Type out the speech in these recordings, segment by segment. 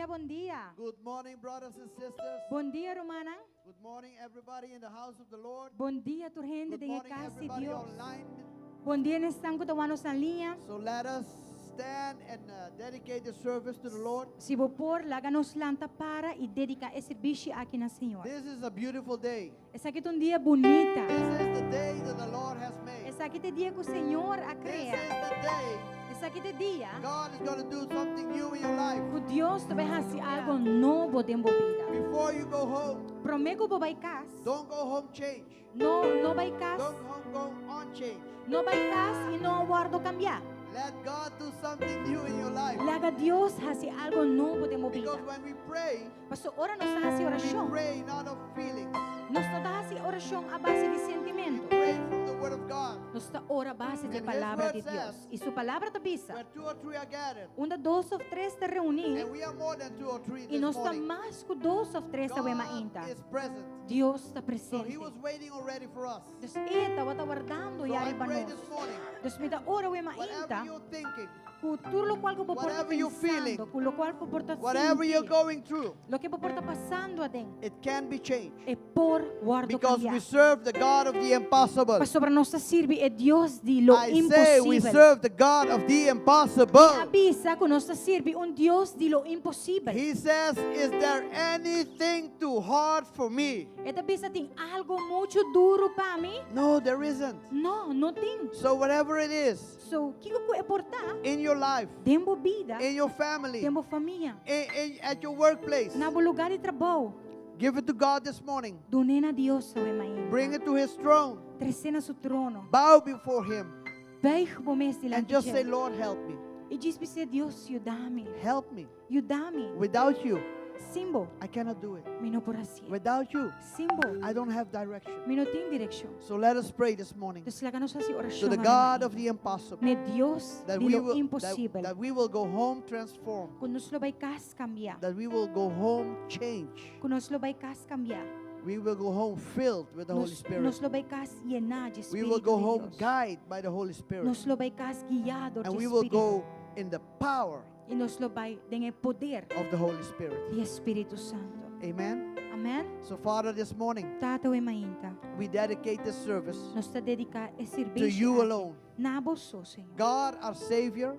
bon dia. Good morning, brothers and sisters. Bon dia, rumannan. Good morning, everybody in the house of the Lord. Bon dia, tur hende Good den e morning, kas di everybody Dios. online. Bon dia, esnan ku ta wak nos na liña. So let us stand and dedicate the service to the Lord. Si bo por, laga nos lanta para i dediká e servisio aki na Señor. This is a beautiful day. Esaki ta un dia bunita. This is the day that the Lord has made. Esaki ta e dia ku Señor a This krea. is the day Esaki ta e dia God is going to do something new in your life. ku Dios ta bai hasi algu nobo den bo bida. Before you go home, Promé ku bo bai kas, don't go home change. no no bai kas, Don't home go unchanged. no bai kas i no wòrdu kambiá. Let God do something new in your life. Laga Dios hasi algu nobo den bo bida. Because when we pray, Paso ora nos ta hasi we orashon, pray not of feelings. nos no ta hasi orashon a base di We sentimentu. pray from the Word of God. Nos ta ora a base di And His palabra word di Dios. says, I su palabra ta bisa, Where two or three are gathered, unda dos òf tres ta reuní, and we are more than two or three i this nos ta morning. mas ku dos òf tres awe mainta. God is present. Dios ta So He presente. was waiting already for us. Dus E tabata wardando So ya I riba pray nos. this morning, Dus mi ta ora awe whatever mainta, you're thinking, ku tur lokual ku bo por ta Whatever you're feeling, pensando, ku lokual bo por ta whatever you're sinti, going through, loke bo por ta pasando aden, it can be changed. e por wòrdu Because kambiá. we serve the God of the impossible. Pasobra nos ta sirbi e Dios di lo I say we imposibel. serve the God of the impossible. Mi a bisa ku nos ta sirbi un Dios di lo imposibel. He says, Is there anything too hard for me? E ta bisa tin algu muchu duru pa mi? No, there isn't. No, no tin. So, whatever it is So, kiko ku e por ta? in your life, Den bo bida, in your family, den bo famia, at your workplace, na bo lugá di trabou, give it to God this morning. dun'é na Dios awe mainta. Bring it to His throne. Tres'é na su trono. Bow before Him Buig bo mes and dilanti just say, dje. Lord, help me. I djis bisa Dios, yuda mi. Help me. Yuda mi. Without you, Sin bo, I cannot do it. mi no por hasié. Without you, Sin bo, I don't have direction. mi no tin direkshon. So let us pray this morning Dus laga nos hasi to orashon the awe God mainta. of the impossible Na Dios that di we lo will that, imposibel. that we will go home transformed, Ku nos lo bai kas kambiá. that we will go home changed. Ku nos lo bai kas kambiá. We will go home filled with the Holy Nos, Spirit. nos lo bai kas yená di We will Spiritu go di home Dios. guided by the Holy Spirit. Nos lo bai kas guiá dor And di we will Spiritu. go in the power I nos lo bai den e poder of the Holy Spirit. di Spiritu Santu. Amen. Amen. So, Father, this morning Tata awe mainta. we dedicate this service Nos ta dediká e to servisio you aki. alone. Na bo so, Señor. God, our Savior,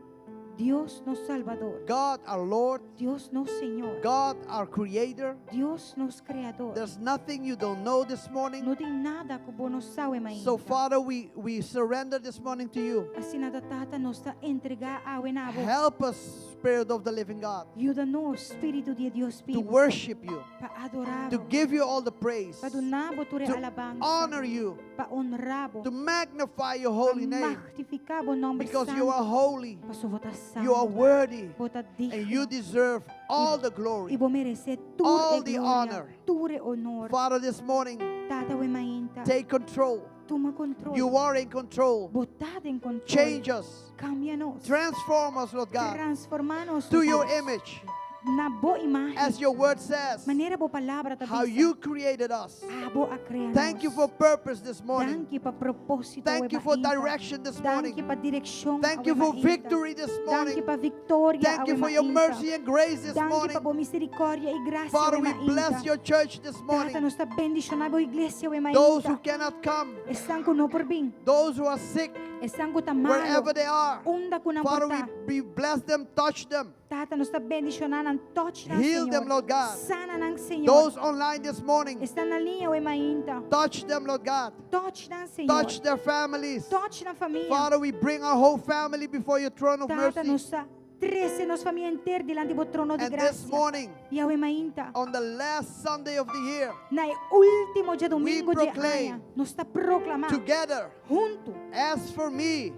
Dios nos Salbador. God, our Lord, Dios nos Señor. God, our Creator. Dios nos Kreador. There's nothing you don't know this morning. No tin nada ku bo no sa mainta. So, Father, we surrender this morning to you. Asina Tata nos ta entregá awe na bo. Help us, Spirit of the living God, Yuda nos, Spiritu di Dios to bibu, worship you, pa adorá to bo, give you all the praise, pa duna bo tur to alabansa, honor you, pa honra bo, to magnify your holy pa name, magnifiká bo nòmber because you are santu. holy, Paso bo ta you are santu, worthy, bo ta and you digno. deserve all the I glory. bo meresé tur all e the gloria, honor. tur e honor. Father, this morning, Tata awe mainta, take control. tuma kontròl. You are in control. Bo ta den kontròl. Change us, Kambia nos. transform us, Lord God, Transformá nos, to your Dios. image, Na bo imágen. as your word says, Manera bo palabra ta how bisa. you created us. Abo a krea Thank you nos. for purpose this morning. Danki pa propósito Thank you awe for mainta. direction this Danki morning. pa direkshon Thank awe you for mainta. victory this Danki morning. pa viktoria Thank you awe for your mainta. mercy and grace this Danki pa morning. bo miserikòrdia i grasia Father, awe we bless mainta. your church this Tata, morning. nos ta bendishoná bo iglesia awe Those who mainta. cannot come, Esnan ku no por bin. those who are sick, Esnan ku ta malu. wherever they are. Unda ku nan Father, por ta. we bless them, touch them. Tata, nos ta bendishoná nan, touch nan, Heal them, Señor. Lord God. Sana nan, Señor. Those online this morning, Esnan na liña awe mainta. touch them, Lord God. Touch nan, Señor. Touch their families. Touch nan famia. Father, we bring our whole family before your throne of Tata, mercy. nos ta trese nos famia henter dilanti bo trono di And this grasia. morning, I awe mainta. on the last Sunday of the year, Na e último djadumingu di proclaim aña, nos ta proklamá together, huntu, as for me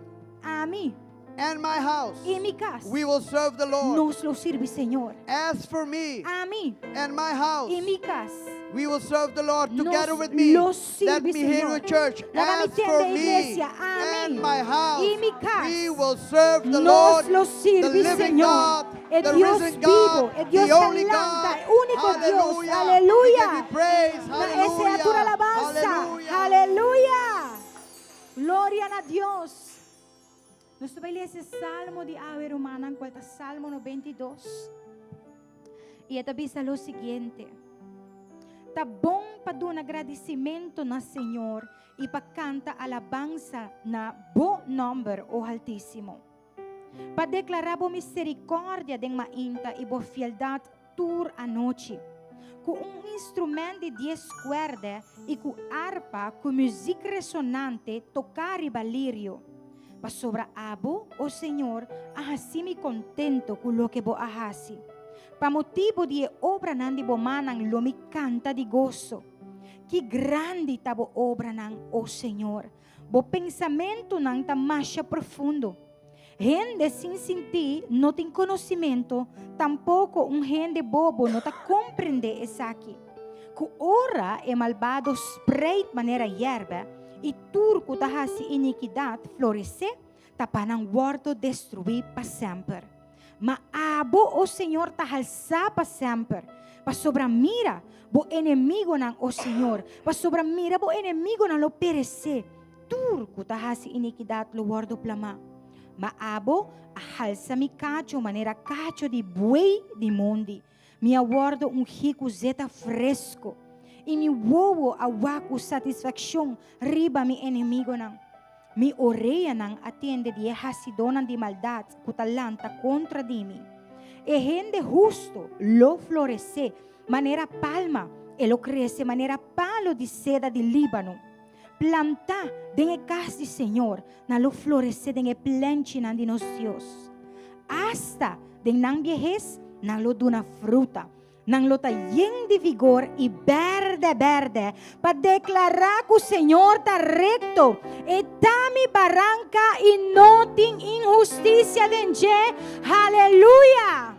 ami and my house, i mi kas, we will serve the Lord. nos lo sirbi Señor. As for me Ami and my house, i mi kas, we will serve the Lord together nos with me. lo Let sirbi me hear Señor. you, church. Laga mi As for tende me iglesia, ami and my house, i mi kas, we will serve the nos Lord, lo the sirbi living Señor. God, E the Dios risen bibu, God, e Dios the only ku a lanta, God. e úniko Dios. Hallelujah. Aleluya. We give you praise. Na esei tur Hallelujah. alabansa. Hallelujah. Aleluya. Gloria na Dios. Nos ta bai lesa e Salmo di awe, rumannan, kual ta Salmo 92. I e ta bisa lo siguiente, Ta bon pa duna gradisimentu na Señor i pa kanta alabansa na Bo nòmber, o Haltísimo. Pa deklará Bo miserikòrdia den mainta i Bo fieldat tur anochi. Ku un instrumènt di dies kuèrdè i ku arpa ku muzik resonante toká riba lirio. Pasobra abo, o Señor, a hasi mi kontento ku loke bo a hasi. Pa motibu di e obranan di bo mannan lo mi kanta di goso. Ki grandi ta bo obranan, o Señor! Bo pensamentunan ta masha profundo. Hende sin sintí no tin konosimentu, tampoko un hende bobo no ta komprendé esaki. Ku ora e malbado spreit manera yèrba i tur ku ta hasi inikidat floresé, ta pa nan wòrdu destruí pa semper. Ma abo, o Señor, ta halsá pa semper, pasobra mira, bo enemigonan, o Señor, pasobra mira, bo enemigonan lo peresé, tur ku ta hasi inikidat lo wòrdu plamá. Ma abo a halsa mi kachu manera kachu di buey di mondi, mi a wòrdu ungí ku zeta fresko, i mi wowo a wak ku satisfakshon riba mi enemigonan. Mi oreanan a tende di e hasidónan di maldat ku ta lanta kontra di mi. E hende hustu lo floresé manera palma, e lo krese manera palu di seda di Líbano. Plantá den e kas di Señor, nan lo floresé den e plenchinan di nos Dios. Asta den nan biehes nan lo duna fruta. Nan lo ta yen di vigor i bèrdè bèrdè pa deklará ku Señor ta rekto. E ta mi baranka i no tin inhustisia den dje. Haleluya!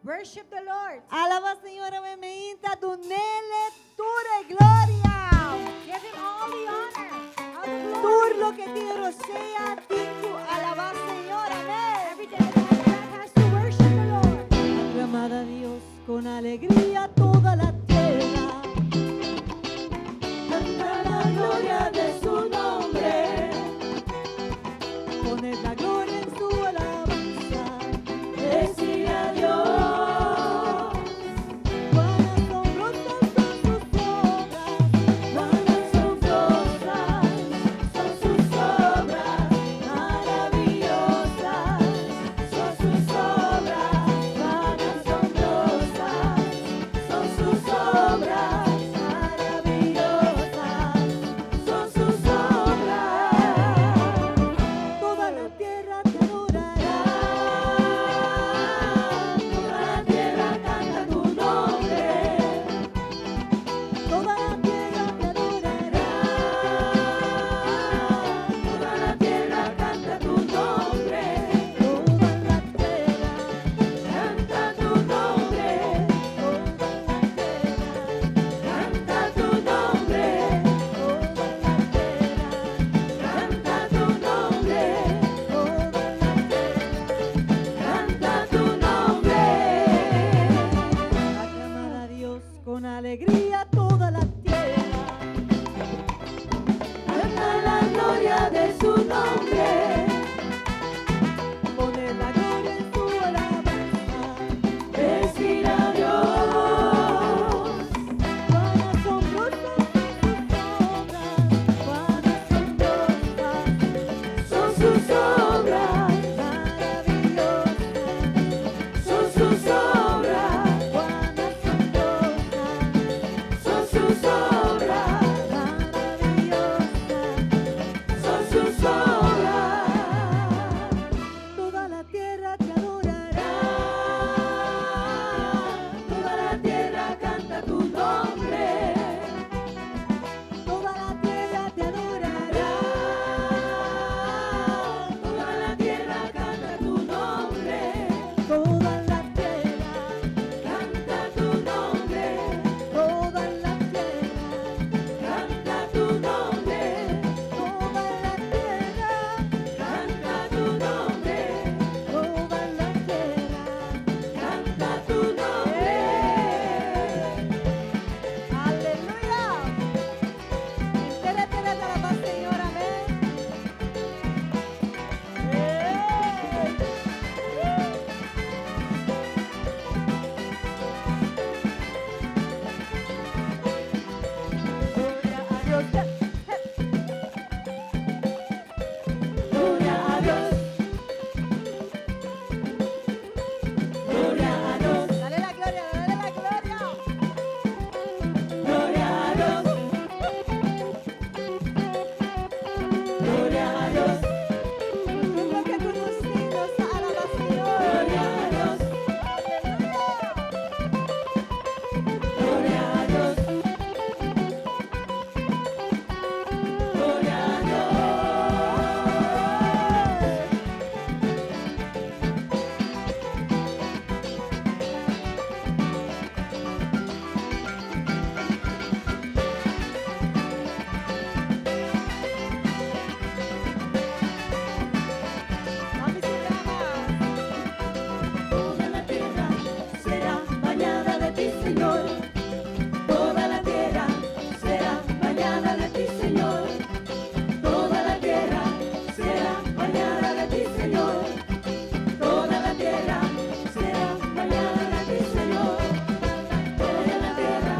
Worship the Lord. Alaba Señor awe meinta, dunele tur e gloria. Give him all the honor, all the glory. Tur loke tin rosea tin ku alaba Señor. Amén. Everything that has breath has to worship the Lord. Aclamad a Dios con alegría toda la tierra. Canta la gloria de su nombre. Poned la gloria en su alabanza. Decid a Dios cuán asombrosas son sus obras, cuán asombrosas son sus obras, maravillosas son sus obras, cuán asombrosas son sus obras, maravillosas son sus obras. Toda la tierra te adorará, toda la tierra canta tu nombre. Toda la tierra te adorará, toda la tierra canta tu nombre. Toda la tierra canta tu nombre. Toda la tierra canta tu nombre. Toda la tierra canta tu nombre. Toda la tierra canta tu nombre. Aclamad a Dios con alegría toda la tierra. Canta la gloria de su nombre. Poned la gloria en su alabanza. Decid a Dios cuán asombrosas son sus obras, cuán asombrosas son sus obras, maravillosas son sus obras, cuán asombrosas. Step. Gloria a Dios. Gloria a Dios. Dale la gloria, dale la gloria. Gloria a Dios. Gloria a Dios. Loke ku nos tin, nos ta alabá Señor. Gloria a Dios. Aleluya. Gloria a Dios. Gloria a Dios. Mami se llama. Toda la tierra será bañada de ti, Señor. Toda la tierra será bañada de ti, Señor. Toda la tierra será bañada de ti, Señor. Toda la tierra será bañada de ti, Señor. Toda la tierra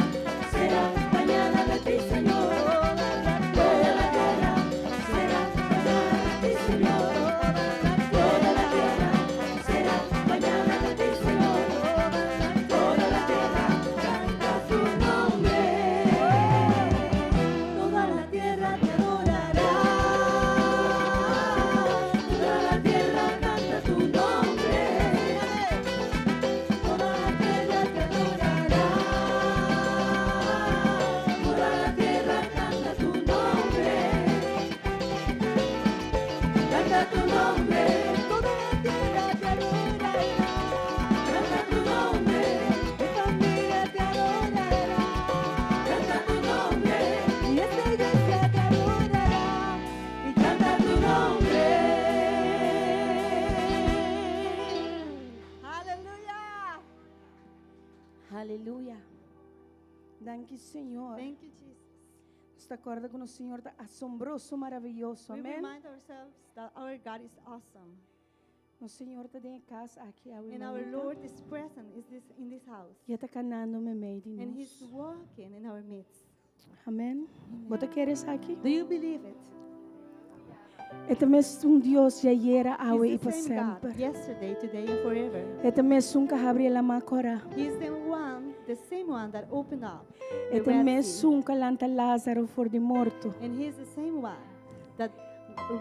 será bañada de ti, Señor. Toda la tierra será bañada de ti, Señor. Toda la tierra será bañada de ti, Señor. Toda la tierra canta tu nombre. Toda la tierra te adorará. Toda la tierra canta tu nombre. Toda la tierra te adorará. Toda la tierra canta tu nombre. Canta tu nombre. Toda la tierra te adorará. Canta tu nombre. Mi familia te adorará. Canta tu nombre. Y esta iglesia te adorará. Y canta tu nombre. Aleluya. Aleluya. Danki, Señor. Thank you, Jesus. Nos ta kòrda ku nos Señor ta asombroso, maravioso. We Amèn. Remind ourselves that our God is awesome. Nos Señor ta den kas aki. And our Lord is present in this house. I E ta kanando meimei di And He's nos. Walking in our midst. Amèn. Bo ta kere esaki? Do you believe it? E ta mesun Dios di ayera, awe i He's pa the same God semper. Yesterday, today, and forever. E ta mesun ku a habri laman kòrá. He's the one, the same one that opened up the E ta Red Sea. mesun ku a lanta Lázaro for di morto. And He's the same one that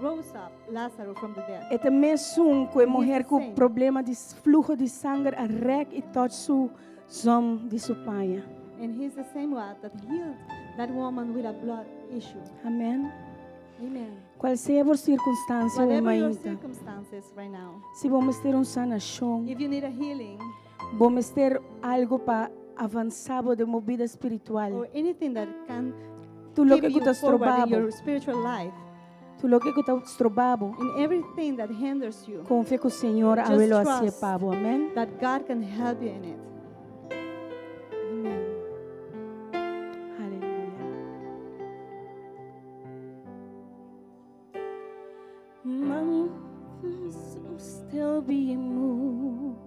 rose up Lazarus from the dead. E ta mesun ku e He's muhé the ku same. Problema di fluho di sanger a rèk i touch su zòm di su paña. And He's the same one that healed that woman with a blood issue. Amèn. Amen. Kual sea bo sirkunstansia, Whatever your mainta. Circumstances right now, Si bo mester un sanashon, if you need a healing bo mester algu pa avansá den bo bida spiritual. Or anything that can Tur loke keep you ku ta forward in strobabo, your spiritual life, tur loke ku ta strobabo, in everything that hinders you, konfia ku Señor just a lo hasi trust pa bo. Amèn. that God can help you in it. Amen. Aleluya. Mountains are still being moved.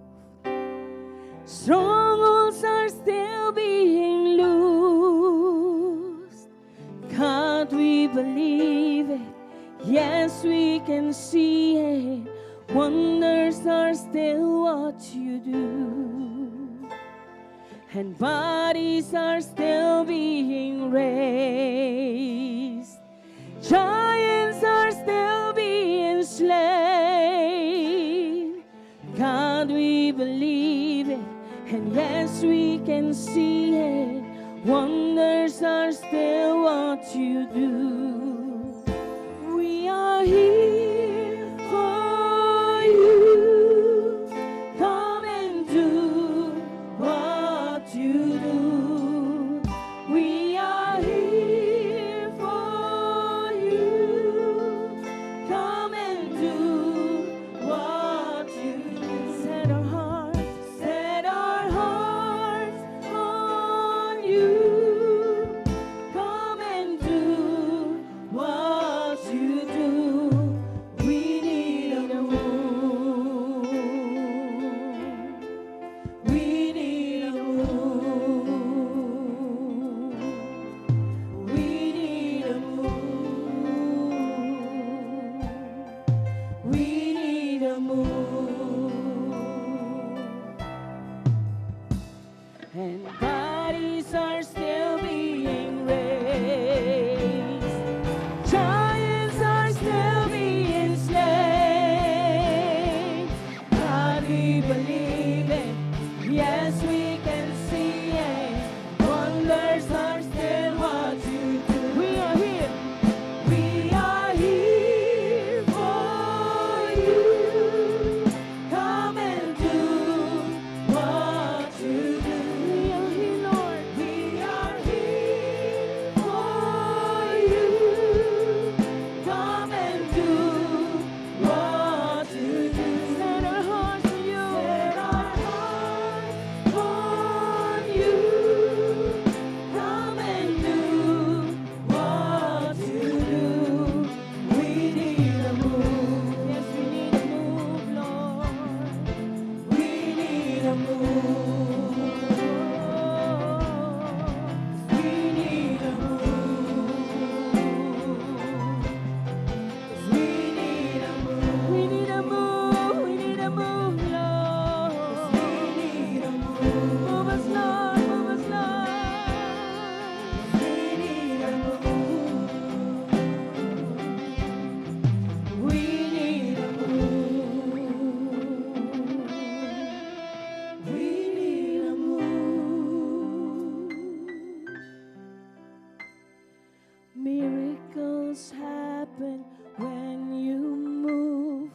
Strongholds are still being loosed. God, we believe it. Yes, we can see it. Wonders are still what you do. And bodies are still being raised. Giants are still being slain. God, we believe it, and yes, we can see it. Wonders are still what you do. We are here for you. Come and do what you do. We are here for you. Come and do what you do. Set our hearts on you. Come and do what you do. We need a move. We need a move. And bodies are still being raised. Giants are still being slain. God, we believe it. Yes, we can see it. Wonders are still what you do. We are here. We are here for you. Come and do what you do. We are here, Lord. We are here for you. Come and do what you do. Set our hearts on you. Set our hearts on you. Come and do what you do. We need a move. Yes, we need a move, Lord. We need a move. We need a move. We need a move. We need a move. We need a move, Lord. We need a move. Move us, Lord. Move us, Lord. We need a move. We need a move. We need a move. Miracles happen when you move.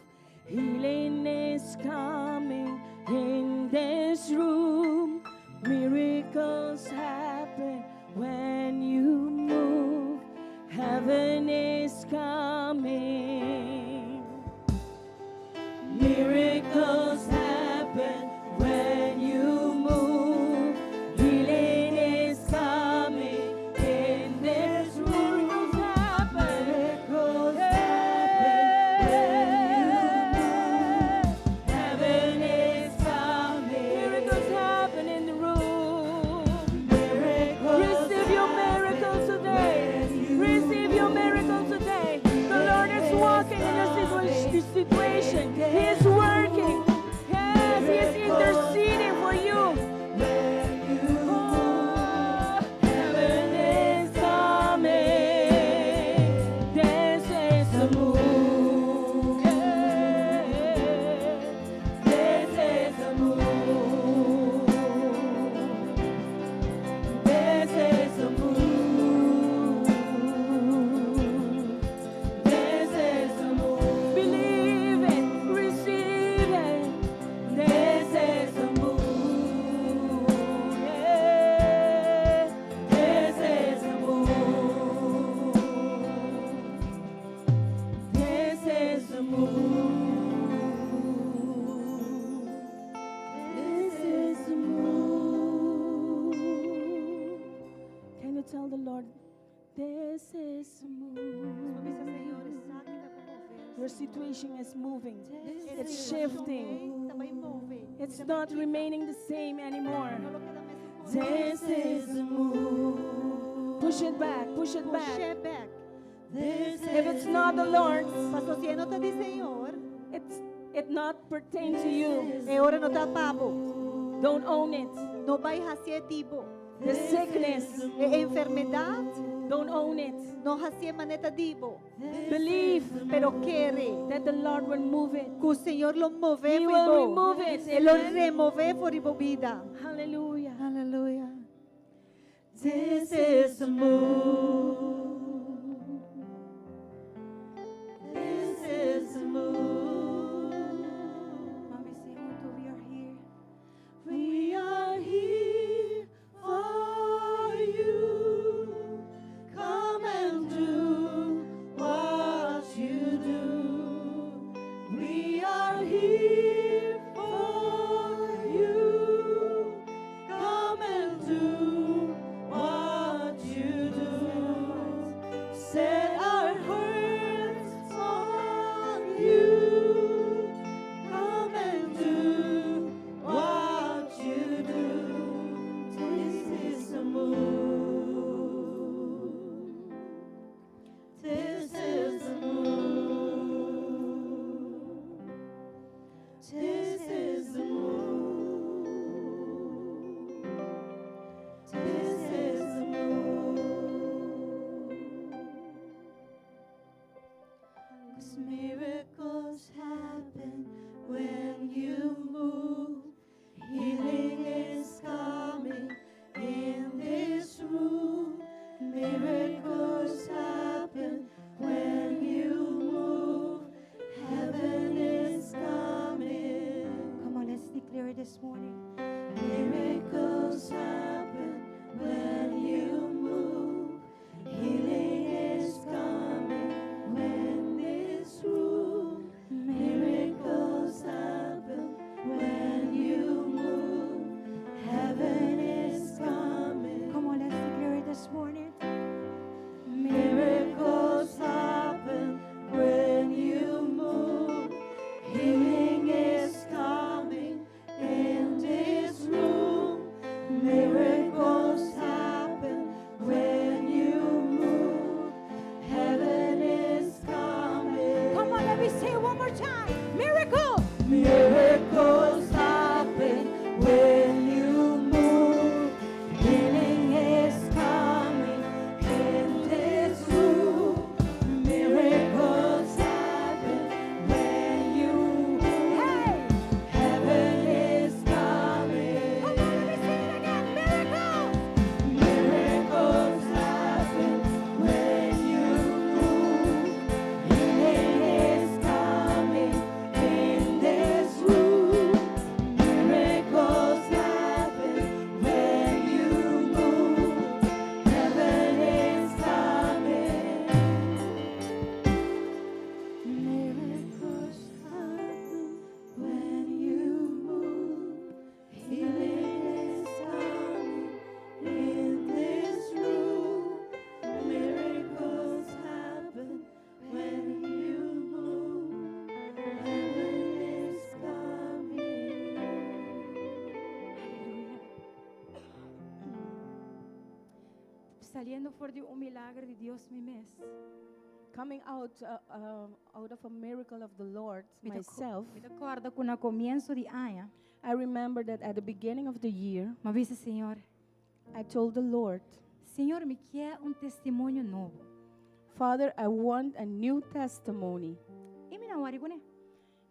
Healing is coming in this room. Miracles happen when you move. Heaven is coming. Miracles happen when you move. Healing is coming in this room. Miracles happen. Miracles happen when you move. Heaven is coming. Miracles happen in the room. Miracles. Receive your miracle today. Receive your miracle today. The Lord is walking in your situation. He is working. Yes, He is interceding for you. Oh, heaven is coming. This is the move. Yeah. This is the move. This is the move. This is the move. Believe it, receive it. This is the move. Yeah. This is the move. This is the move. This is the move. Can you tell the Lord, this is the move? Bisa Señor, esaki ta pa move. Your situation is moving. It's shifting. Ta bai move. It's not remaining the same anymore. No lo keda mes. This is the move. Push it back, push it Push back. It back. If it's not the Lord's, Paso si no ta di Señor, it not pertain to you. E ora no ta pa bo. Don't own it. No bai hasié di bo. The sickness, E enfermedat, don't own it. No hasié manera ta di bo. Believe Pero kere that the Lord will move it. Ku Señor lo move He will remove it. E lo Amen. remove for di bo bida. Hallelujah. Hallelujah. This is the move. This is the move. Mami, Señor, we are here. We are here for you. Come and do what you do. We are here for you. Saliendo for di un milager di Dios mi mes. Coming out of a miracle of the Lord myself, Mi ta corda cu na comienso di aña, I remember that at the beginning of the year, m'a bisa Señor, I told the Lord, Señor, mi kier un testimonio nobo. Father, I want a new testimony. Y mi no a worry cu ne.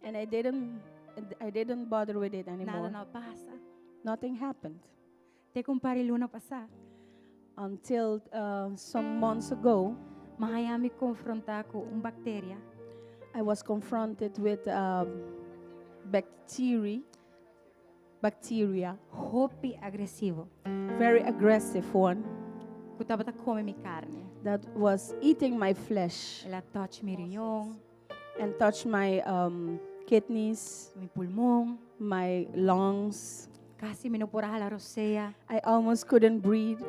And I didn't bother with it Nada anymore. no a pasa. Nothing happened Te cu un par di luna pasa. Until some months ago. M'a haya mi confronta cu un bacteria. I was confronted with bacteria, Hopi agresivo. Very aggressive one Cu tabata come mi carni. That was eating my flesh El a touch mi riñon, and touched my kidneys, mi pulmon. My lungs. Casi mi no por a hala rosea. I almost couldn't breathe.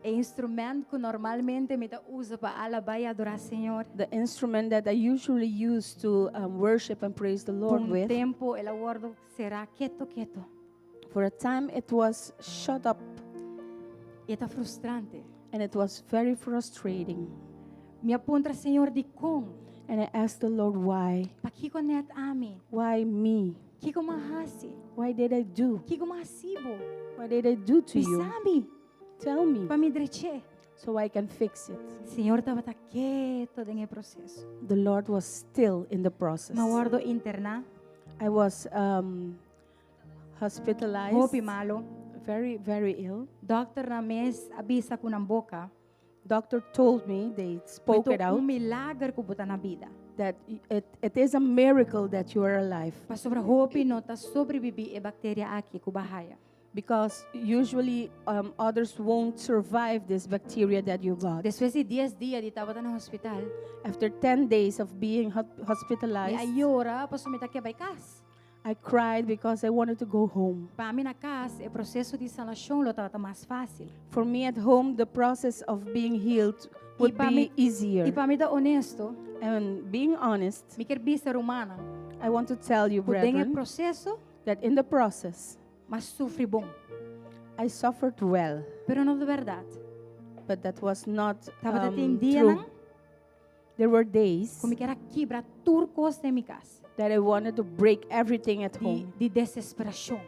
E instrumento cu normalmente mi ta usa pa alaba y adora Señor. The instrument that I usually use to worship and praise the Lord Un with, tempo el a wordo sera keto keto. For a time it was shut up Y ta frustrante. And it was very frustrating. Mi a puntra Señor di con. And I asked the Lord why. Pakico net ami? Why me? Kico m'a haci? Why did I do? Kico m'a haci bo? What did I do to you? Bisa mi. Tell me Pa mi drech'e. So I can fix it. Señor tabata keto den e proceso. The Lord was still in the process. M'a wordo interna. I was hospitalized, Hopi malo. Very, very ill. Doctornan mes a bisa cu nan boca. Doctor told me, they spoke it out, Un milager cu bo ta na bida. That it is a miracle that you are alive. Pasobra hopi no ta sobrevivi e bacteria aki cu b'a haya. Because usually others won't survive this bacteria that you got. Despues di 10 dia di tabata na hospital, After 10 days of being mi hospitalized, a yora paso mi ta kier bay cas. I cried because I wanted to go home. Pa mi na cas, e proceso di sanacion lo tabata mas facil. For me at home, the process of being healed would pa be easier. Y pa mi ta honesto, And being honest, mi kier bisa rumannan, I want to tell you, cu den e brethren, proceso, that in the process, m'a sufri bon. I suffered well, Pero no ta berdad. But that was not Tabata tin dia true. nan, There were days cu mi kier a kibra tur cos den mi cas. That I wanted to break everything at Di, home di desesperacion.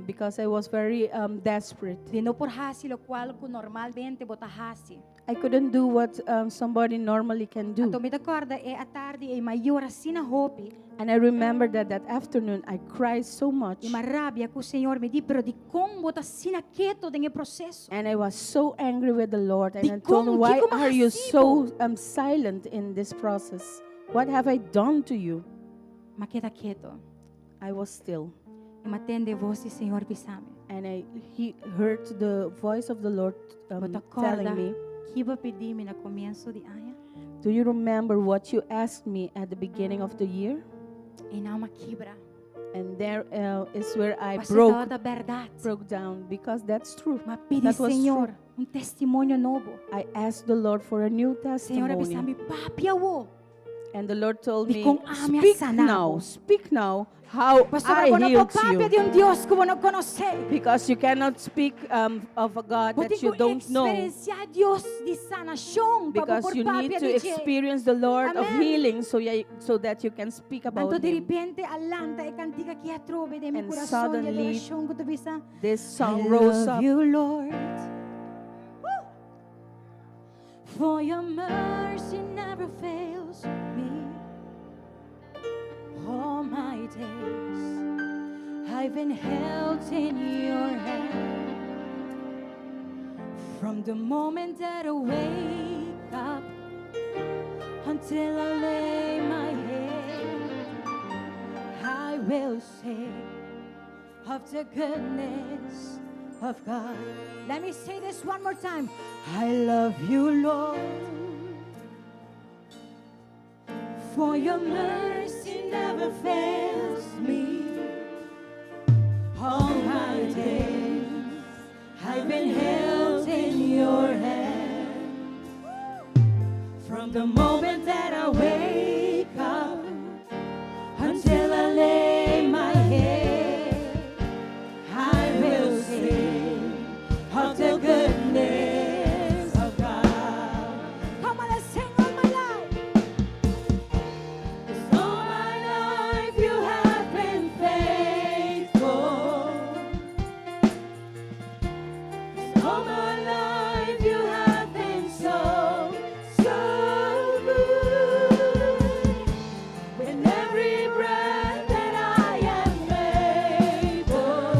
Because I was very desperate. Di no por haci locual cu normalmente bo ta haci. I couldn't do what somebody normally can do. Anto mi ta corda e atardi ey m'a yora asina hopi. And I remember that that afternoon I cried so much. Y m'a rabia cu Señor, mi di, pero di con bo ta asina keto den e proceso. And I was so angry with the Lord. And Di I told him, con, why kico are you masivo?" so silent in this process? What have I done to you? M'a keda keto. I was still. Y m'a tende voz di Señor bisami. And I he heard the voice of the Lord Bo ta telling corda me, kico bo a pidi mi na comienso di aña. do you remember what you asked me at the beginning of the year? Y nan m'a kibra. And there is where I Paso broke ta berdad. Broke down because that's true. M'a pidi That was Señor true. un testimonio nobo. I asked the Lord for a new Señor testimony. a bisami papia awo. And the Lord told Di me, con ami a speak sana bo." now, speak now how Pasobra I bo no por healed papia you. di un Dios cu bo no conoce. Because you cannot speak of a God that you don't know. Experiencia Dios di sanacion pa Because por you need papia to di dje. Experience the Lord of Amen. Healing so that you can speak about Anto di Him. repente a lanta e cantica aki atrobe den mi And curason di suddenly, adoracion cu ta bisa. this song I rose love up. you, Lord. Woo! For your mercy never fails me. All my days I've been held in your hand. From the moment that I wake up until I lay my head, I will sing of the goodness of God. Let me say this one more time. I love you, Lord. For your mercy never fails me. All my days I've been held in your hand. From the moment that I wake up until I lay my head, I will sing of the goodness. All my life you have been so, so good. With every breath that I am able,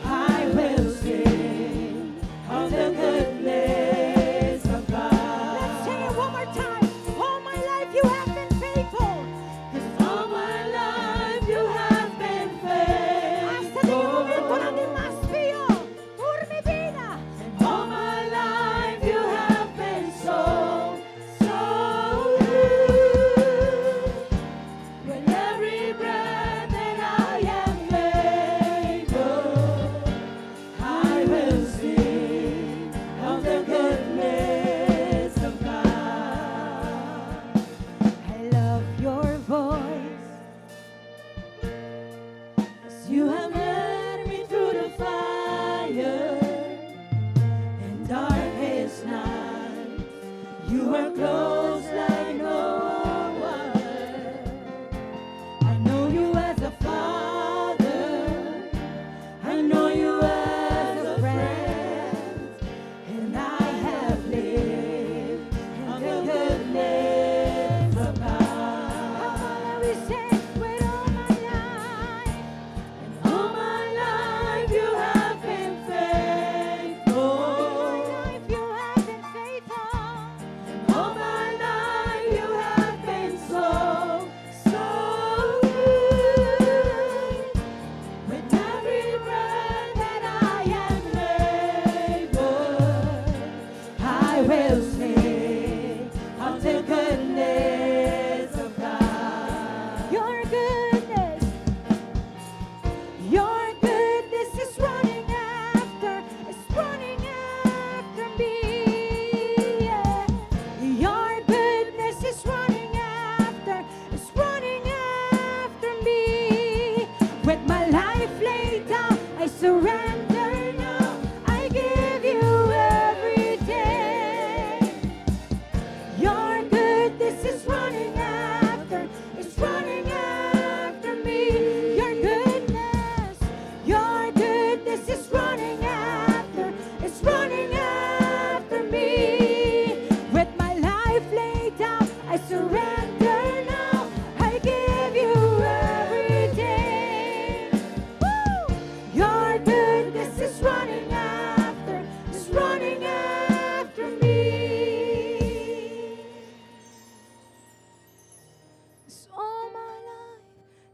I will sing of the goodness of God. Let's sing it one more time. All my life you have been faithful. 'Cause all my life you have been Hasta den momentonan faithful. Di mas pió. Tur mi bida. All my life you have been so, so good. With every breath that I am able, I will sing of the goodness of God. I love your voice. 'Cause you have led me through the fire and darkest night. You are close like no other. I know you as a father. I know you as a friend. And I have lived in the goodness of God. Come on, let me say, with all my life. And all my life you have been faithful. All my life you have been faithful. All my life you have been so, so good. With every breath that I am able, I will sing of the goodness of God. Your goodness is running after me. Yeah. Your goodness is running after me. With my life laid down, I surrender now. I give you everything. Your goodness is running after me. Your goodness is running after me. With my life laid down, I surrender now. I give you everything. Woo! Your goodness is running after me. 'Cause all my life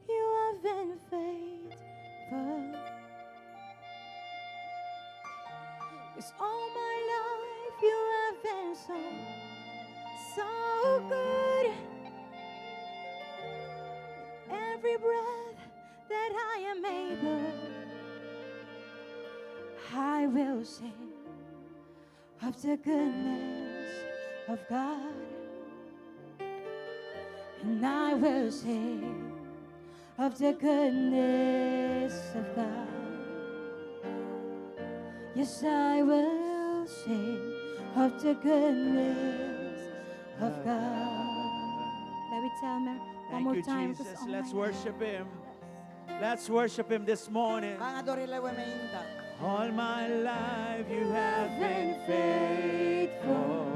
you have been faithful. 'Cause all my life you have been so, so good. Every breath that I am able, I will sing of the goodness of God. And I will sing of the goodness of God. Yes, I will sing of the goodness of God. Let me tell me one Thank more you, time, 'cause Jesus. all Let's my worship Him. Let's worship Him this morning. Ban ador'é awe mainta. All my life you have been faithful.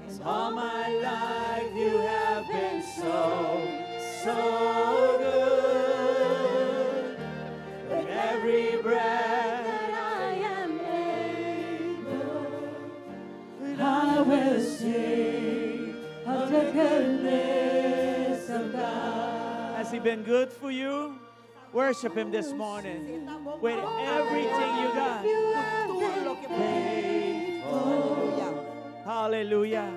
And all my life you have been so, so good. With every breath that I am able, I will sing of the goodness of God. Has He been good for you? Worship Him this morning with everything you got. Tur loke Aleluya. Hallelujah.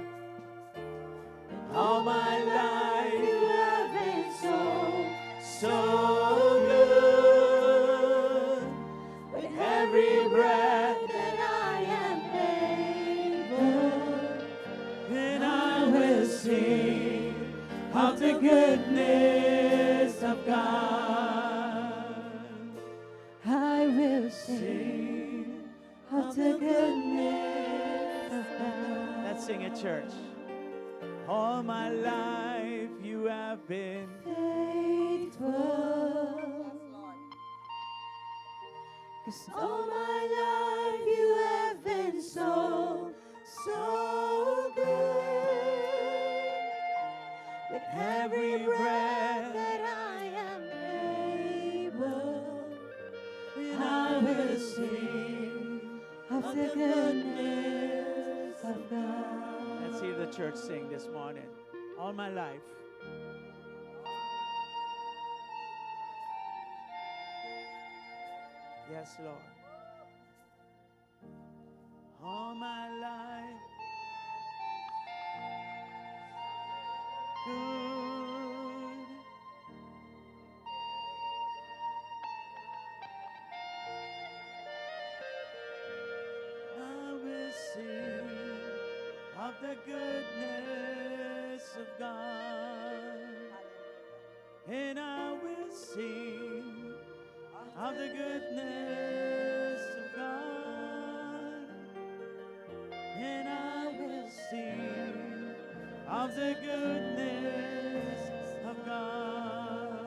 All my life You have been so, so good. With every breath that I am able, and I will sing of the goodness of God. I will sing of the goodness of God. Let's sing it, church. All my life you have been Faithful. 'Cause all my life you have been so, so good. With every breath that I am able, I will sing of the goodness of God. Let's hear the church sing this morning. All my life. Yes, Lord. All my life. Good. I will sing of the goodness of God. And I will sing of the goodness of God. And I will sing of the goodness of God.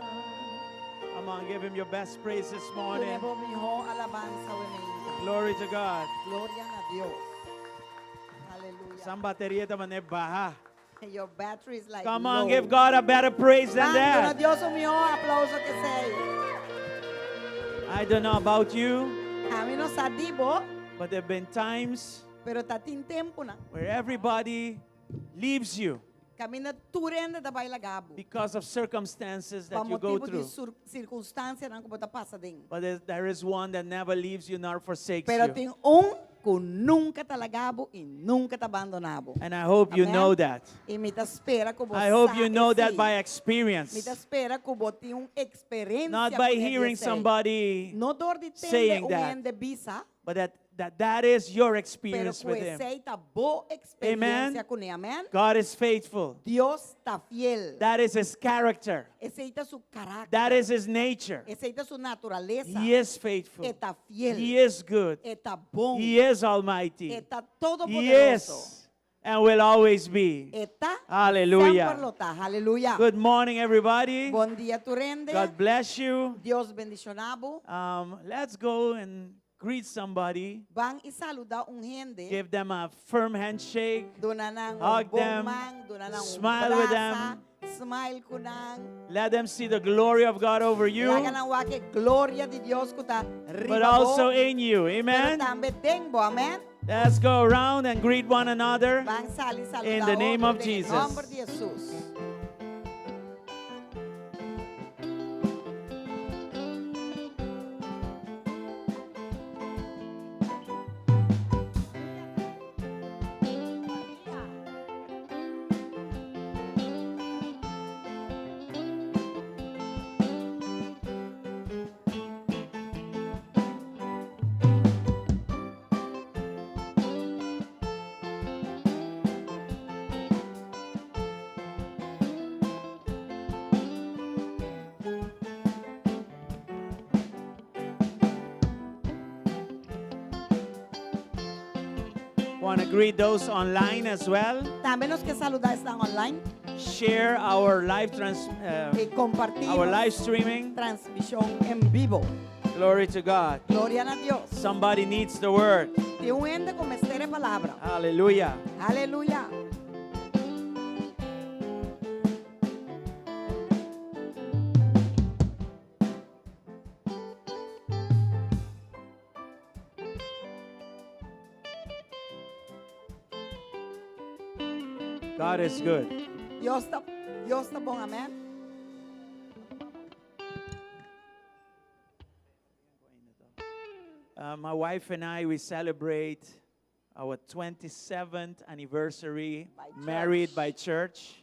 Come on, give him your best praise this morning. Duna bo mihó alabansa awe mainta. Glory to God. Gloria na Dios. Aleluya. Nan bateria ta manera baha. Your battery is like Come on, low. give God a better praise than Ban, duna that. Dios un mihó aplouso ku esei. I don't know about you, Ami no sa di bo, but there have been times pero tatin tempu nan. where everybody leaves you Kaminda tur hende ta bai laga bo. because of circumstances Pa that you go motibu di through. sur- sirkunstansianan ku bo ta pasa den. But there is one that never leaves you nor forsakes Pero you. tin un ku nunka ta laga bo i nunka ta bandoná bo. And I hope you Amen. know that. I mi ta spera ku bo I hope you know that sa by esei. experience, Mi ta spera ku bo tin un eksperensia not by ku e hearing esei. somebody No dor di tende saying un that. hende bisa, but that is your pero experience with him. ku esei ta bo Amen. eksperensia kuné. Amen. God is faithful. Dios ta fiel. That is his character. Esei ta su karakter. That is his nature. Esei ta su naturalesa. He is faithful. E ta fiel. He is good. E ta bon. He is almighty. E ta He todopoderoso. is and will always be. E ta Hallelujah. semper lo ta. Aleluya. Good morning, everybody. Bon dia, tur hende. God bless you. Dios bendishoná bo. Let's go and greet somebody. Ban i saludá un hende. Give them a firm handshake. Duna nan un Hug bon them. man, duna nan un Smile with brasa, them. Smile ku nan. Let them see the glory of God over you, Laga nan wak e gloria di Dios ku ta but also riba bo. in you. Amen. Pero tambe den bo. Amen. Let's go around and greet one another. Ban sali saludá In the name otro of den Jesus. nòmber di Jesus. Want to greet those online as well. Tambe nos ke saludá esnan online Share our live trans, i kompartí our live streaming. transmishon en bibu. Glory to God. Gloria na Dios. Somebody needs the word. Tin un hende ku mester e palabra. Hallelujah. Aleluya. God is good. Dios ta, Dios ta bon, amèn. My wife and I, we celebrate our 27th anniversary By married church. by church.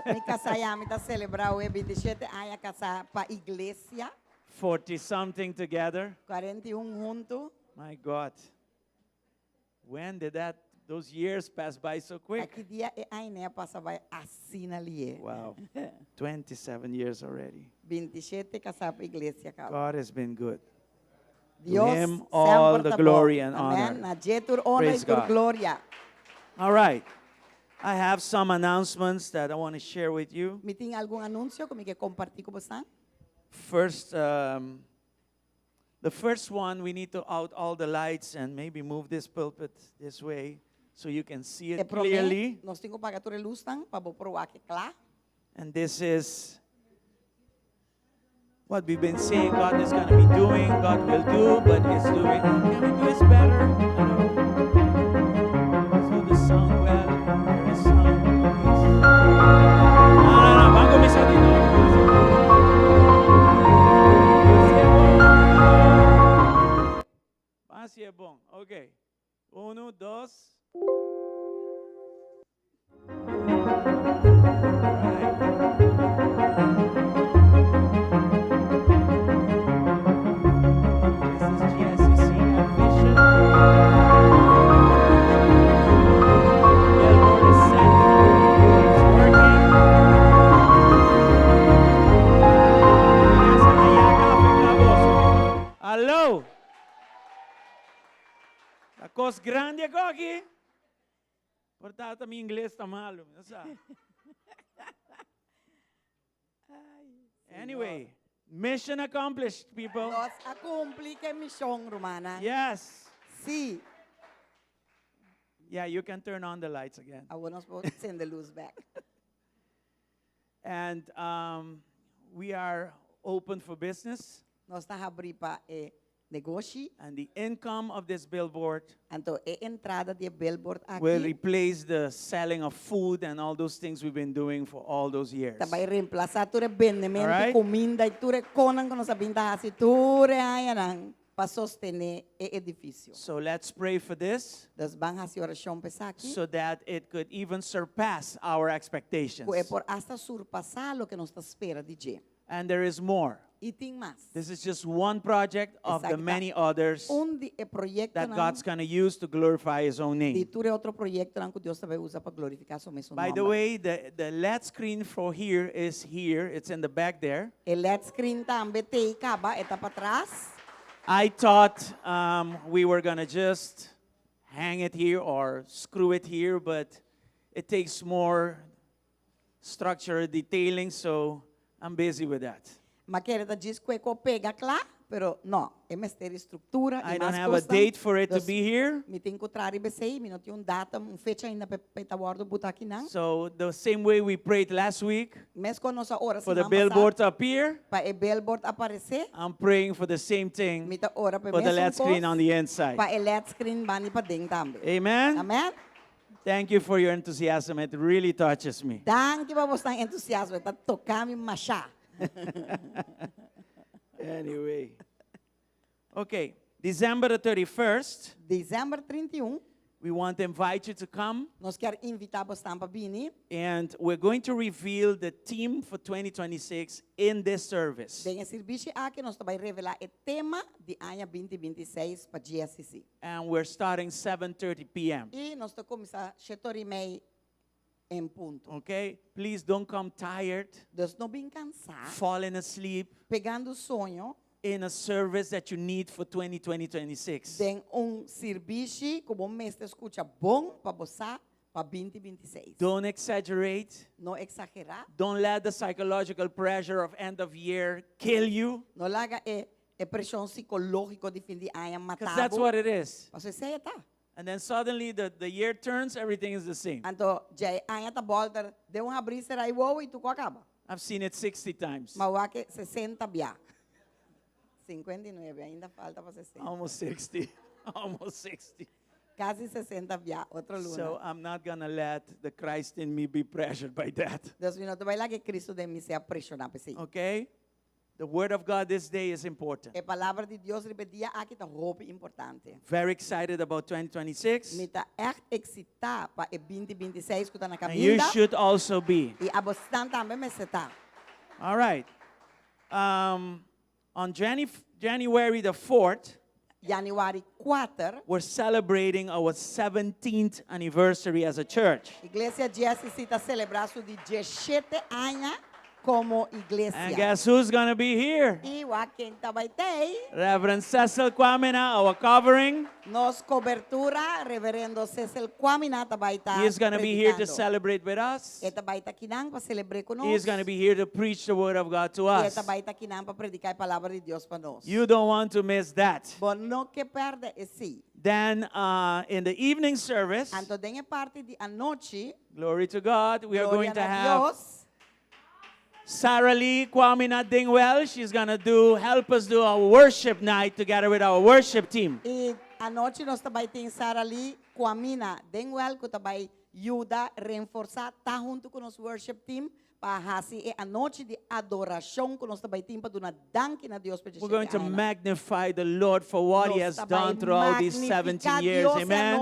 Mi kasá i ami ta selebrá 27 aña kasá pa iglesia, 40 something together. 41 huntu. My God. When did that those years pass by so quick? Ki dia e añanan a pasa bai asina lihé. Wow. 27 years already. 27 kasá pa iglesia kaba. God has been good. Dios him all semper the ta glory bon. and Amèn. honor. Na dje tur honra Praise i tur God. gloria. All right. I have some announcements that I want to share with you. Mi tin algun anunsio ku mi ke kompartí ku boso. First, The first one, we need to out all the lights and maybe move this pulpit this way so you can see E it promé, clearly. nos tin ku paga tur e lusnan pa bo por wak kla. And this is what we've been saying God is going to be doing, God will do, but is doing. Oh, can we do this better? Hello? Let's do the sound well. There is sound. Please. No, no, no. Ban kuminsá di nobo. Asina e bon. Ok. Uno, dos. Right. This is GSCC Ambition. Billboard is set. It's working. Yes, Hallo! Ta kos grandi aki. Por tantu, mi ingles ta malu, no sa. Anyway, mission accomplished, people. Nos a kumpli ku e mishon, rumannan. Yes. Si. Yeah, you can turn on the lights again. Awor nos por sende lus bèk. And we are open for business. Nos ta habrí pa e negoshi. And the income of this billboard Anto e entrada di e billboard will aki replace the selling of food and all those things we've been doing for all those years. ta bai remplasá tur e bendementu, Alright. kuminda i tur e kosnan ku nos a bin ta hasi tur e añanan pa sostené e edifisio. So let's pray for this Dus ban hasi orashon pa esaki, so that it could even surpass our expectations. ku e por asta surpasá loke nos ta spera di dje. And there is more. I tin mas. This is just one project of the Esaki ta many others un di e that proyektonan God's going to use to glorify His own di name. tur e otro proyektonan ku Dios ta bai usa pa glorifiká su mesun By the nòmber. way, the LED screen for here is here. It's in the back there. E LED screen tambe t'ei kaba, e ta patras. I thought we were going to just hang it here or screw it here, but it takes more structure detailing, so I'm busy with that. M'a kere ta djis kue kos pega kla, pero no, e mester struktura i I don't mas have a kosnan. date for it to Dus be here. mi tin ku traha riba esei, mi no tin un data, un fecha ainda pa e ta wòrdu buta akinan. So the same way we prayed last week Meskos nos a ora for the siman pasá billboard to appear, pa e billboard aparesé, I'm praying for the same thing mi ta ora pa e for the mesun LED screen kos on the inside. pa e LED screen banda paden tambe. Amen. Amen. Thank you for your enthusiasm. It really touches me. Danki pa boso entusiasmo, ta toka mi mashá. Anyway. Okay, December the 31st, Desèmber 31, we want to invite you to come nos ke invitá boso pa bini. and we're going to reveal the theme for 2026 in this service. Den e servisio aki nos ta bai revelá e tema di aña 2026 pa GSCC. And we're starting 7:30 p.m. I nos ta kuminsá 7 i mei en punto. Okay? Please don't come tired, Dus no bin kansá, falling asleep pegando soño in a service that you need for 2026. den un servisio ku bo mester skucha bon pa bo pa 2026. Don't exaggerate. No eksagerá, Don't let the psychological pressure of end of year kill you. no laga e, e preshon sikológiko di fin di aña Because mata. that's what it is. Paso esei ta. And then suddenly the year turns, everything is the same. Anto, ya aña ta bòlter, den un habri sera di wowo i tur kos a kaba. I've seen it 60 times. M'a wak e 60 bia. 59, ainda falta pa 60. Almost 60. Almost 60. Kasi 60 bia, otro luna. So I'm not going to let the Christ in me be pressured by that. Dus mi no ta bai laga Kristu den mi sea preshoná pa esei. Okay? The word of God this day is important. E palabra di Dios riba e dia aki ta hopi importante. Very excited about 2026. Mi ta echt eksitá pa e 2026 ku ta na And you kaminda. should also be. I abo tambe mester ta. All right. On January the 4th, Yanüari 4, we're celebrating our 17th anniversary as a church. Iglesia GSC ta selebrá su di 17 aña. komo And iglesia. guess who's going to be here? I wak ken ta bai t'ei. Reverend Cecil Kwamina, our covering. Nos kobertura, Reverendo Cecil Kwamina ta bai ta He is going to be here to predikando. celebrate with us. E ta bai ta akinan pa selebrá ku nos. He is going to be here to preach the word of God to I us. ta bai ta akinan pa prediká e palabra di Dios pa nos. You don't want to miss that. Bo no ke pèrdè esei. Then in the evening service, Anto den e parti di anochi, glory to God, we are gloria going to na have Dios, Sarah Lee Kwamina Dingwell. She's going to do help us do our worship night together with our worship team. I anochi nos ta bai tin Sarah Lee Kwamina Dingwell ku ta bai yuda reforsá ta huntu ku nos worship team pa hasi e anochi di adorashon ku nos ta bai tin pa duna danki na Dios pa We're going to magnify the Lord for what He has done throughout these 17 years. Amen.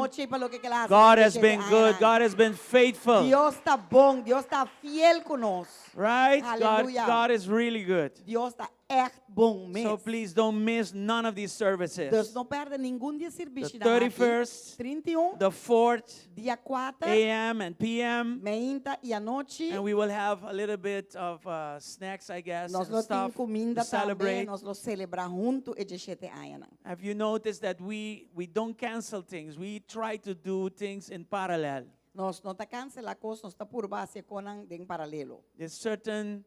God has been good. God has been faithful. Dios ta bon, Dios ta fiel ku nos. Right? God, Hallelujah. God is really good. Dios ta ègt bon mes. So please don't miss none of these services. Dus no pèrdè ningun di e servisio The 31st, 31, The 4th, dia 4, a.m. and p.m. mainta i anochi. And we will have a little bit of snacks, I guess, Nos and lo tin stuff to kuminda tambe, celebrate. nos lo selebrá huntu e 17 añanan. Have you noticed that we don't cancel things? We try to do things in parallel. Nos no ta kanselá kos, nos ta purba hasi kosnan den paralelo. There's certain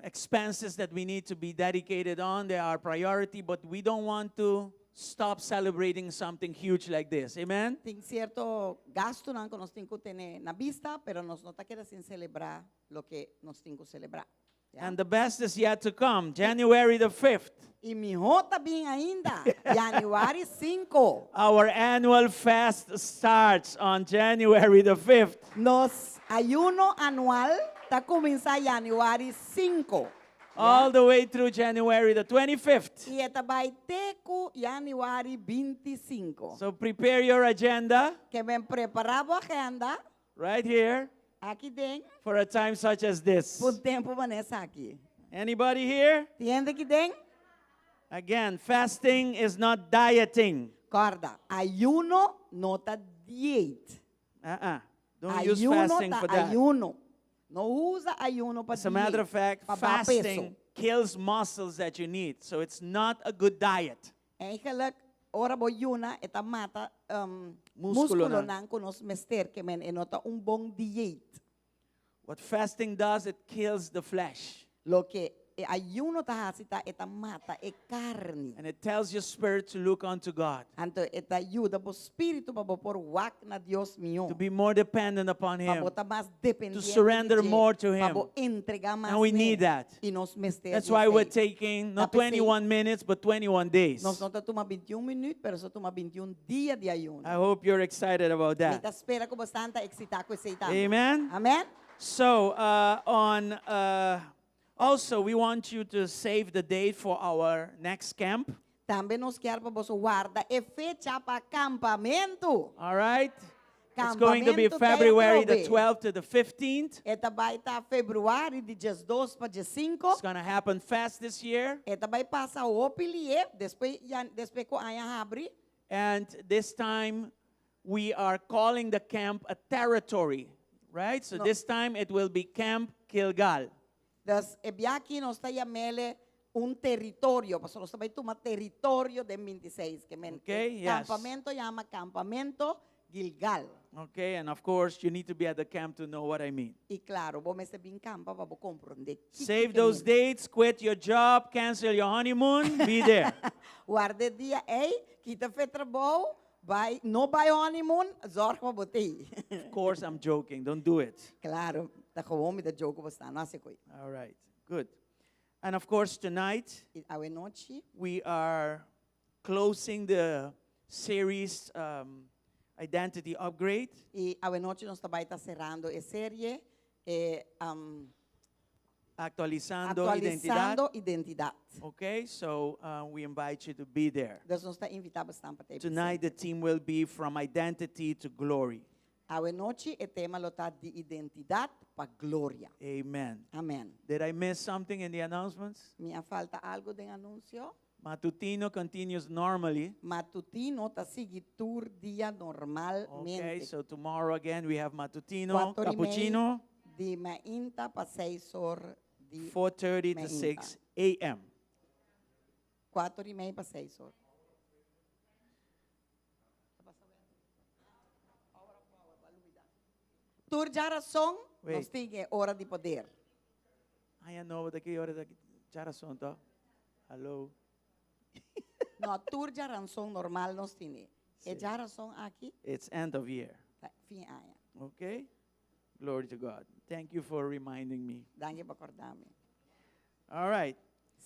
expenses that we need to be dedicated on. They are priority, but we don't want to stop celebrating something huge like this. Amen? Tin sierto gastunan ku nos tin ku tene na bista, pero nos no ta keda sin selebrá loke nos tin ku selebrá. Ja. And the best is yet to come. January the 5th, I mihó ta bin ainda, yanüari 5. our annual fast starts on January the 5th. Nos ayuno anual ta kuminsá yanüari 5. All the way through January the 25th. I e ta bai te ku yanüari 25. So prepare your agenda Ke men prepará bo agenda right here aki den for a time such as this. pa un tempu manera esaki. Anybody here? Tin hende aki den? Again, fasting is not dieting. Kòrda, ayuno no ta diet. Uh-uh. Don't use Ayuno fasting ta for that. ayuno. No usa ayuno pa As a matter of fact, pa baha peso. fasting kills muscles that you need. So it's not a good diet. Eigenlijk, ora bo yuna, e ta mata Músculo músculo nan. nan ku nos mester, ke men e no ta un bon diet. What fasting does, it kills the flesh. Loke e ayuno ta hasi ta e ta mata e karni. And it tells your spirit to look unto God, Anto e ta yuda bo spiritu pa bo por wak na Dios mihó. to be more dependent upon Pa Him. bo ta mas dependiente To surrender di dje, more to Pa Him. bo entregá mas And we n'e. need that. I nos mester That's why we're di esei. taking not Ta p'esei 21 minutes, but 21 days. Nos no ta tuma 21 minüt, pero nos ta tuma 21 dia di ayuno. I hope you're excited about Mi that. ta spera ku boso ta eksitá ku esei tambe. Amen. Amen. So, on also, we want you to save the date for our next camp. Tambe nos ke pa boso warda e fecha pa kampamentu. All right? It's going to be Kampamentu February the t'ei atrobe. 12th to the 15th. E ta bai ta febrüari di 12 pa 15. It's going to happen fast this year. E ta bai pasa hopi lihé, despues despues ku aña habri. And this time, we are calling the camp a territory, right? So No. this time it will be Camp Gilgal. Dus e biaha aki nos ta yam'é un teritorio, pasobra nos ta bai tuma teritorio den 26, ke men Okay, yes. kampamentu yama Kampamentu Gilgal. Okay, and of course, you need to be at the camp to know what I mean. I klaro, bo mester bin kampa pa bo komprondé. Save those dates, quit your job, cancel your honeymoon, be there. Warda e dia ei, kita fo'i trabou, bai, no bai honeymoon, zorg pa bo t'ei. Of course, I'm joking. Don't do it. Klaro, ta gewoon mi ta joke ku boso, no hasi koi. All right, good. And of course, tonight I awe nochi, we are closing the series Identity Upgrade. I awe nochi nos ta bai ta serando e serie e, Actualizando Identidad. Actualizando Identidad. Okay, so we invite you to be there. Dus nos ta invitá boso pa ta Tonight, the theme will be From Identity to Glory. Awe nochi e tema lo ta di identidat pa gloria. Amen. Amen. Did I miss something in the announcements? Mi a falta algu den anunsio? Matutino continues normally. Matutino ta sigui tur dia normalmente. Okay, so tomorrow again we have Matutino, Kuater i mei Cappuccino. Di mainta pa 6 or di 4:30 to mainta. 6 a.m. 4 i mei pa 6 or. Tur djarason, Wait. nos tin e ora di poder. Aña nobo ta ki ora ta djarason to? Hallo. No, tur djarason normal nos tin. E Si. djarason aki, It's end of year. ta fin aña. Okay? Glory to God. Thank you for reminding me. Danki pa korda mi. All right.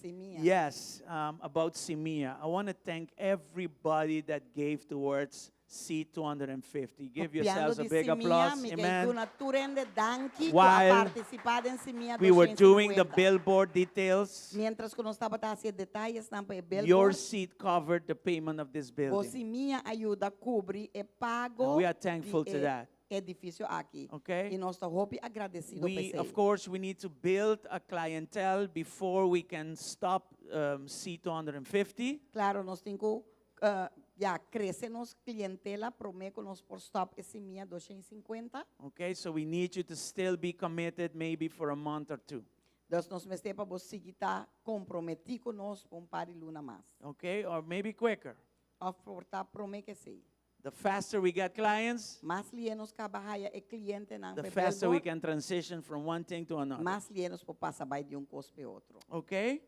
Simia. Yes, about Simia. I want to thank everybody that gave towards C250. Give yourselves a Papiando big di Simia, applause. mi ke Amen. duna tur hende danki ku a While partisipá den Simia We were doing the 250. billboard details. Mientras ku nos tabata hasi detayenan pa e Your billboard, seed covered the payment of this bo building. simia a yuda kubri e pago And we are thankful di to e that. edifisio aki. Okay? I nos ta hopi agradesido We, pa of esei. course, we need to build a clientele before we can stop C250. Klaro, nos tin ku uh, ya krese nos klientela promé ku nos por stop e simia 250. Okay, so we need you to still be committed maybe for a month or two. Dus nos mester pa bo sigui ta komprometí ku nos pa un par di luna mas. Okay, or maybe quicker. Òf por ta promé ku esei. The faster we get clients, Mas lihé nos kaba haya e klientenan the pa e faster we billboard, can transition from one thing to another. mas lihé nos por pasa bai di un kos pa otro. Okay,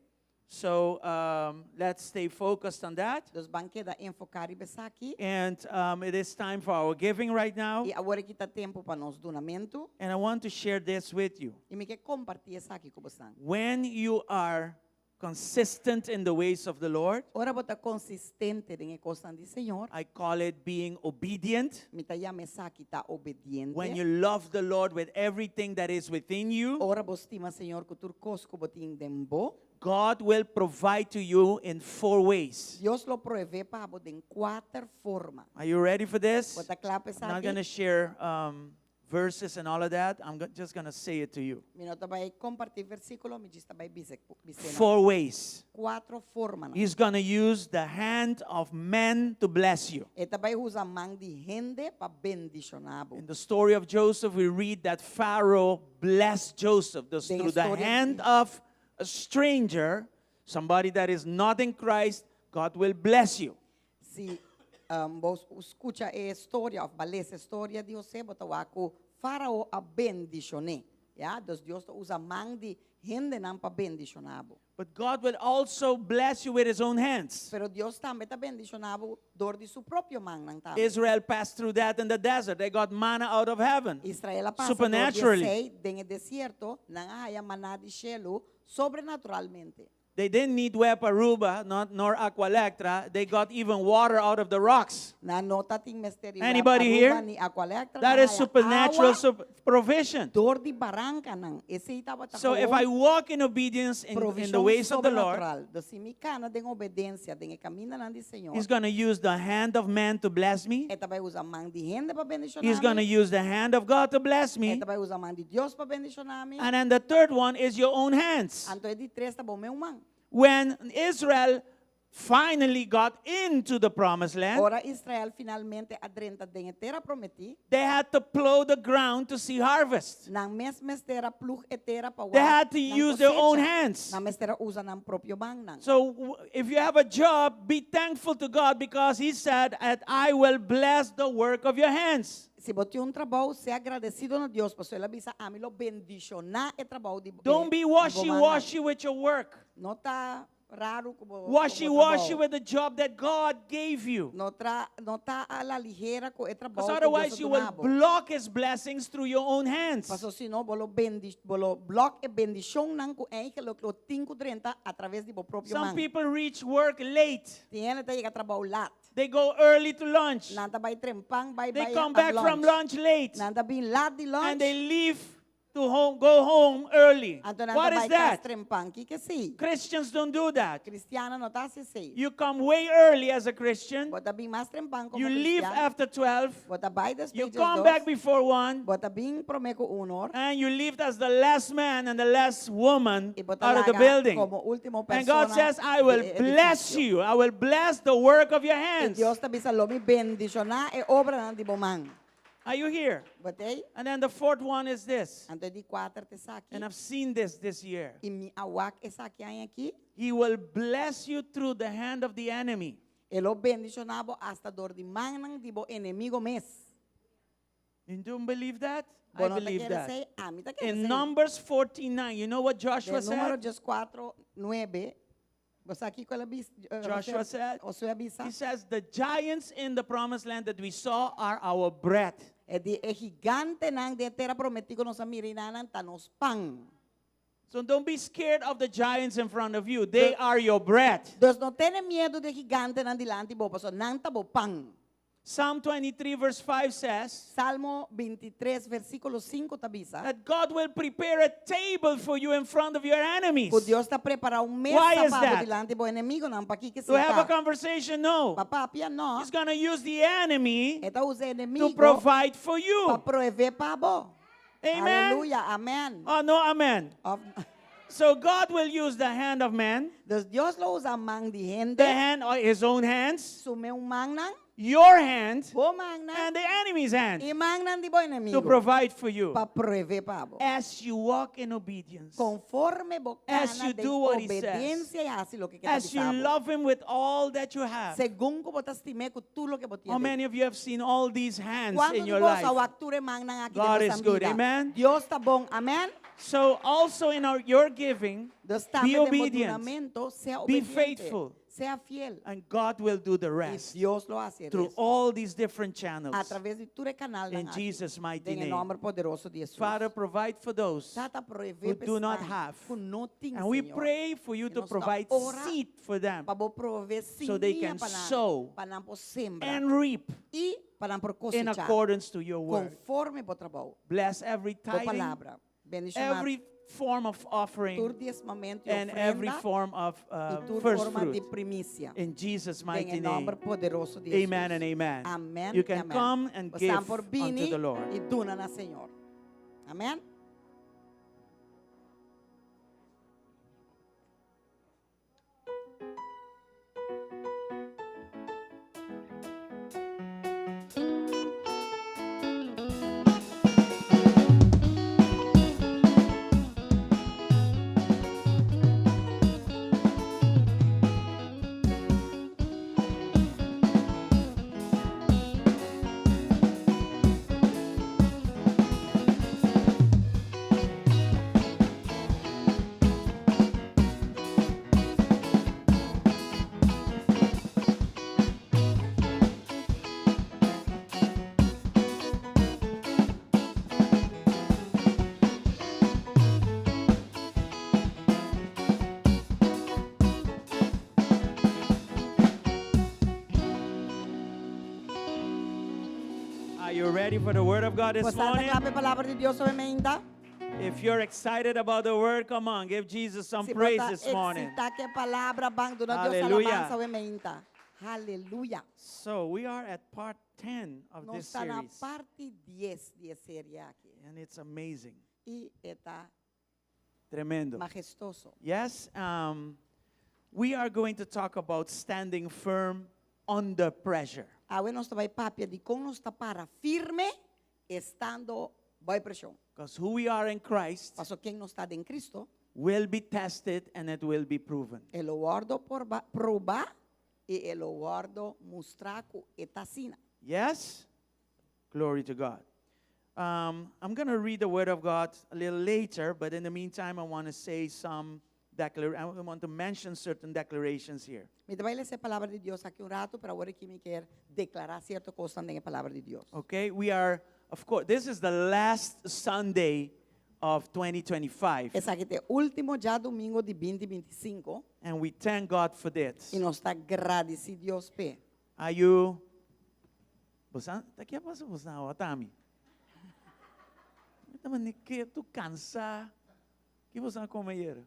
so let's stay focused on that. Dus ban keda enfoká riba esaki. And it is time for our giving right now. I awor aki ta tempu pa nos dunamentu. And I want to share this with you. I mi ke kompartí esaki ku boso. When you are consistent in the ways of the Lord, Ora bo ta konsistente den e kosnan di Señor, I call it being obedient. mi ta yama esaki ta obediente. When you love the Lord with everything that is within you, Ora bo stima Señor ku tur kos ku bo tin den bo, God will provide to you in four ways. Dios lo proveé pa bo den kuater forma. Are you ready for this? Bo ta kla pa I'm not going to esaki? share verses and all of that. I'm just going to say it to you. Mi no ta bai kompartí versíkulo, mi djis ta bai bisa bisa nan. Four ways. Kuater formanan. He's going to use the hand of men to bless you. E ta bai usa man di hende pa bendishoná bo. In the story of Joseph, we read that Pharaoh blessed Joseph thus Den through the historia hand of a stranger, somebody that is not in Christ, God will bless you. Si um, bo skucha e historia, òf bo lesa e historia di José, bo ta wak ku Farao a bendishon'é. Ja, dus Dios ta usa man di hendenan pa bendishoná bo. But God will also bless you with his own hands. Pero Dios tambe ta bendishoná bo dor di su propio mannan tambe. Israel passed through that in the desert. They got manna out of heaven. Israel a pasa dor di Supernaturally. esei den e desierto, nan a haya maná di shelu sobrenaturalmente. They didn't need WEB Aruba, not, nor Aqualectra. They got even water out of the rocks. Nan no tatin mester di WEB Anybody Aruba here? ni Aqualectra. That nan is haya supernatural awa provision. dor di barankanan. Esei tabata So if I walk in obedience in the provision ways of the Lord, sobrenatural. Dus si mi kana den obedensia, den e kamindanan di Señor. He's going to use the hand of man to bless me. E ta bai usa man di hende pa bendishoná He's going to mi. use the hand of God to bless me. E ta bai usa man di Dios pa bendishoná mi. And then the third one is your own hands. Anto e di tres ta bo mes man. When Israel finally got into the promised land, Ora Israel finalmente a drenta den e tera prometí, they had to plow the ground to see harvest. nan mes mester a plug e tera pa They had to nan use their own kosecha. hands. Nan mester a usa nan propio mannan. So if you have a job, be thankful to God because He said, and I will bless the work of your hands. Si bo tin un trabou, sea agradesido na Dios, pasobra El a bisa ami lo bendishoná e trabou di Don't be di bo washy mannan. washy with your work. No ta raro ku bo Washy ku bo washy trabou. with the job that God gave you. No tra no ta a la ligera ku e trabou Because ku Dios otherwise a you will duna bo. block His blessings through your own hands. Paso si no, bo lo bendi bo lo blòk e bendishonnan ku eigenlijk lo tin ku drenta a traves di bo propio Some man. people reach work late. Tin hende ta yega trabou lat. They go early to lunch. Nan ta bai trempan, bai They bai come at back from lunch. lunch late. Nan ta bin lat di lunch. And they leave to home, go home early. Anto nan What ta is bai kas that? trempan. Kiko esei? Christians don't do that. Kristiannan no ta hasi esei. You come way early as a Christian. Bo ta bin mas trempan komo You leave kristian. after 12. Bo ta bai despues You di come dos. back before 1. Bo ta bin promé ku un or. And you leave as the last man and the last woman I bo ta out of the laga building. komo último And God persona says, I will di e bless edifisio. you. I will bless the work of your I hands. Dios ta bisa lo mi bendishoná e obranan di bo man. Are you here? Bo t'ei? And then the fourth one is this. Anto e di kuater ta esaki. And I've seen this this year. I mi a wak esaki aña aki. He will bless you through the hand of the enemy. E lo bendishoná bo asta dor di mannan di bo enemigo mes. You don't believe that? Bo I no ta believe kere that. esei? Ami ta kere In esei. Numbers 14:9, you know what Joshua Den Número said? dieskuatro, nuebe, bo sa kiko el a bisa? Joshua said, Josué a bisa? He says, the giants in the promised land that we saw are our bread. E di, e gigantenan den e tera prometí ku nos a mira einanan ta nos pan. So don't be scared of the giants in front of you. They are your bread. Dus no tene miedu di e gigantenan dilanti bo, pasobra nan ta bo pan. Psalm 23 verse 5 says Salmo 23 versíkulo 5 ta bisa that God will prepare a table for you in front of your enemies. ku Dios ta prepará un Why mesa is pa bo that? dilanti bo enemigunan. Pakiko To have a esei ta? conversation? No. Pa papia? No. He's going to use the enemy E ta usa e to enemigu provide for you. pa proveé pa bo. Amen. Aleluya, amen. Oh, no, amen. Of, So God will use the hand of man, dus Dios lo usa man di hende, the hand, uh, his own hands, su mes mannan, your hand, bo mannan, and the enemy's hand i mannan di bo to enemigu provide for you. pa proveé pa bo. As you walk in obedience, Konforme bo As kana you den do what he says, obedensia i hasi loke ke ta as you bisa bo. love him with all that you have. Segun ku bo ta stim'é ku tur loke bo How tin. many of you have seen all these hands Kuantu in di your boso life? a wak tur e mannan aki den God boso is good. bida? Amen. Dios ta bon. Amen. So also in our, your giving, Dus be tambe den bo obedient. dunamento, sea Be obediente. faithful. Sea fiel. And God will do the I rest Dios lo hasi e through resto. all these different channels. A traves di tur e kanalnan In aki. Jesus' mighty Den e name. nòmber poderoso di Hesus. Father, provide for those Tata provee who pa do not esnan have. ku no tin, And we Señor. pray for you I to nos ta provide ora seed for them pa bo provee so they simia can pa nan, sow pa nan por sembra and reap i pa nan por in kosechá accordance to your word. konforme bo trabou, Bless every bo tithing, palabra. Bendishoná every form of tur offering, diesmamento i and every ofrenda form of i uh, tur first forma di fruit. primisia. In Jesus' Den mighty e name. nòmber poderoso di Hesus. Amen and amen. Amen You i can amen. come and Bosan give por unto bini the Lord. i duna na Señor. Amen. Are you ready for the word of God this Bo ta morning? kla pa e palabra di Dios awe mainta? If you're excited about the word, come on, give Jesus some Si praise bo ta this morning. eksitá ku e palabra, ban duna Dios Hallelujah. alabansa awe mainta. Hallelujah. So we are at part 10 of Nos this ta na series. parti 10 di e serie aki. And it's amazing. I e ta Tremendo. majestuoso. Yes, um, we are going to talk about standing firm under pressure. Awe nos ta bai papia di kon nos ta para firme estando bou preshon. Because who we are in Christ Paso ken nos ta den Cristo, will be tested and it will be proven. e lo wòrdu porba, probá i e lo wòrdu mustrá ku e ta asina. Yes? Glory to God. Um, I'm going to read the Word of God a little later, but in the meantime, I want to say some declar- I want to mention certain declarations here. Mi ta bai lesa e palabra di Dios aki un ratu, pero awor aki mi ke deklará sierto kos den e palabra di Dios. Okay? We are, of course, this is the last Sunday of 2025, Esaki ta e último djadumingu di 2025 and we thank God for this. i nos ta gradisí Dios p'e. Are you Bosan, ta ki a pasa bosan awa tami? Mi ta mani ketu, kansa. Ki bosan a kome ayer?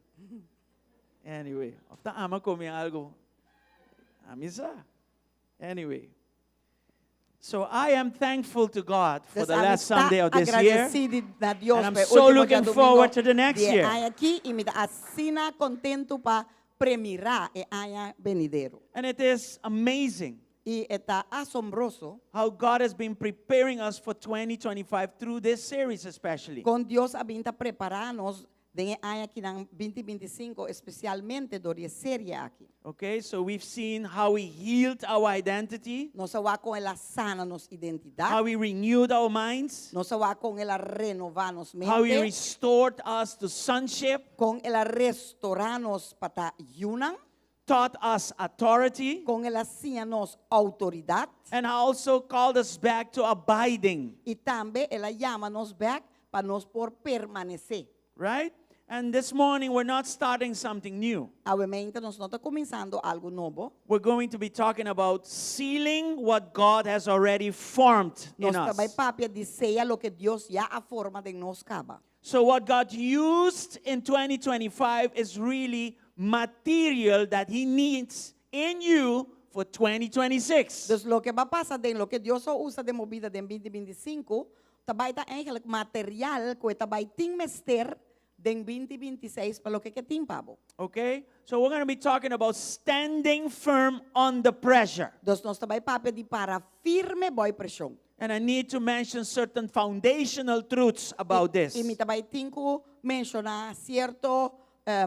Anyway, of ta ama kome algo. Ami sa. Anyway. So I am thankful to God for Dus the ami last ta Sunday of this year. agradecido na Dios And I'm pa e so último looking djadumingu forward to the next di e year. aña aki i mi ta asina kontentu pa premirá e aña benidero. And it is amazing. I e ta asombroso how God has been preparing us for 2025 through this series, especially. Kon Dios a bin ta prepará nos den e aña akinan 2025, espesialmente dor di e serie aki. Okay, so we've seen how He healed our identity, Nos a wak kon El a sana nos identidat. how He renewed our minds, Nos a wak kon El a renová nos how He mente. restored us to sonship, Kon El a restorá nos pa ta yunan. taught us authority, Kon El a siña nos outoridat. and also called us back to abiding, I tambe El a yama nos bèk pa nos por permanesé. right? And this morning, we're not starting something new. Awe mainta nos no ta kuminsando algu nobo. We're going to be talking about sealing what God has already formed in Nos ta bai us. papia di seya loke Dios ya a forma den nos kaba. So, what God used in 2025 is really material that He needs in you for 2026. Dus loke bai pasa den loke Dios a usa den bo bida den 2025, ta bai ta eigenlijk material ku e ta bai tin mester den 2026 pa loke e tin pa bo. Okay? So, we're going to be talking about standing firm under pressure. Dus nos ta bai papia di para firme bou preshon. And I need to mention certain foundational truths about this. I mi ta bai tin ku menshoná sierto eh,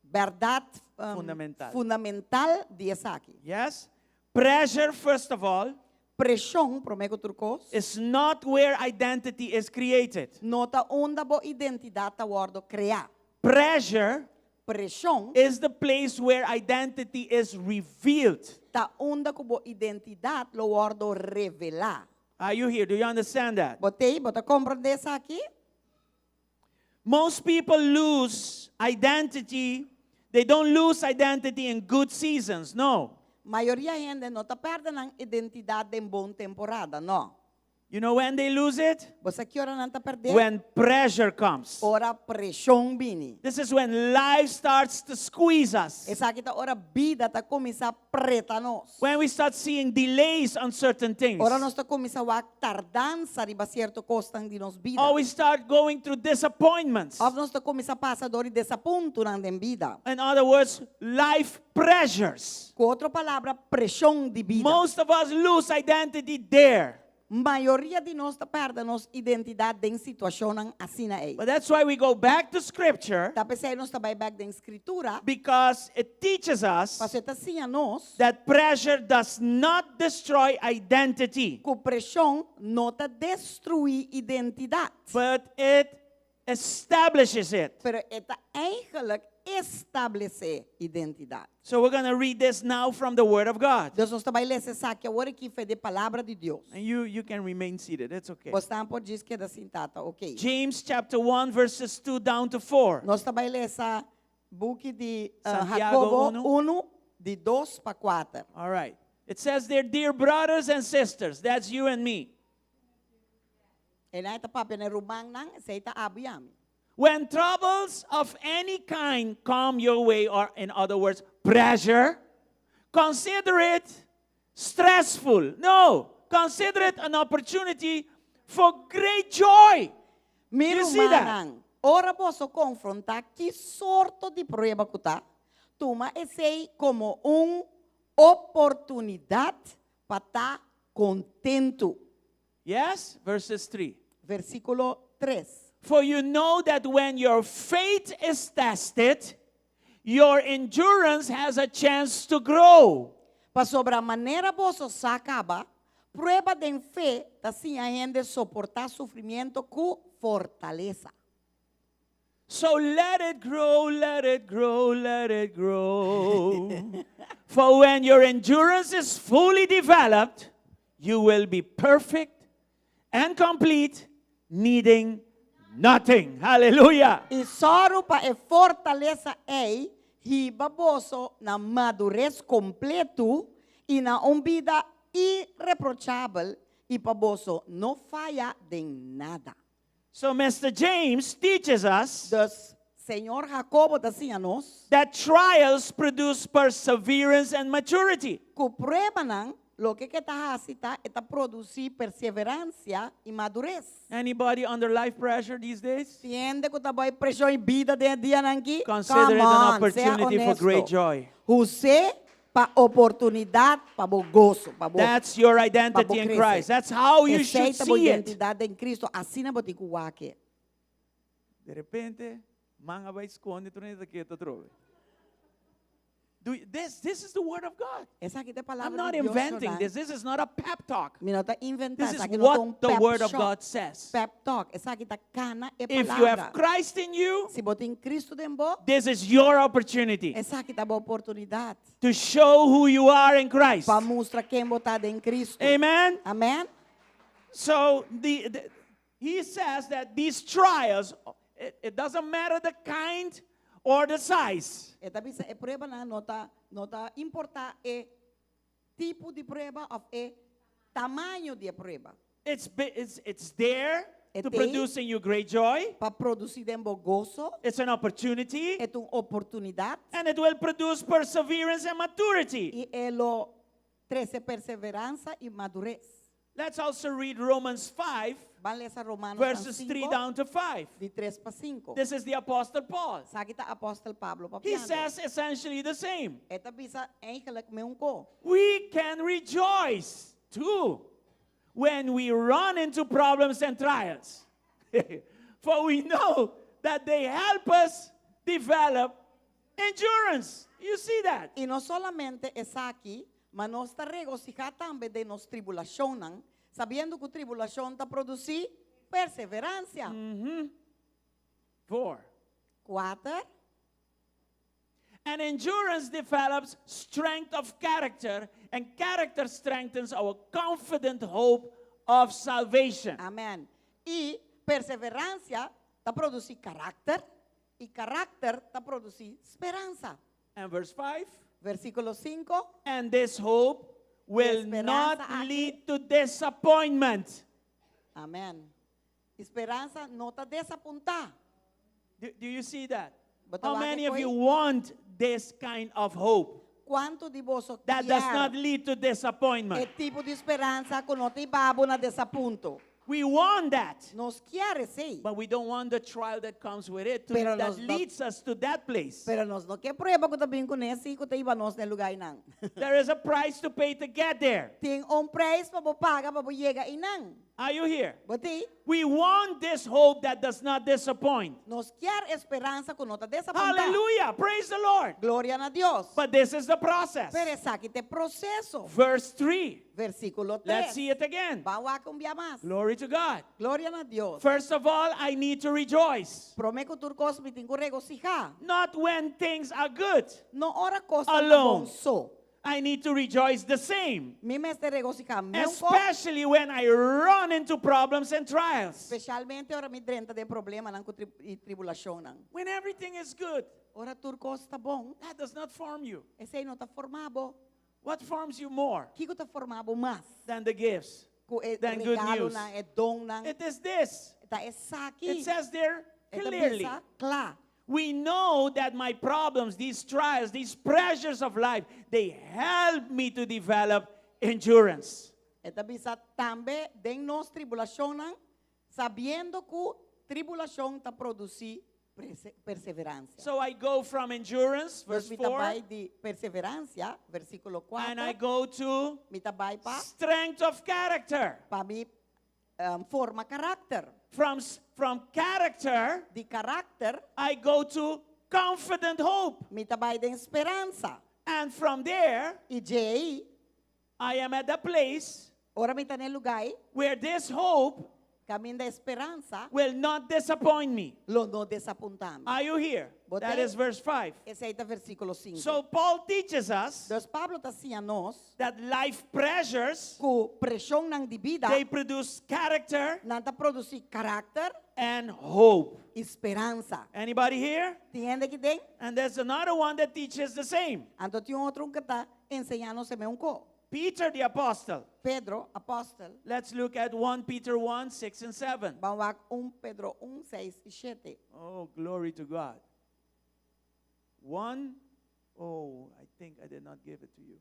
bèrdat Fundamental. fundamental di esaki. Yes? Pressure, first of all, Preshon, promé ku tur kos, is not where identity is created. no ta unda bo identidat ta wòrdu kreá. Pressure Preshon is the place where identity is revealed. ta unda ku bo identidat lo wòrdu revelá. Are you here? Do you understand that? Bo t'ei, bo ta komprondé esaki? Most people lose identity. They don't lose identity in good seasons. No. Mayoria hende no ta pèrdè nan identidat den bon temporada, no. You know when they lose it? Bo sa ki ora nan ta pèrdè? When pressure comes. Ora preshon bini. This is when life starts to squeeze us. Esaki ta ora bida ta kuminsá preta nos. When we start seeing delays on certain things. Ora nos ta kuminsá wak tardansa riba sierto kosnan di nos bida. Or we start going through disappointments. Òf nos ta kuminsá pasa dor di desapuntonan den bida. In other words, life pressures. Ku otro palabra, preshon di bida. Most of us lose identity there. Mayoria di nos ta pèrdè nos identidat den situashonnan asina ei. But that's why we go back to scripture Ta p'esei nos ta bai bèk den Skritura, because it teaches us pasobra e ta siña nos that pressure does not destroy identity, ku preshon no ta destruí identidat, but it establishes it. pero e ta eigenlijk establesé identidat. So we're going to read this now from the Word of God. Dus nos ta bai lesa esaki awor aki for di Palabra di Dios. And you, you can remain seated. It's okay. Boso por djis keda sintá, ta ok. James chapter 1, verses 2 down to 4. Nos ta bai lesa buki di uh, Santiago Jacobo 1. 1, di 2 pa 4. All right. It says there, dear brothers and sisters, that's you and me. Einan e ta papia na e rumannan, esei ta abo i ami. When troubles of any kind come your way, or in other words, pressure, consider it stressful. No, consider it an opportunity for great joy. Mi You see that? rumannan, ora boso konfrontá ki sorto di prueba ku ta, tuma esei komo un oportunidat pa ta kontentu. Yes? Verses 3. Versíkulo 3. For you know that when your faith is tested, your endurance has a chance to grow. Pasobra manera boso sa kaba, prueba den fe ta siña hende soportá sufrimentu ku fortalesa. So let it grow, let it grow, let it grow. For when your endurance is fully developed, you will be perfect and complete, needing nothing. Hallelujah. I sòru pa e fortalesa ei hiba boso na madures kompleto i na un bida ireprochabel i pa boso no faya den nada. So Mr. James teaches us Dus Señor Jacobo ta siña nos that trials produce perseverance and maturity. ku pruebanan loke ku e ta hasi ta e ta produsí perseveransia i madures. Anybody under life pressure these days? Tin hende ku ta bou preshon di bida den e dianan aki? Consider Come it an on, sea opportunity for great honesto. joy. Us'é. Pa oportunidat pa bo goso, pa bo That's your pa bo identity in krese. Christ. That's how you Esei should ta bo see it. identidat den Kristu, asina bo tin ku wak e. De repente, man a bai skonde tur hende ta ketu atrobe. Do you- this, this is the word of God. Esaki ta e I'm palabra not di Dios, inventing Shonan. this. This is not a pep talk. Mi no ta inventá, This is esaki no ta un what the pep word of shop, God says. Pep talk, esaki ta kana e If you have palabra. Christ in you, Si bo tin Kristu den bo, this is your opportunity esaki ta bo oportunidat to show who you are in Christ. pa mustra ken bo ta den Kristu. Amen. Amen. So the, the- he says that these trials, it, it doesn't matter the kind or the size. E ta bisa e pruebanan no ta no ta importá e tipo di prueba òf e tamaño di e prueba. It's, bi- it's, it's there E to t'ei produce in you great joy. pa produsí den bo goso, It's an opportunity. e ta un oportunidat And it will produce perseverance and maturity. i e lo trese perseveransa i madures. Let's also read Romans 5, Ban lesa Romanonan verses 3 5, down to 5. di 3 pa 5. This is the Apostle Paul. Esaki ta Apòstel Pablo He papiando. says essentially the same. E ta bisa eigenlijk mesun kos. We can rejoice too when we run into problems and trials. For we know that they help us develop endurance. You see that? I no solamente esaki, ma nos ta regosihá tambe den nos tribulashonnan, sabiendo ku tribulashon ta produsí perseveransia. Four. Kuater. And endurance develops strength of character, and character strengthens our confident hope of salvation. Amèn. I perseveransia ta produsí karakter, i karakter ta produsí speransa. And verse 5 Versíkulo 5. And this hope will Speransa not aki. lead to disappointment. Amèn. Speransa no ta desapuntá. Do, do you see that? But How the many of you one want this kind of hope Kuantu di boso that does kier not lead to disappointment? e tipo di speransa ku no ta hiba bo na desapunto? We want that, Nos kier esei. but we don't want the trial that comes with it to, Pero that nos no- leads us to that place. Pero nos no ke prueba ku ta bin kuné si ku ta hiba nos na e lugá einan. There is a price to pay to get there. Tin un preis pa bo paga pa bo yega einan. Are you here? Bo t'ei? We want this hope that does not disappoint. Nos kier speransa ku no ta desapuntá. Hallelujah. Praise the Lord. Gloria na Dios. But this is the process. Pero esaki ta e proseso. Verse 3. Versíkulo 3. Let's see it again. Ban wak un bia mas. Glory to God. Gloria na Dios. First of all, I need to rejoice. Promé ku tur kos mi tin ku regosihá. Not when things are good. No ora kos ta Alone. bon so. I need to rejoice the same. Mi mester regosihá mesun kos. Especially when I run into problems and trials. Spesialmente ora mi drenta den problemanan ku tri i tribulashonnan. When everything is good, Ora tur kos ta bon, that does not form you. esei no ta forma bo. What forms you more Kiko ta forma bo mas? than the gifts? Ku e Than good regalo news. nan, e don nan. It is this. Ta esaki. It says there E ta clearly. bisa kla. We know that my problems, these trials, these pressures of life, they help me to develop endurance. E ta bisa tambe den nos tribulashonnan, sabiendo ku tribulashon ta produsí perseveransia. So I go from endurance, verse Dus mi ta 4, bai di perseveransia, versíkulo 4. and I go to Mi ta bai pa strength of character. pa mi forma karakter. From, s- from character, Di karakter, I go to confident hope. mi ta bai den speransa. And from there, I djei, I am at the place ora mi ta na e lugá ei, where this hope kaminda e speransa, will not disappoint me. lo no desapuntá mi. Are you here? Bo That t'ei? is verse 5. Esei ta versíkulo 5. So Paul teaches us Dus Pablo ta siña nos that life pressures ku preshonnan di bida they produce character nan ta produsí karakter and hope. i speransa. Anybody here? Tin hende aki den? And there's another one that teaches the same. Anto tin otro ku ta enseñá nos e mesun kos. Peter the apostle. Pedro, apòstel, Let's look at 1 Peter 1, 6 and 7. ban wak 1 Pedro 1, 6 i 7. Oh, glory to God. 1, oh, I think I did not give it to you.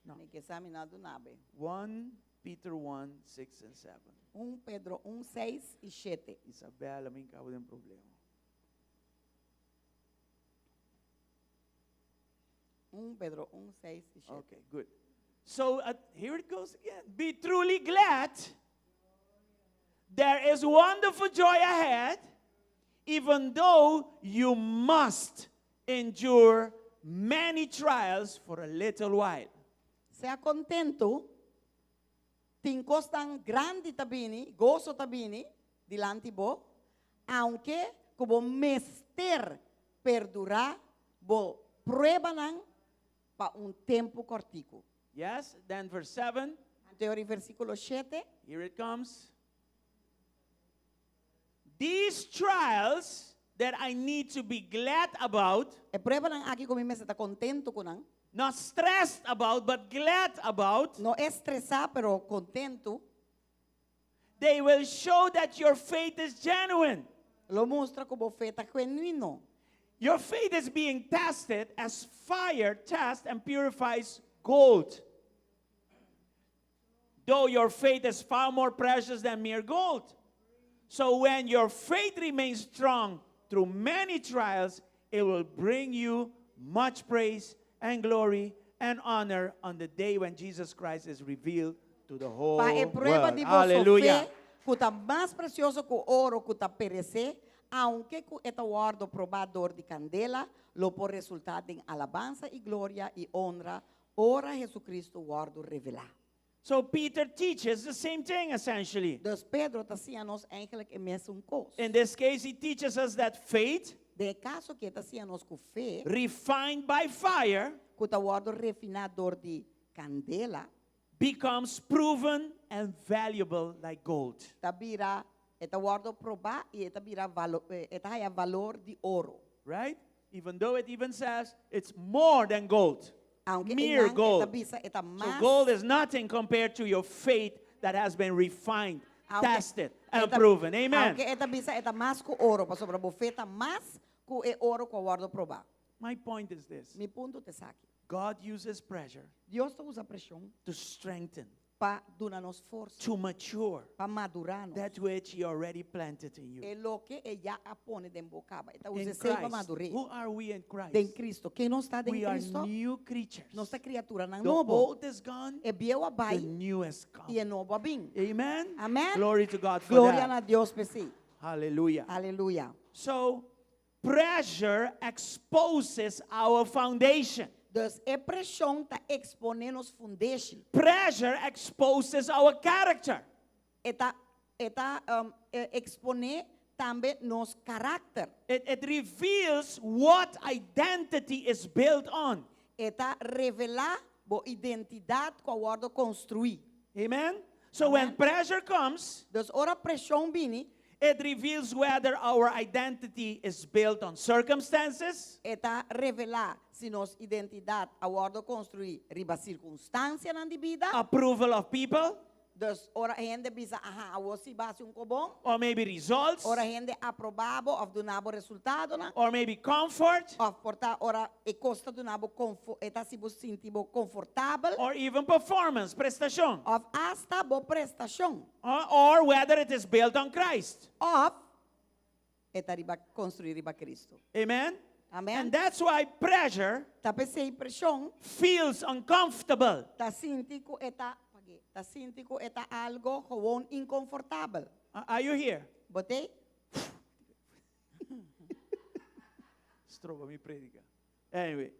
No. Mi ke sa mi no a duna bo. 1 Peter 1, 6 and 7. 1 Pedro 1, 6 i 7. Isabela, mi a kaba den problema. 1 Pedro 1, 6 i 7. Okay, good. So here it goes again. Be truly glad. There is wonderful joy ahead, even though you must endure many trials for a little while. Sea kontentu, tin kosnan grandi ta bini, goso ta bini, dilanti bo, aunke ku bo mester perdurá bo pruebanan pa un tempu kòrtiku. Yes, then verse 7. Anto e versíkulo 7. Here it comes. These trials that I need to be glad about, E pruebanan aki ku mi mester ta kontentu ku nan. not stressed about, but glad about, No stresá, pero kontentu. they will show that your faith is genuine. Lo mustra ku bo fe ta genuino. Your faith is being tested as fire tests and purifies gold. Though your faith is far more precious than mere gold. So when your faith remains strong through many trials, it will bring you much praise and glory and honor on the day when Jesus Christ is revealed to the whole Pa e prueba world. di boso Hallelujah. fe, ku ta mas presioso ku oro ku ta peresé, aunke ku e ta wòrdu probá dor di kandela, lo por resultá den alabansa i gloria i honra ora Hesukristu wòrdu revelá. So Peter teaches the same thing essentially. Dus Pedro ta siña nos eigenlijk e mesun kos. In this case, he teaches us that faith, Den e kaso aki e ta siña nos ku fe, refined by fire, ku ta wòrdu refiná dor di kandela, becomes proven and valuable like gold. ta bira, e ta wòrdu probá i e ta bira valo, e ta haya valor di oro. Right? Even though it even says it's more than gold. Aunke Mere einan e ta gold. bisa e ta So mas gold is nothing compared to your faith that has been refined, Aunke tested, and e ta- proven. Amen. Aunke e ta bisa e ta mas ku oro, pasobra bo fe ta mas ku e oro ku a wòrdu probá. My point is this. Mi punto ta esaki. God uses pressure Dios ta usa preshon to strengthen, pa duna nos forsa, to mature pa madurá nos. that which He already planted in you. E loke e ya a pone den bo kaba. E ta usa In esei pa Christ. madur'é. Who are we in Christ? Den Cristo. Ken nos ta den We are Cristo? new creatures. Nos ta kriaturanan The nobo. old is gone, E bieu a the bai new has come. i e nobo a bin. Amen. Amen. Glory to God for Gloria that. na Dios p'esei. Hallelujah. Aleluya. So, pressure exposes our foundation. Dus e preshon ta eksponé nos fundeshi. Pressure exposes our character. E ta e ta um, eksponé tambe nos karakter. It, it reveals what identity is built on. E ta revelá bo identidat ku a wòrdu konstruí. Amen? So when Amen. pressure comes, Dus ora preshon bini, it reveals whether our identity is built on circumstances, E ta revelá si nos identidat a wòrdu konstruí riba sirkunstansianan di bida. approval of people, Dus ora hende bisa, aha, awor si b'a hasi un kos bon. or maybe results, Ora hende aprobá bo òf duna bo resultadonan. or maybe comfort, Òf por ta ora e kos ta duna bo konfo, e ta hasi bo sinti bo konfortabel. or even performance, prestashon, Òf asta bo prestashon. Or whether it is built on Christ. Òf e ta riba konstruí riba Kristu. Amen? Amen. And that's why pressure Ta p'esei preshon feels uncomfortable. ta sinti ku e ta, ta sinti ku e ta algo gewoon inkonfortabel. Are you here? Bo t'ei? Stroba mi predika. Anyway.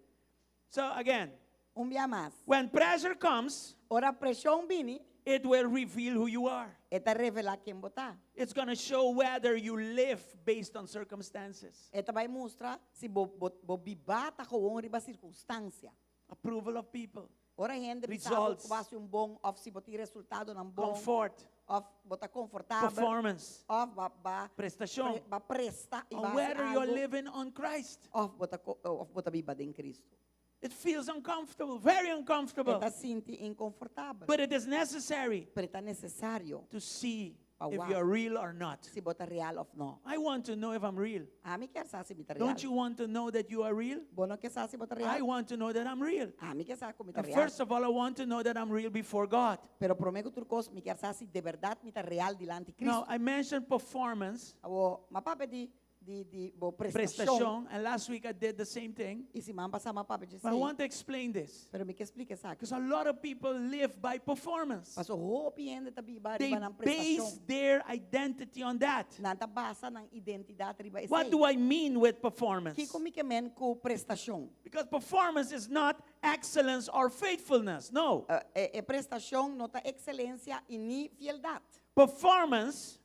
So again, Un bia mas. when pressure comes, Ora preshon bini, it will reveal who you are. e ta revelá ken bo ta. It's going to show whether you live based on circumstances. E ta bai mustra si bo bo bo biba ta gewoon riba sirkunstansia. Approval of people. Ora hende bisa bo Results. ku bo a hasi un bon òf si bo tin resultadonan bon. Comfort. Òf bo ta konfortabel. Performance. Òf bo a Prestashon. bo a presta i Or bo a hasi whether you're algo. living on Christ. Òf bo ta òf bo ta biba den Cristo. It feels uncomfortable, very uncomfortable. E ta sinti inkonfortabel. But it is necessary Pero e ta nesesario. to see Pa if wak. you're real or not. Si bo ta real òf no. I want to know if I'm real. Ami ke sa si mi ta real. Don't you want to know that you are real? Bo no ke sa si bo ta I real? want to know that I'm real. Ami ke sa ku mi ta And real. first of all, I want to know that I'm real before God. Pero promé ku tur kos, mi ke sa si di bèrdat mi ta real dilanti Now, Cristo. I mentioned performance. Awor, m'a papia di. di di bo prestashon. Prestashon. And last week I did the same thing. I siman pasá m'a papia But I esei. want to explain this. Pero mi ke splika esaki. Because a lot of people live by performance. Paso hopi hende ta biba They riba nan base prestashon. their identity on that. Nan ta basa nan identidat riba What esei. do I mean with performance? Kiko mi ke men ku prestashon? Because performance is not excellence or faithfulness. No. E, e prestashon no ta ekselensia i ni fieldat. Performance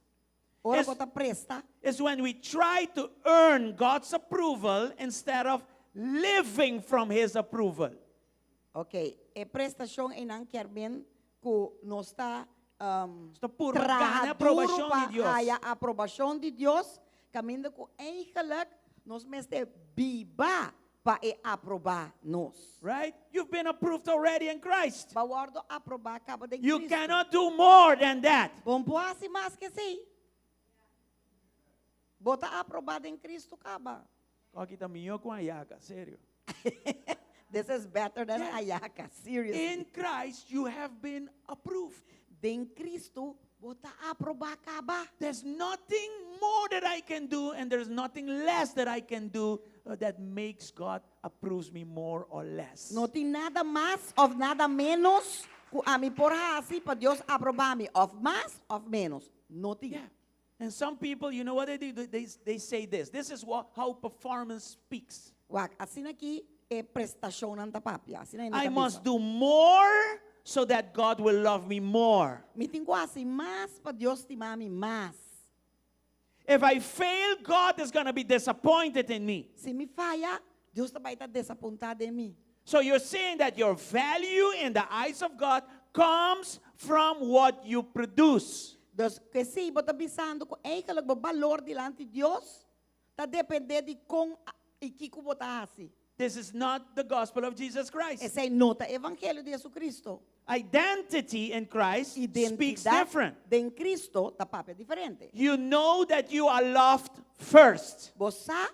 Ora is, bo ta presta, is when we try to earn God's approval instead of living from His approval. Ok, e prestashon einan kier men ku nos ta um, Nos ta purba traha gana duru aprobashon pa di Dios. haya aprobashon di Dios, kaminda ku eigenlijk nos mester biba pa e aprobá nos. Right? You've been approved already in Christ. B'a wòrdu aprobá kaba den You Cristo. cannot do more than that. Bo n' por hasi mas ku esei. Bo ta aprobá den Cristo kaba. Aki ta mihó ku ayaka, serio. This is better than Yeah. ayaka, seriously. In Christ you have been approved. Den Cristo bo ta aprobá kaba. There's nothing more that I can do and there's nothing less that I can do uh, that makes God approves me more or less. No tin nada mas òf nada ménos ku ami por hasi pa Dios aprobá mi, òf mas òf ménos. No tin. Yeah. And some people, you know what they do? They say this. This is what, how performance speaks. Wak, asina aki e prestashonnan ta papia. Asina I must do more so that God will love me more. Mi tin ku hasi mas pa Dios stima mi mas. If I fail, God is going to be disappointed in me. Si mi faya, Dios ta bai ta desapuntá den mi. So you're saying that your value in the eyes of God comes from what you produce. Dus ku esei bo ta bisando ku eigenlijk bo balor dilanti Dios ta dependé di kon i kiko bo ta hasi. This is not the gospel of Jesus Christ. Esei no ta evangelio di Jesucristo. Identity in Christ speaks Identidat different. den Cristo ta papia diferente. You know that you are loved first. Bo sa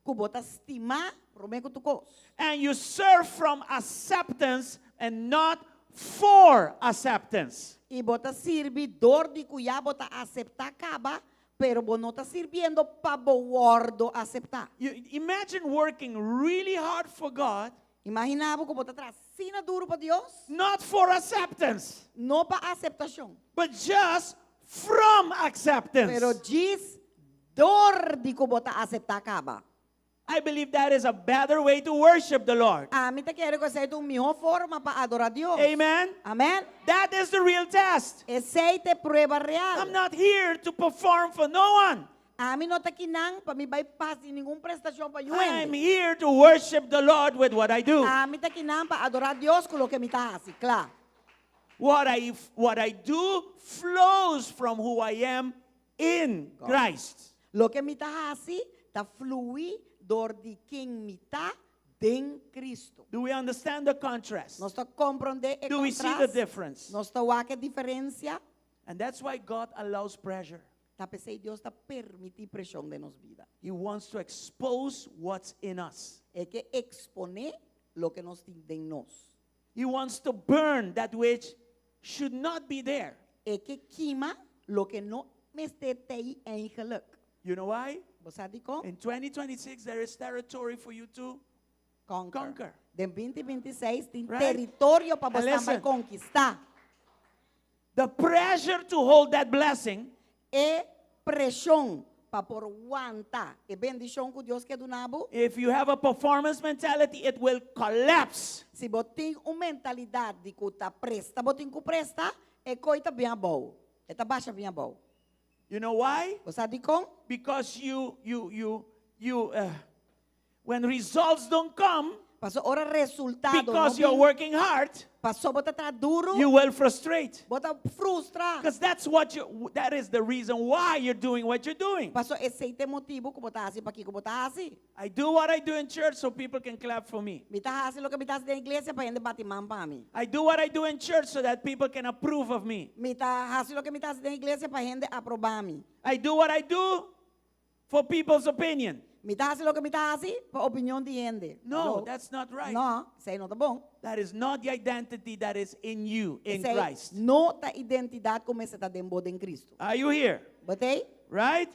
ku bo ta stimá promé ku tur kos. And you serve from acceptance and not for acceptance. I bo ta sirbi dor di ku ya bo ta aseptá kaba, pero bo no ta sirbiendo pa bo wòrdu aseptá. You imagine working really hard for God, Imaginá bo ku bo ta traha asina duru pa Dios, not for acceptance, no pa aseptashon, but just from acceptance. pero djis dor di ku bo ta aseptá kaba. I believe that is a better way to worship the Lord. Ami ta kere ku esei ta un mihó forma pa adorá Dios. Amen. Amèn. That is the real test. Esei ta e prueba real. I'm not here to perform for no one. Ami no ta akinan pa mi bai hasi ningun prestashon pa I'm niun hende. here to worship the Lord with what I do. Ami ta akinan pa adorá Dios ku loke mi ta hasi, kla. What I, what I do flows from who I am in God. Christ. Loke mi ta hasi ta flui dor di ken mi ta den Cristo. Do we understand the contrast? Nos ta komprondé e Do we see the contraste? difference? Nos ta wak e diferensia? And that's why God allows pressure. Ta p'esei Dios ta permití preshon den nos bida. He wants to expose what's in us. E ke eksponé loke nos tin den nos. He wants to burn that which should not be there. E ke kima loke no mester t'ei eigenlijk. You know why? Bo sa dikon? In 2026, there is territory for you to Conquer. conquer. Den 2026 tin Right? teritorio pa bo And listen. konkistá. The pressure to hold that blessing E preshon pa por wanta e bendishon ku Dios ke duna bo. If you have a performance mentality, it will collapse. Si bo tin un mentalidat di ku ta presta, bo tin ku presta, e kos ta bin abou. E ta basha bin abou. You know why? Bo sa dikon? Because you, you, you, you, uh, when results don't come, Paso ora resultado because no you're bin, working hard, paso bo ta traha duru, you will frustrate. bo ta frustra. Because that's what you, that is the reason why you're doing what you're doing. Paso esei ta e motibu ku bo ta hasi pakiko bo ta hasi. I do what I do in church so people can clap for me. Mi ta hasi loke mi ta hasi den iglesia pa hende bati man pa mi. I do what I do in church so that people can approve of me. Mi ta hasi loke mi ta hasi den iglesia pa hende aprobá mi. I do what I do for people's opinion. Mi ta hasi loke mi ta hasi pa opinion di hende. No, that's not right. No, esei no ta bon. That is not the identity that is in you, in Esei Christ. no ta identidat ku mester ta den bo den Cristo. Are you here? Bo t'ei? Right?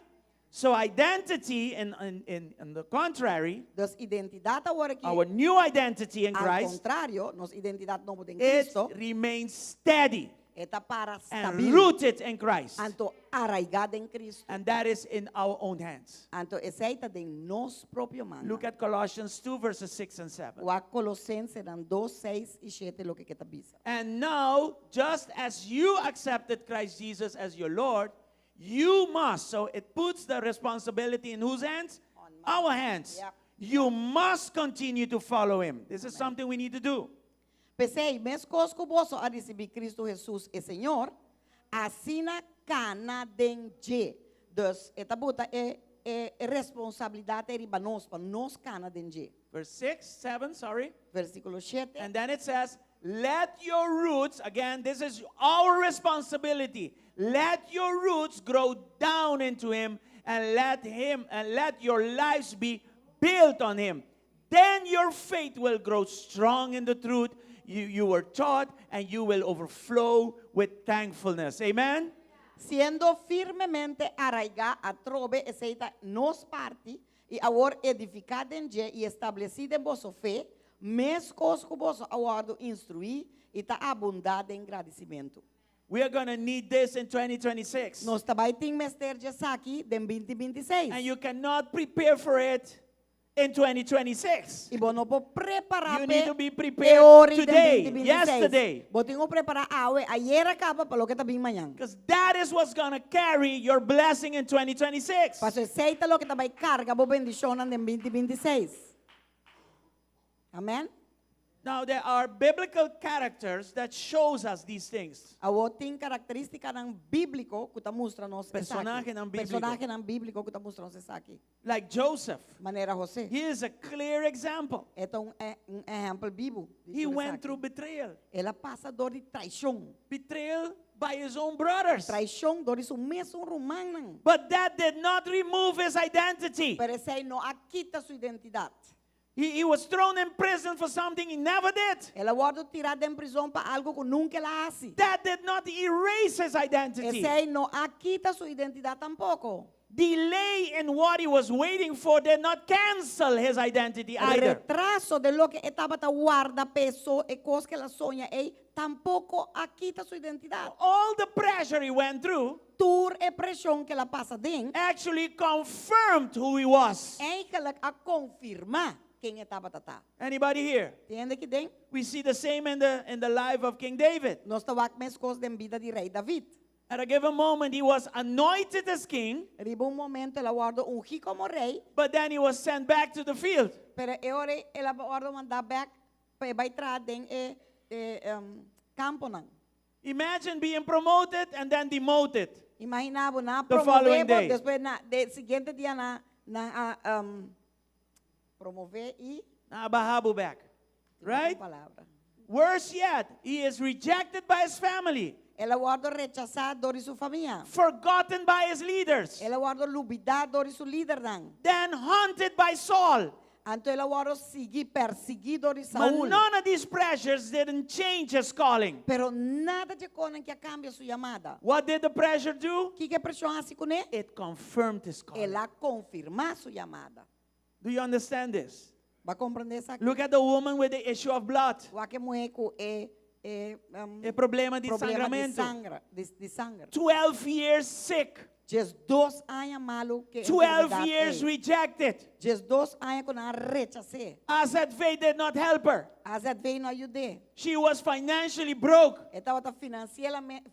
So identity, in, in, in, in the contrary, Dus identidat awor aki, our new identity in al Christ, kontrario, nos identidat nobo den it Kristo, remains steady e ta para and stabil. rooted in Christ. Anto araigá den Kristo. And that is in our own hands. Anto esei ta den nos propio man. Look at Colossians 2, verses 6 and 7. Wak Kolosensenan 2, 6 i 7 loke e ta bisa. And now, just as you accepted Christ Jesus as your Lord, you must. So it puts the responsibility in whose hands? Our hands. Yep. You must continue to follow him. This is something we need to do. P'esei, meskos ku boso a risibí Kristu Hesus e Señor, asina kana den dje. Dus, e ta buta e e responsabilidat ei riba nos, pa nos kana den dje. Verse 6, 7, sorry. Versíkulo shete. And then it says, Let your roots, again, this is our responsibility. Let your roots grow down into him and let him and let your lives be built on him. Then your faith will grow strong in the truth you, you were taught and you will overflow with thankfulness. Amen. Siendo firmemente araigá atrobe, esei ta nos parti, i awor edifiká den dje i establesí den boso fe, meskos ku boso a wòrdu instruí i ta abundá den gradisimentu. We are going to need this in 2026. Nos ta bai tin mester di esaki den binti binti seis. And you cannot prepare for it in 2026. I bo no por prepará You p'e need to be prepared e ora den today, binti binti seis. yesterday. Bo tin ku prepará awe, ayera kaba pa loke ta bin mañan. Because that is what's going to carry your blessing in 2026. Paso esei ta loke ta bai karga bo bendishonnan den binti binti seis. Amen. Now there are biblical characters that shows us these things. Awor tin karakterístikanan bíbliko ku ta mustra nos esaki. Personahenan bíbliko. Personahenan bíbliko ku ta mustra nos esaki. Like Joseph. Manera José. He is a clear example. E ta un un ehèmpel bibu di He tur went esaki. through betrayal. El a pasa dor di traishon. Betrayal by his own brothers. Traishon dor di su mesun rumannan. But that did not remove his identity. Pero esei no a kita su identidat. He, he was thrown in prison for something he never did. El a wòrdu tirá den prizon pa algu ku nunka el a hasi. That did not erase his identity. Esei no a kita su identidat tampoko. Delay in what he was waiting for did not cancel his identity either. Retraso den loke e tabata warda p'e so e kos ku el a soña ei tampoko a kita su identidat. All the pressure he went through Tur e preshon ku el a pasa den actually confirmed who he was. eigenlijk a konfirmá ken e tabata ta. Anybody here? Tin hende aki den? We see the same in the in the life of King David. Nos ta wak meskos den bida di Rei David. At a given moment, he was anointed as king, Riba un momento el a wòrdu ungí komo rei, but then he was sent back to the field. pero e ora ei el a wòrdu mandá bèk pa e bai traha den e e kamponan. Imagine being promoted and then demoted. Imaginá bo, nan a The following promové bo, day. despues na de siguiente dia nan nan a promové i Nan a baha bo bèk. Tin Right? otro palabra. Worse yet, he is rejected by his family, El a wòrdu rechasá dor di su famia. forgotten by his leaders, El a wòrdu lubidá dor di su lidernan. then hunted by Saul. Anto el a wòrdu sigui, persiguí dor di But Saul. none of these pressures didn't change his calling. Pero nada di e kosnan aki a kambia su yamada. What did the pressure do? Kiko e preshon a hasi kuné? It confirmed his calling. El a konfirmá su yamada. Do you understand this? Bo a komprendé esaki? Look at the woman with the issue of blood. Wak e muhé ku e e um, E problema di problema di sangramento. sangra, di, di sanger. 12 years sick. 12 aña malu ku e 12 enfermedat years ei. rejected. 12 aña ku nan a rechas'é. AZV did not help her. AZV no a yud'é. She was financially broke. E tabata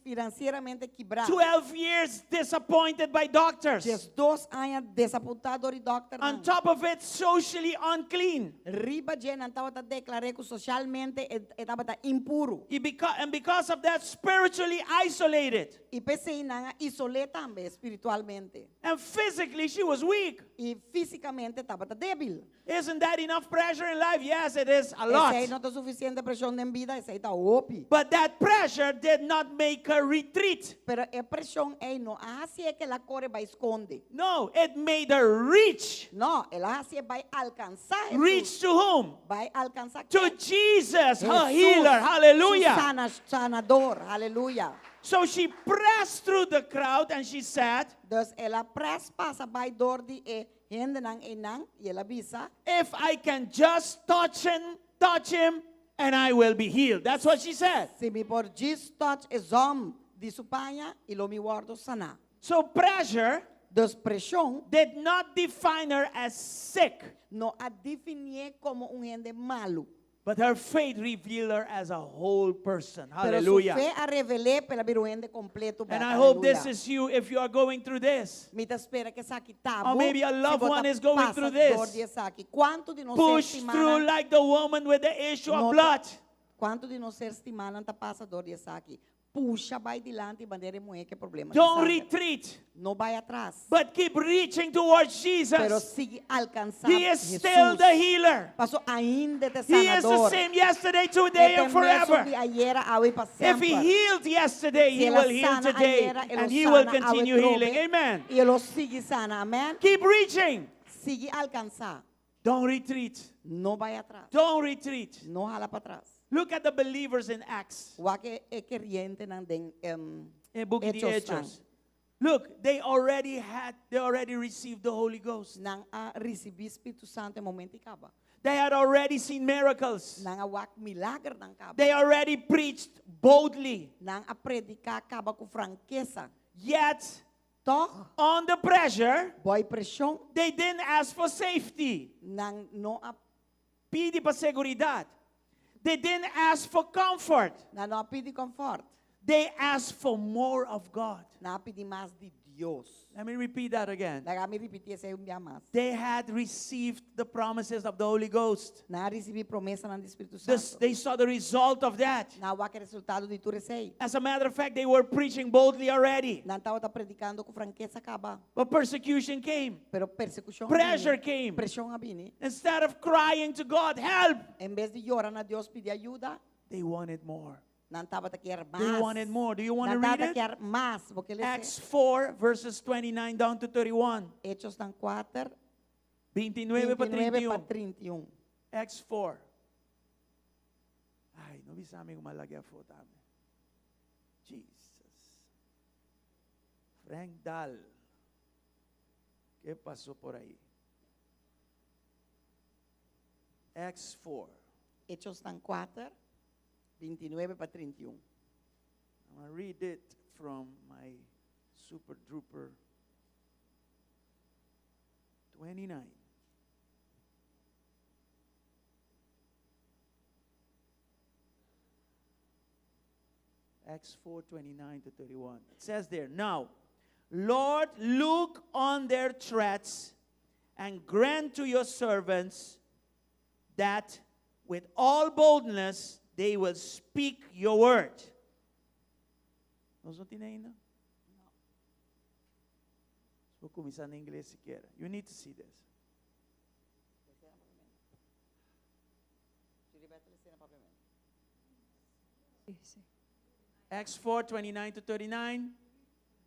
finansieramente kibrá. 12 years disappointed by doctors. 12 aña desapuntá dor di dòkternan. On top of it, socially unclean. Riba dje nan tabata deklar'é ku sosialmente e, e tabata impuru. Y and because of that, spiritually isolated. I p'esei nan a isol'é tambe spiritualmente. And physically, she was weak. I físikamente tabata débil. Isn't that enough pressure in life? Yes, it is a lot. Esei no ta sufisiente preshon den bida, esei ta hopi. But that pressure did not make her retreat. Pero e preshon ei no a hasié ku el a kore bai skonde. No, it made her reach. No, el a hasié bai alkansá Hesus. Reach to whom? Bai alkansá To ken? Jesus, her Hesus, healer. su Hallelujah. sana, sanador. Aleluya. So she pressed through the crowd and she said, Dus el a près pasa bai dor di e hendenan einan i el a bisa, If I can just touch him, touch him, and I will be healed. That's what she said. Si mi por djis touch e zòm di su paña i lo mi wòrdu saná. So pressure Dus preshon did not define her as sick, no a definié komo un hende malu. but her faith revealed her as a whole person. Pero su Hallelujah. fe a revel'é pa el a bira un hende kompleto bèk. And I hope this Aleluya. is you if you are going through this. Mi ta spera ku esaki ta bo. Or maybe a si loved bo ta one is going pasa through this. dor di esaki. Kuantu di nos ser Push stimá through nan- like the woman with the issue of No ta- blood. Kuantu di nos ser stimá nan ta pasa dor di esaki? Pusha bai dilanti manera e muhé ku problema di Don't sanger. retreat, No bai atras. but keep reaching towards Pero Jesus. sigui alkansá He is Jesus. still the healer. Paso ainda e ta He is the sanador. same yesterday, today, E ta and mesun forever. di ayera, awe i pa If he semper. healed yesterday, Si he el a will heal sana today. ayera, e lo And he will sana awe continue trobe. healing. Amen. I e lo sigui sana. Amen. Keep reaching. Sigui alkansá. Don't retreat. No bai atras. Don't retreat. No hala patras. Look at the believers in Acts. Wak e e kreyente den um, In Book di Hechos nan. Hechos. Look, they already had, they already received the Holy Ghost. Nan a risibí Spiritu Santu e momento ei kaba. They had already seen miracles. Nan a wak milagernan kaba. They already preached boldly. Nan a prediká kaba ku frankesa. Yet, Tòg, on the pressure, bou e preshon, they didn't ask for safety. nan no a Pidi pa seguridat. They didn't ask for comfort. nan no a pidi konfòrt. They asked for more of God. Nan a pidi mas di Dios. Let me repeat that again. Laga mi ripití esei un bia mas. They had received the promises of the Holy Ghost. Nan a risibí promesanan di Spiritu This, Santu. they saw the result of that. Nan a wak e resultado di tur esei. As a matter of fact, they were preaching boldly already. Nan tabata predikando ku frankesa kaba. But persecution came. Pero persekushon Pressure a bini. came. Preshon a bini. Instead of crying to God, help, En bes di yora na Dios pidi ayudo, they wanted more. Nan tabata kier mas. They wanted more. Do you want to Nan read tabata it? kier mas. Bo ke les'é? Acts 4, verses 29 down to 31. Hechosnan 4, 29 pa 29 pa 31. 31. Acts 4. Ay, no bisa mi ku malagay afo tambe. Jesus. Frank Dahl. ¿Qué pasó por ahí? Acts 4. Hechosnan 4, 29 pa 31. I'm going to read it from my super duper 29. Acts 4 29 to 31. It says there, Now, Lord, look on their threats and grant to your servants that with all boldness they will speak your word. Nos no tin ainda? Bo kuminsá na ingles sikiera. You need to see this. Acts 4 29 to 39.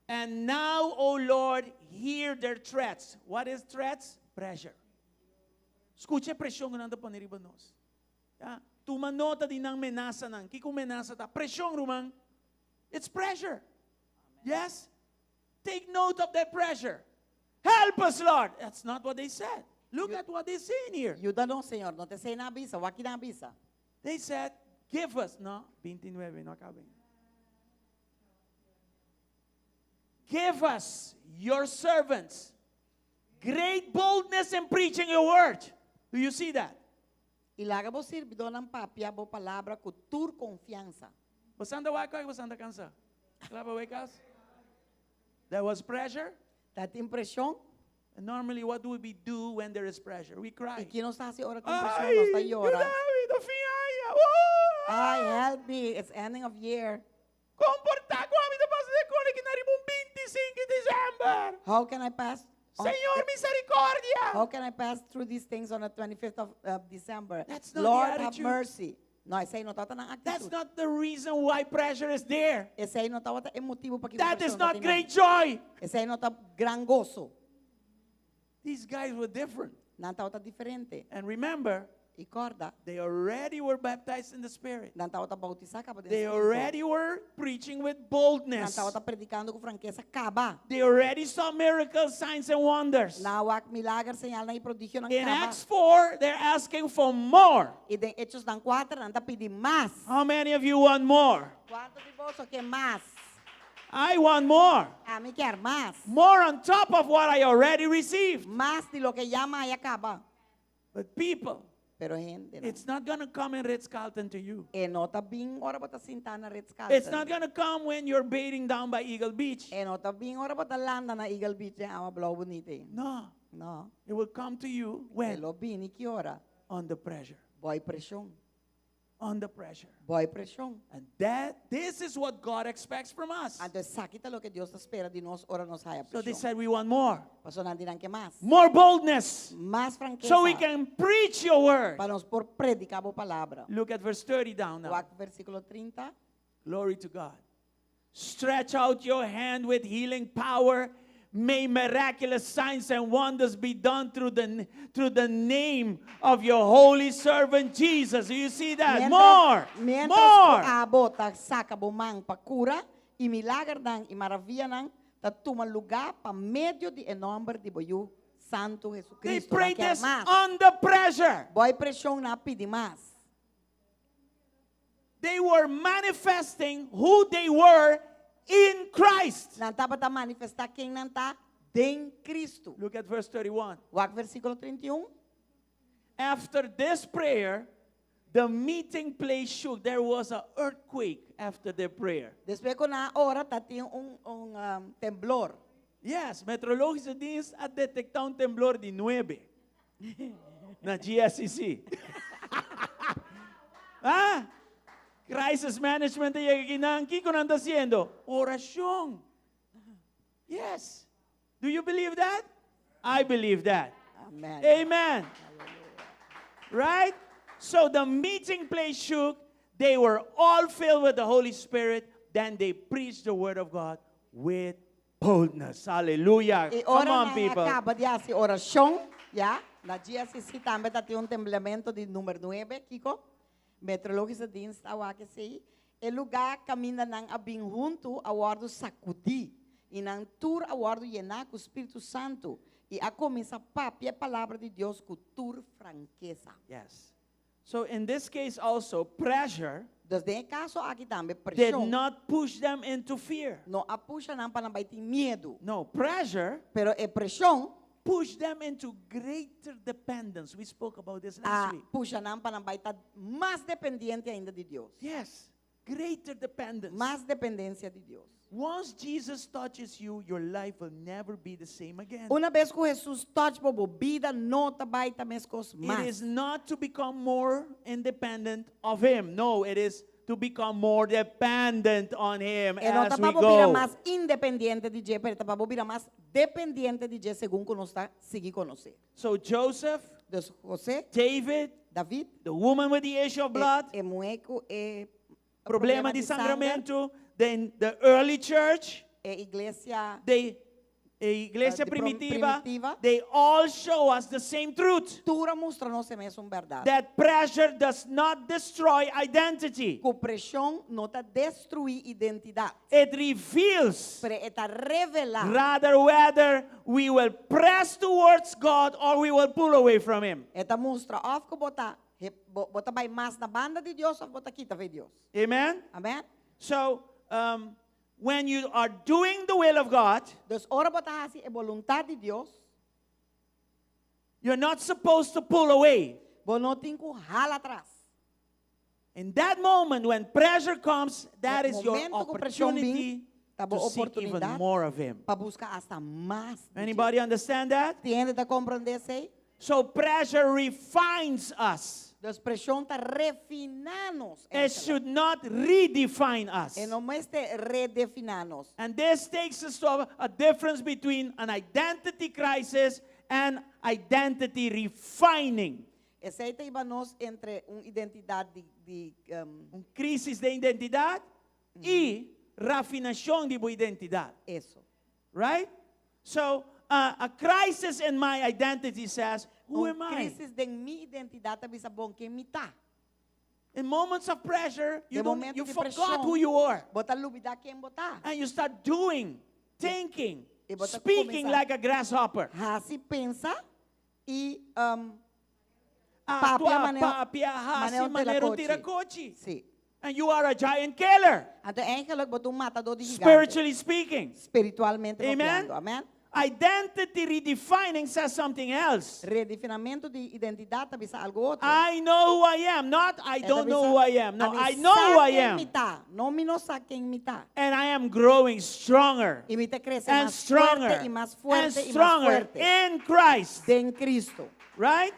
And now, O Lord, hear their threats. What is threats? Pressure. Skucha e preshon ku nan ta pone riba nos. Ya? Tuma nota di nan menasanan. Kiko menasa ta? Preshon, ruman. It's pressure. Yes? Take note of that pressure. Help us, Lord. That's not what they said. Look at what they say in here. Yuda nos, Señor. No ta esei nan a bisa. Wak kiko nan a bisa. They said, give us. No, 29, no a kaba. Give us, your servants, great boldness in preaching your word. Do you see that? I laga bo sirbidónan papia bo palabra ku tur konfiansa. Bo ta wak bo ta kansá. Kla pa kas? There was pressure. Tabatin preshon. And normally, what do we do when there is pressure? We cry. I kiko nos ta hasi ora tin preshon, nos ta Ay, yora. David, fin aña. Oh! Ay, help me, it's ending of year. Kon por ta ku ami ta pasa e kos aki na riba un 25 di desèmber. How can I pass? on- Señor, miserikòrdia. How can I pass through these things on the 25th of uh, December? That's not the Lord, have attitude. mercy. No, esei no tabata nan That's aktitut. not the reason why pressure is there. Esei no tabata e motibu pakiko That is preshon not ta great joy. Esei no ta gran goso. These guys were different. Nan tabata diferente. And remember, I kòrda. They already were baptized in the Spirit. Nan tabata boutisá kaba den They spiritu. already were preaching with Nan boldness. tabata predikando ku frankesa kaba. They already saw miracles, signs, and wonders. Nan a wak milager, señalnan i prodigionan In kaba. Acts 4, they're asking for more. I den Echosnan 4, nan ta pidi mas. How many of you want more? Kuantu di boso ke mas? I want more. Ami kier mas. More on top of what I already received. Mas di loke ya m'a haya kaba. But people, Pero hendenan. it's not going to come in Ritz Carlton to you. E no ta bin ora bo ta sintá na Ritz Carlton. It's not going to come when you're bathing down by Eagle Beach. E no ta bin ora bo ta landa na Eagle Beach den awa blou bunita ei. No. No. It will come to you when? E lo bini ki ora? Under pressure. Bou preshon. Under pressure. Bou preshon. And that this is what God expects from us. Anto esaki ta loke Dios ta spera di nos ora nos haya So they preshon. said we want more. Pasobra nan di nan ke mas. More boldness. Mas frankesa. So we can preach your word. Pa nos por prediká bo palabra. Look at verse 30 down now. Wak versíkulo 30. Glory to God. Stretch out your hand with healing power. May miraculous signs and wonders be done through the, through the name of your holy servant Jesus. Do you see that? more! Mientras more! ku abo ta saka bo man pa kura, i milagernan i maravianan ta tuma lugá pa medio di e nòmber di bo Yu Santu They Jesucristo. prayed Nan kier this mas. under pressure. Bou preshon nan a pidi mas. They were manifesting who they were in Christ. Nan tabata manifestá ken nan ta den Cristo. Look at verse 31. Wak versíkulo 31. After this prayer, the meeting place shook. There was an earthquake after their prayer. Despues ku nan a ora, tatin un, un um, temblor. Yes, meteorologische dienst a detektá un temblor di nuebe na GSCC. ah? Crisis management a yega aki nan. Kiko nan ta hasiendo? Orashon. Yes. Do you believe that? I believe that. Amen. Amen. Right? So the meeting place shook. They were all filled with the Holy Spirit. Then they preached the word of God with boldness. Hallelujah. E Come ora on, nan people. a kaba di hasi orashon, ya, na GSCC tambe tatin un temblamentu di number nuebe, kiko? Meteorologische dienst a wak esei. E lugá kaminda nan a bin huntu a wòrdu sakudí, i nan tur a wòrdu yená ku Spiritu Santu i a kuminsá papia e palabra di Dios ku tur frankesa. Yes. So in this case also, pressure Dus den e kaso aki tambe did preshon not push them into fear. no a pusha nan pa nan bai tin miedu. No, pressure Pero e preshon pushed them into greater dependence. We spoke about this last a week. pusha nan pa nan bai ta mas dependiente ainda di Dios. Yes, greater dependence. Mas dependensia di Dios. Once Jesus touches you, your life will never be the same again. Una bes ku Hesus touch bo, bo bida no ta bai ta meskos It mas. is not to become more independent of Him. No, it is to become more dependent on Him E no as ta we pa bo bira go. mas independiente di dje, pero ta pa bo bira mas dependiente di dje segun ku nos ta sigui konosé. So Joseph, Dus José, David, David, the woman with the issue of blood, e, e muhé ku e problema di sanger, sangramento, then the early church, e iglesia they, e iglesia di prom- primitiva, primitiva. they all show us the same truth. Tur a mustra nos e mesun bèrdat. That pressure does not destroy identity. Ku preshon no ta destruí identidat. It reveals Pero e ta revelá. rather whether we will press towards God or we will pull away from Him. E ta mustra òf ku bo ta bo ta bai mas na banda di Dios òf bo ta kita fe Dios. Amen? Amen? So, um, when you are doing the will of God, Dus ora bo ta hasi e boluntat di Dios, you're not supposed to pull away. bo no tin ku hala atras. In that moment, when pressure comes, that Na is your momento ku preshon bin, opportunity ta bo to seek even oportunidat more of Him. pa buska asta mas di dje. Anybody understand that? Tin hende ta komprondé esei? So pressure refines us. Dus preshon ta refiná nos. It should not redefine us. E no mester redefiná nos. And this takes us to a difference between an identity crisis and identity refining. Esei ta hiba nos entre un identidat di, di um, Un crisis de identidad y rafinacion di bo identidad. Eso. Right? So, uh, a crisis in my identity says, Who Un am I? Krísis den mi identidat ta bisa bon ken mi ta. In moments of pressure, you Den don't momento you di forgot preshon, who you are. Bo ta lubidá ken bo ta. And you start doing, thinking, I bo ta speaking kuminsá like a grasshopper. hasi, pensa i um, papia Aktua, manera papia, hasi manera un manera un tirakochi. tirakochi. Si. And you are a giant killer, Anto eigenlijk bo ta un matadó di gigante. spiritually speaking. Spiritualmente Amen. papiando. Amen. Identity redefining says something else. Redefinamentu di identidat ta bisa algu otro. I know who I am, not I E ta don't know bisa, who I am. No, Ami I know who sa I ken am. mi ta. No mi no sa ken mi ta. And I am growing stronger I mi ta krese and mas stronger fuerte i mas and fuerte i mas stronger fuerte. in Christ. Den Kristu. Right?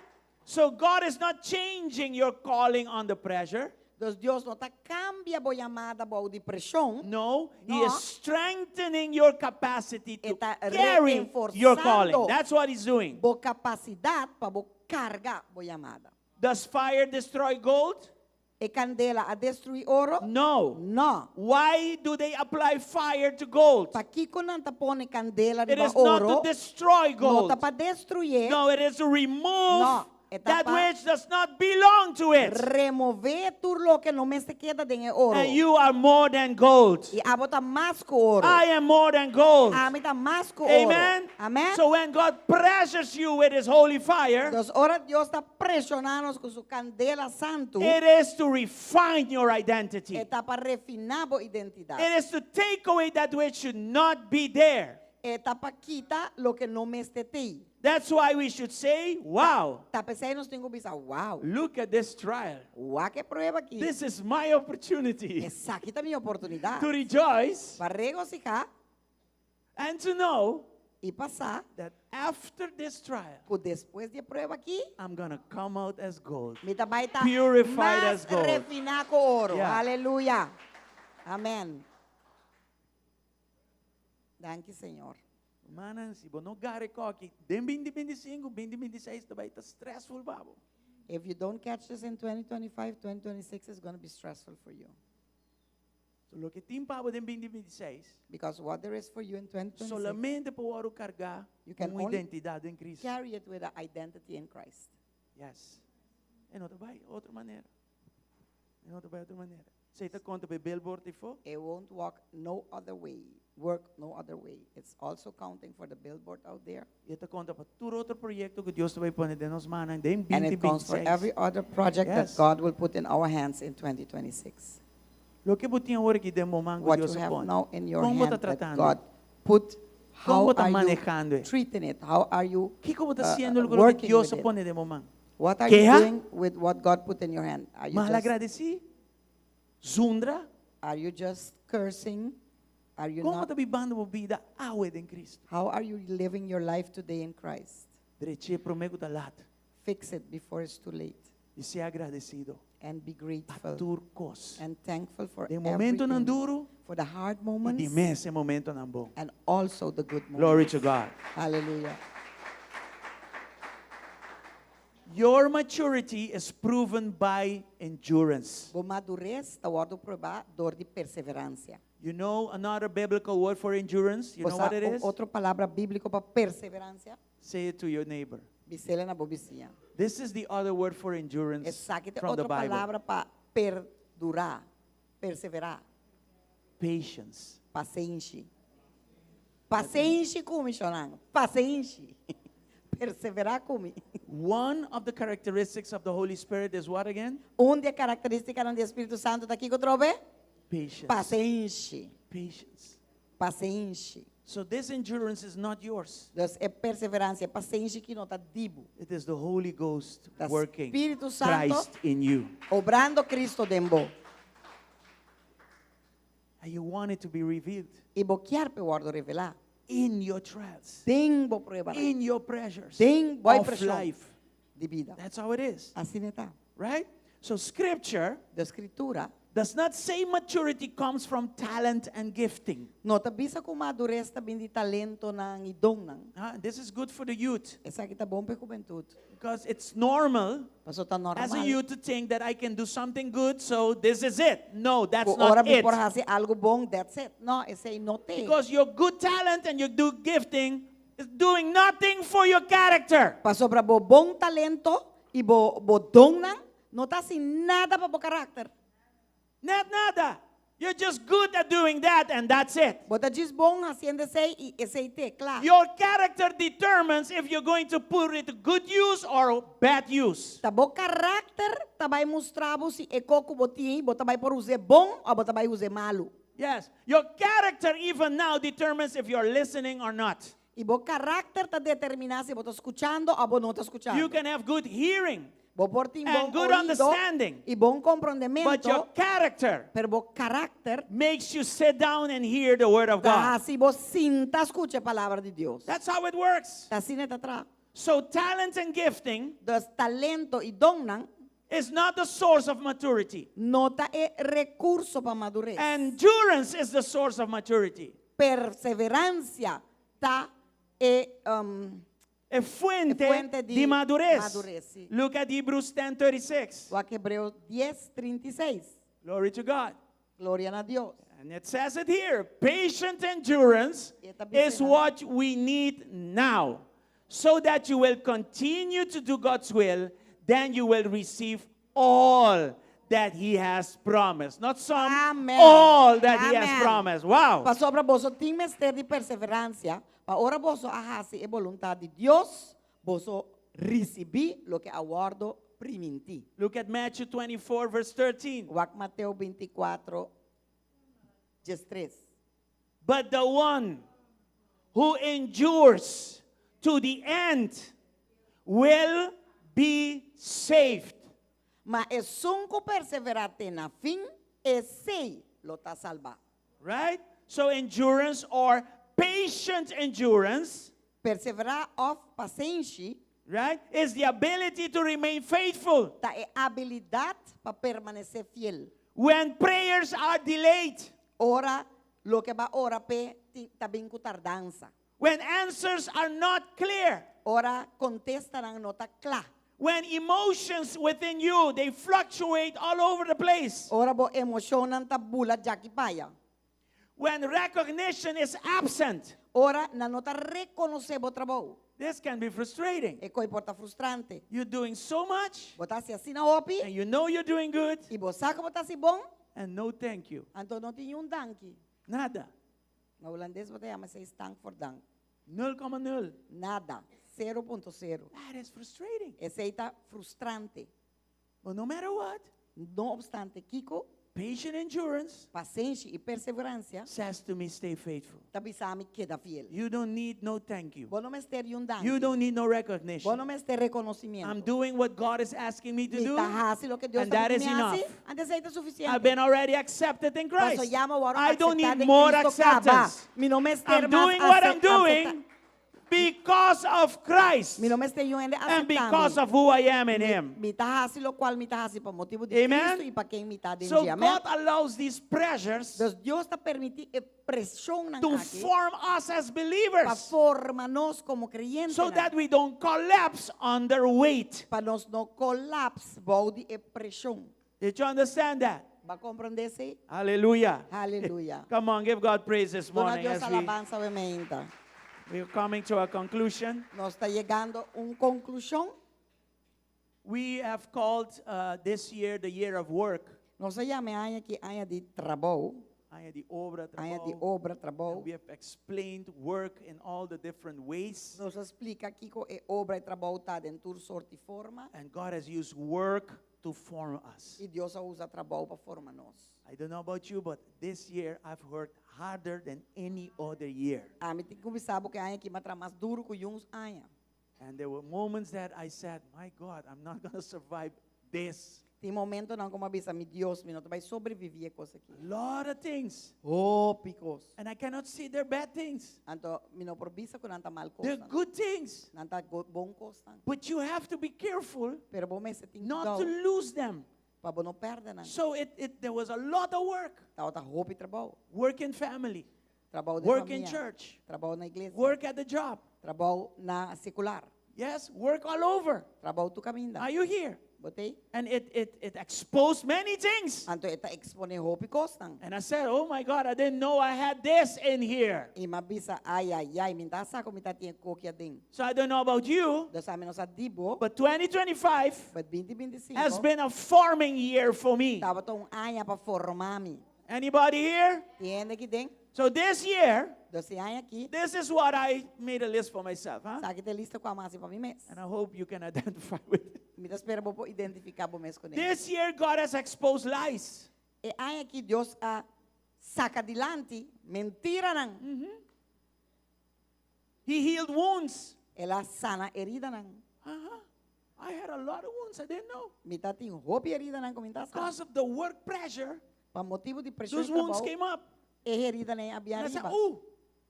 So God is not changing your calling under pressure. Dus Dios no ta kambia bo yamada bou di preshon. No, He No. is strengthening your capacity to E ta carry your calling. reenforzando That's what He's doing. bo kapasidat pa bo karga bo yamada. Does fire destroy gold? E kandela a destruí oro? No. No. Why do they apply fire to gold? Pakiko nan ta pone kandela It riba is not oro? to destroy No gold. ta pa destruí. No, it is to remove No, e ta that pa which does not belong to it. remové tur loke no mester keda den e oro. And you are more than gold. I abo ta mas ku oro. I am more than gold. Ami ta mas ku oro. Amen. Amen. So when God pressures you with his holy fire, Dus ora Dios ta preshoná nos ku su kandela santu, it is to refine your identity. e ta pa refiná bo identidat. It is to take away that which should not be there. E ta pa kita loke no mester t'ei. That's why we should say, wow, Ta p'esei nos tin ku bisa, wow, look at this trial. wak e prueba aki. This is my opportunity Esaki ta mi oportunidat. to rejoice Pa regosihá and to know i pa sa that after this trial, ku despues di e prueba aki, I'm going to come out as gold. mi ta bai ta Purified mas as gold. refiná ku oro. Yeah. Aleluya. Amèn. Danki, Señor. Manan, si bo no gara e kos aki, den 2025, 2026, ta bai ta stressful pa bo. If you don't catch this in 2025, 2026 is going to be stressful for you. So, loke tin pa bo den 2026, Because what there is for you in 2026, solamente por wòrdu kargá You can ku only identidat den Kristu. carry it with an identity in Christ. Yes. E no ta bai otro manera. E no ta bai otro manera. Esei ta konta pa e billboard eifó? It won't walk no other way, work no other way. It's also counting for the billboard out there. I ta konta pa tur otro proyekto ku Dios ta bai pone den nos mannan den And it counts for 2026. every other project that Yes. God will put in our hands in 2026. Loke bo tin awor aki den bo man ku What Dios you have pone. now in your Kon bo ta hand that tratando? God put, how Kon bo ta are you manehando? treating it? How are you Kiko bo ta uh, hasiendo ku loke working Dios with it? pone den bo man? What are you Keha? doing with what God put in your hand? Are you just, Malagradesí? Zundra? are you just cursing? Are you Kon not? bo ta bibando bo bida awe den Kristu? How are you living your life today in Christ? Drech'é promé ku ta lat. Fix it before it's too late. I sea agradesido. And be Pa grateful tur kos. and thankful for Den momentonan everything. duru For the hard i di moments mes e momentonan bon. and also the good moments. Glory to God. Hallelujah. Your maturity is proven by endurance. Bo madures ta wòrdu probá dor di perseveransia. You know another biblical word for endurance? You know Bo sa what it is? otro palabra bíbliko pa perseveransia? Say it to your neighbor. Bis'é na bo bisiña. This is the other word for endurance Esaki ta from the otro Bible. palabra pa perdurá, perseverá, Patience. pasenshi. Pasenshi ku mi, shonnan. Pasenshi. Perseverá ku mi. One of the characteristics of the Holy Spirit is what again? Un di e karakterístikanan di Spiritu Santu ta kiko trobe? Patience. Pasenshi. Patience. Pasenshi. So this endurance is not yours. Dus e perseveransia, pasenshi aki no ta di bo. It is the Holy Ghost Ta working Spiritu Santu Christ in you. obrando Cristo den bo. And you want it to be revealed I bo kier p'e wòrdu revelá. in your trials, Den bo prueba. in your pressures Den bo of preshon life. di bida. That's how it is, Asina e ta. right? So scripture E Skritura does not say maturity comes from talent and gifting. no ta bisa ku madures ta bin di talentonan i donnan. Ah, this is good for the youth Esaki ta bon pa e hubentut. because it's normal Paso ta as a normal. youth to think that I can do something good, so this is it. No, that's Ku ora not mi it. por hasi algu bon, that's it. No, esei no t'e. Because your good talent and your good gifting It's doing nothing for your character. Pasobra bo bon talento i bo bo donnan no ta hasi nada pa bo karakter. Net nada. You're just good at doing that and that's it. Bo ta djis bon hasiendo esei i esei te, kla. Your character determines if you're going to put it to good use or bad use. Ta bo karakter ta bai mustra bo si e kos ku bo tin ei bo ta bai por us'é bon òf bo ta bai us'é malu. Yes. Your character even now determines if you're listening or not. I bo karakter ta determiná si bo ta skuchando òf bo no ta You skuchando. can have good hearing Bo por tin bon and good oido understanding, i bon but your komprondementu, character pero bo karakter makes you sit down and hear the word of ta God. hasi bo sinta skucha e Palabra di Dios. That's how it works. Ta asina e ta traha. So talent and gifting Dus talento i donnan is not the source of maturity. no ta e rekurso pa madures. Endurance is the source of maturity. Perseveransia ta e um, E fuente, E fuente di di madurez. madurez, si. Look at Hebrews 10:36. Wak Hebreo dies, 36. Glory to God. Gloria na Dios. And it says it here, patient endurance E ta bisa is nan. what we need now, so that you will continue to do God's will, then you will receive all that he has promised. Not some, Amen. all that he has Amen. promised. Wow. Pasobra boso tin mester di perseveransia, pa ora boso a hasi e boluntat di Dios, boso risibí loke a wòrdu primintí. Look at Matthew 24, verse 13. Wak Mateo 24, 13. But the one who endures to the end will be saved. Ma esun ku perseverá te na fin, esei lo ta salbá. Right? So endurance or patient endurance, Perseverá òf pasenshi right, is the ability to remain faithful ta e abilidat pa permanesé fiel. when prayers are delayed, Ora loke b'a ora p'e ta bin ku tardansa. when answers are not clear, Ora kontestanan no ta kla. when emotions within you they fluctuate all over the place, Ora bo emoshonnan ta bula djaki p'aya. when recognition is absent. Ora nan no ta rekonosé bo trabou. This can be frustrating. E kos por ta frustrante. You're doing so much Bo ta hasi asina hopi and you know you're doing good i bo sa ku bo ta hasi bon, and no thank you. anto no tin un danki. Nada. Na hulandes bo ta yama esei stank voor dank. 0,0. Nada. 0.0. That is frustrating. Esei ta frustrante. But no matter what, No obstante kiko, patient endurance pasenshi i perseveransia says to me, stay faithful. ta bisa mi keda fiel. You don't need no thank you. Bo no mester di un danki. You don't need no Bo recognition. no mester reconocimiento. I'm doing what God is asking me to Mi do. ta hasi loke Dios And ta that is pidi mi hasi, enough. anto esei ta suficiente. I've been already accepted in Paso Christ. ya m'a wòrdu I don't akseptá need den more Cristo kaba. acceptance. Mi no mester I'm mas doing what I'm aseptá. doing because of Christ Mi no mester niun hende and aseptá because mi. of who I am in Him. Mi ta hasi lokual mi ta hasi pa motibu di Amen. Cristo i pa ken mi ta den So dje. Amen. God allows these pressures Dus Dios ta permití e preshonnan to aki form us as pa believers forma nos komo kreyente so that we don't collapse under weight. pa nos no kolaps bou di e preshon. Did you understand that? B'a komprondé esei? Hallelujah. Hallelujah. Come on, give God praise this Duna morning Dios as we, alabansa awe mainta. we are coming to a conclusion. Nos ta yegando un konklushon. We have called uh, this year the year of work. Nos a yama e aña aki aña di trabou. Aña di obra, Aña di trabou. obra, trabou. And we have explained work in all the different ways. Nos a splika kiko e obra i trabou ta den tur sorto i forma. And God has used work to form us. I Dios a usa trabou pa forma nos. I don't know about you, but this year I've worked harder than any other year. Ami tin ku bisa bo ku e aña aki m'a traha mas duru ku niun aña. And there were moments that I said, My God, I'm not going to survive this. Tin momentonan ku m'a bisa, mi Dios, mi no ta bai sobreviví e kos aki. A lot of things. Hopi kos. And I cannot see they're bad things. Anto, mi no por bisa ku nan ta mal They're kosnan. good things. Nan ta bon kosnan. But you have to be careful Pero bo mester tin not to cuidado lose them. pa bo no pèrdè nan. So it, it, there was a lot of work. Tabata hopi trabou. Work in family, Trabou den work in famia. church, Trabou na iglesia. work at the job. Trabou na sekular. Yes, work all over. Trabou tur kaminda. Are you here? Bo t'ei? And it exposed many things. Anto e ta eksponé hopi kosnan. And I said, "Oh my God, I didn't know I had this in here." I m'a bisa, ai, ai, ai, mi n' sa ku mi tatin e kos aki aden. So I don't know about you, Dus ami no sa di bo, but 2025 but 2025 has been a forming year for me. tabata un aña pa forma mi. Anybody here? Tin hende aki den? So this year, Dus e aña aki, this is what I made a list for myself, huh? esaki ta e lista ku m'a hasi pa mi mes. And I hope you can identify with it. Mi ta spera bo por identifiká bo mes kuné. This year, God has exposed lies. E aña aki Dios a saka dilanti mentiranan. He healed wounds. El a sana heridanan. I had a lot of wounds I didn't know. Mi tatin hopi heridanan ku mi n' sa. Because of the work pressure, Pa motibu di preshon those wounds came up. e heridanan a bin And I said, ariba. "Oh,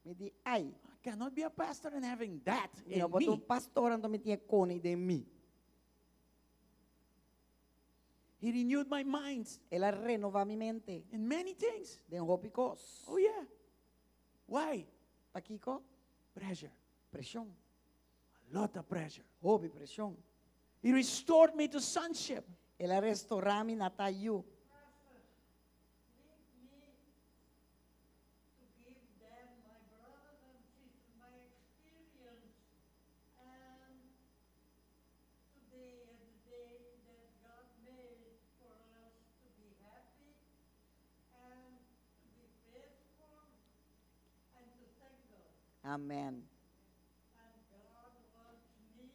Mi di, ai, I cannot be a pastor and having that mi no in por ta me." un pastor anto mi tin e kos ei den mi. He renewed my mind El a renová mi mente. in many things. Den hopi kos. Oh, yeah. Why? Pakiko? Pressure. Preshon. A lot of pressure. Hopi preshon. He restored me to sonship. El a restourá mi na ta yu. To give them, my brothers and sisters, my experience. And today is the day that God made for us to be happy and to be faithful and to thank God. Amen. And God wants me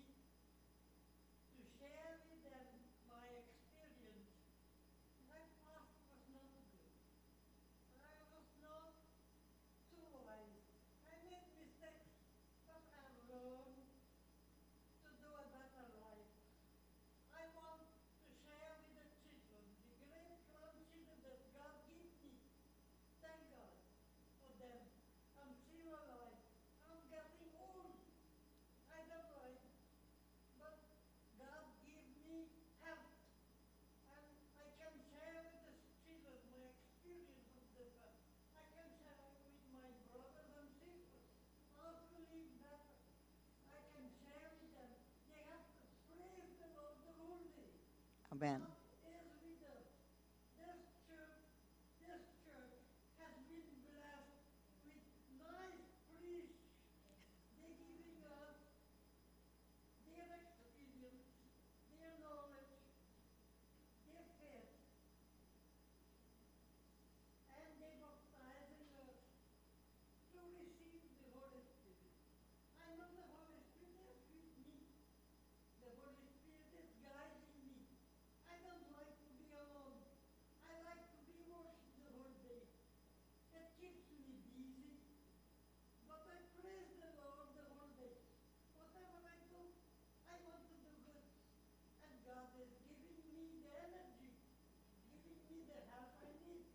to share with them my experience. My past was not good. I was not too wise. I made mistakes, but I learned to do a better life. I want to share with the children, the great grandchildren that God gave me. Thank God for them. I'm still alive. I'm getting old. I don't like, but God give me health. And I can share with the children my experience of the past. I can share with my brothers and sisters how to live better. I can share with them. They have to praise the Lord the whole day. Amen. God is with us. This church has been blessed with nice priests. They giving us their experience, their knowledge, their faith, and they baptizing us to receive the Holy Spirit. I know the Holy Spirit is with me. The Holy Spirit is guiding me. I don't like to be alone. I like to be worshiped the whole day. It keeps me busy. But I praise the Lord the whole day. Whatever I do, I want to do good. And God is giving me the energy, giving me the help I need.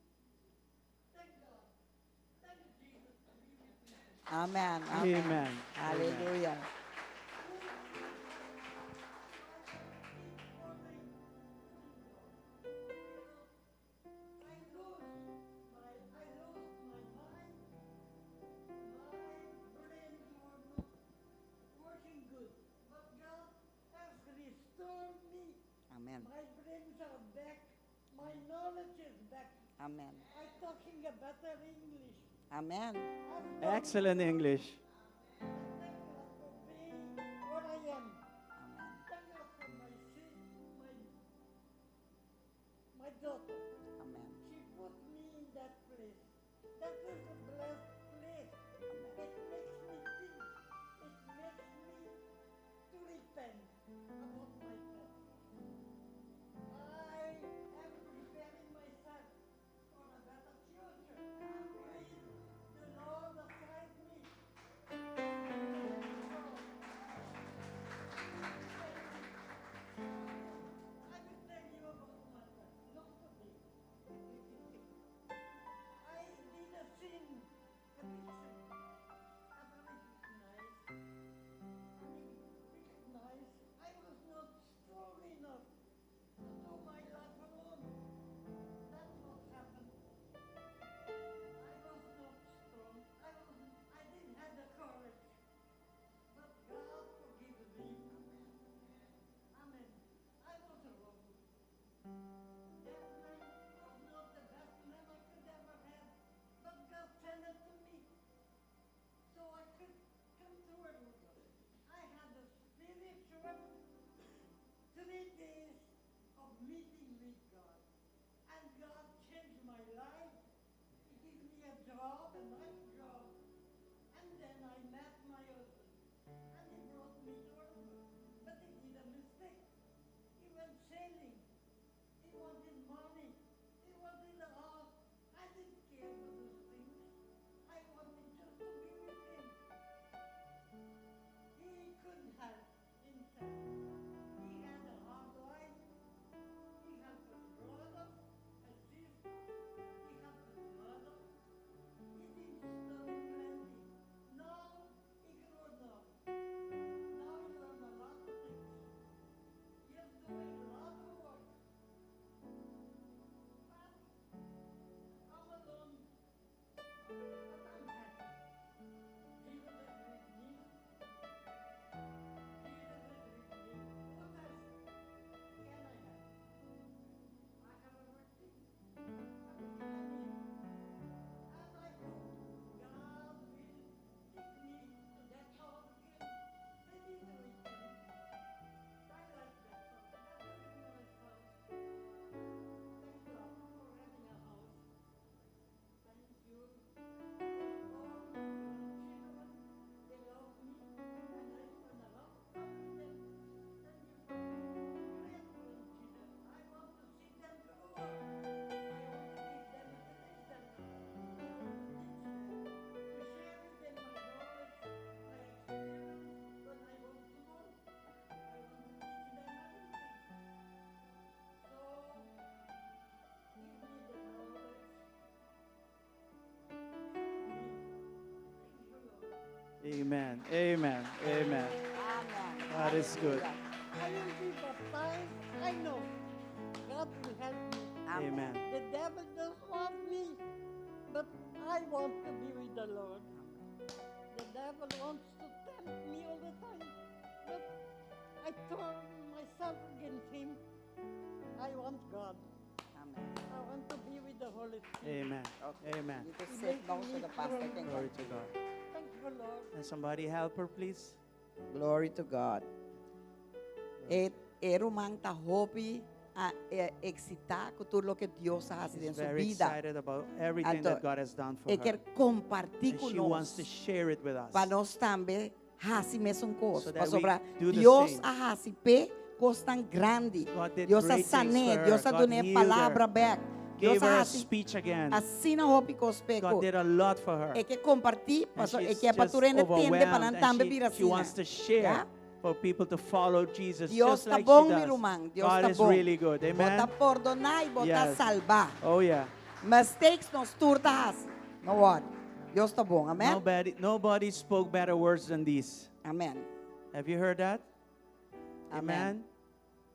Thank God. Thank Jesus to be with me. Amen. Amen. Amen. Aleluya. Keep following God. Because I lost my mind. My brains were not working good. But God has restored me. Amen. My brains are back. My knowledge is back. Amen. I'm talking a better English. Amen. I'm not- Excellent English. I thank God for being what I am. Amen. Thank God for my daughter. Amen. She put me in that place. That is a blessed place. Amen. It makes me think. It makes me to repent about my past. I am preparing myself for a better future. With the Lord aside me. I will tell you about my past, not today. I did a sin, a big sin. I recognize. I recognize I was not sailing. He wanted money. He wanted a house. I didn't care for those things. I wanted just to be with him. He couldn't help himself. He had a hard life. He helped his brother, a sister. He helped his mother. He didn't study plenty. Now he grown up. Now he learned a lot of things. He is doing a lot of work. But I'm alone. But I'm happy. Jesus is with me. Jesus is with me. What else can I have? I have everything. Everything I need. And I hope God will take me to that house again. Maybe in the weekend. I like that house. That's a very nice house. Thank God for having a house. Thank you for all my grandchildren. They love me and I spend a lot of time with them. Thank you for great grandchildren. I want to see them grow up. I want to give them the wisdom. I want to teach them, to share with them my knowledge, my experience when I want to know. I want to teach them everything. So, give me the knowledge. Be with me. Thank you, Lord. Amen. Amen. Amen. Amen. God is good. I will be baptized. I know. God will help me. Amen. The devil doesn't want me, but I want to be with the Lord. The devil wants to tempt me all the time, but I turn myself against him. I want God. Amen. I want to be with the Holy Spirit. Amen. Amen. You to sit down to the pastor. Thank Glory you. to God. Thank you, Lord. Can somebody help her, please? Glory to God. E e ruman ta hopi a e, eksitá ku tur loke Dios a hasi She's den su very bida. excited about everything Anto, that God has done for E her. ke kompartí And ku she wants to nos. share it with us. Pa nos tambe hasi mesun kos. So that we Pasobra do the Dios same. a hasi p'e kos tan grandi. God did Dios a great things san'é, for her. Dios a God dun'é healed her. palabra bèk. Dios Gave her a a hasi speech again. asina hopi kos God p'e ku. did a lot for her. E ke kompartí, And paso e she's ke pa just tur hende tende pa overwhelmed nan and tambe she, bira she wants asina. to share Ja? for people to follow Jesus Dios just ta like she bon, mi does. ruman. Dios God ta is bon. really good. Amen. Bo ta pordoná i bo ta Yes. salba. Oh yeah. Mistakes nos tur ta hasi. No worry. Dios ta bon. Amen. Nobody spoke better words than these. Amen. Have you heard that? Amen. Amen.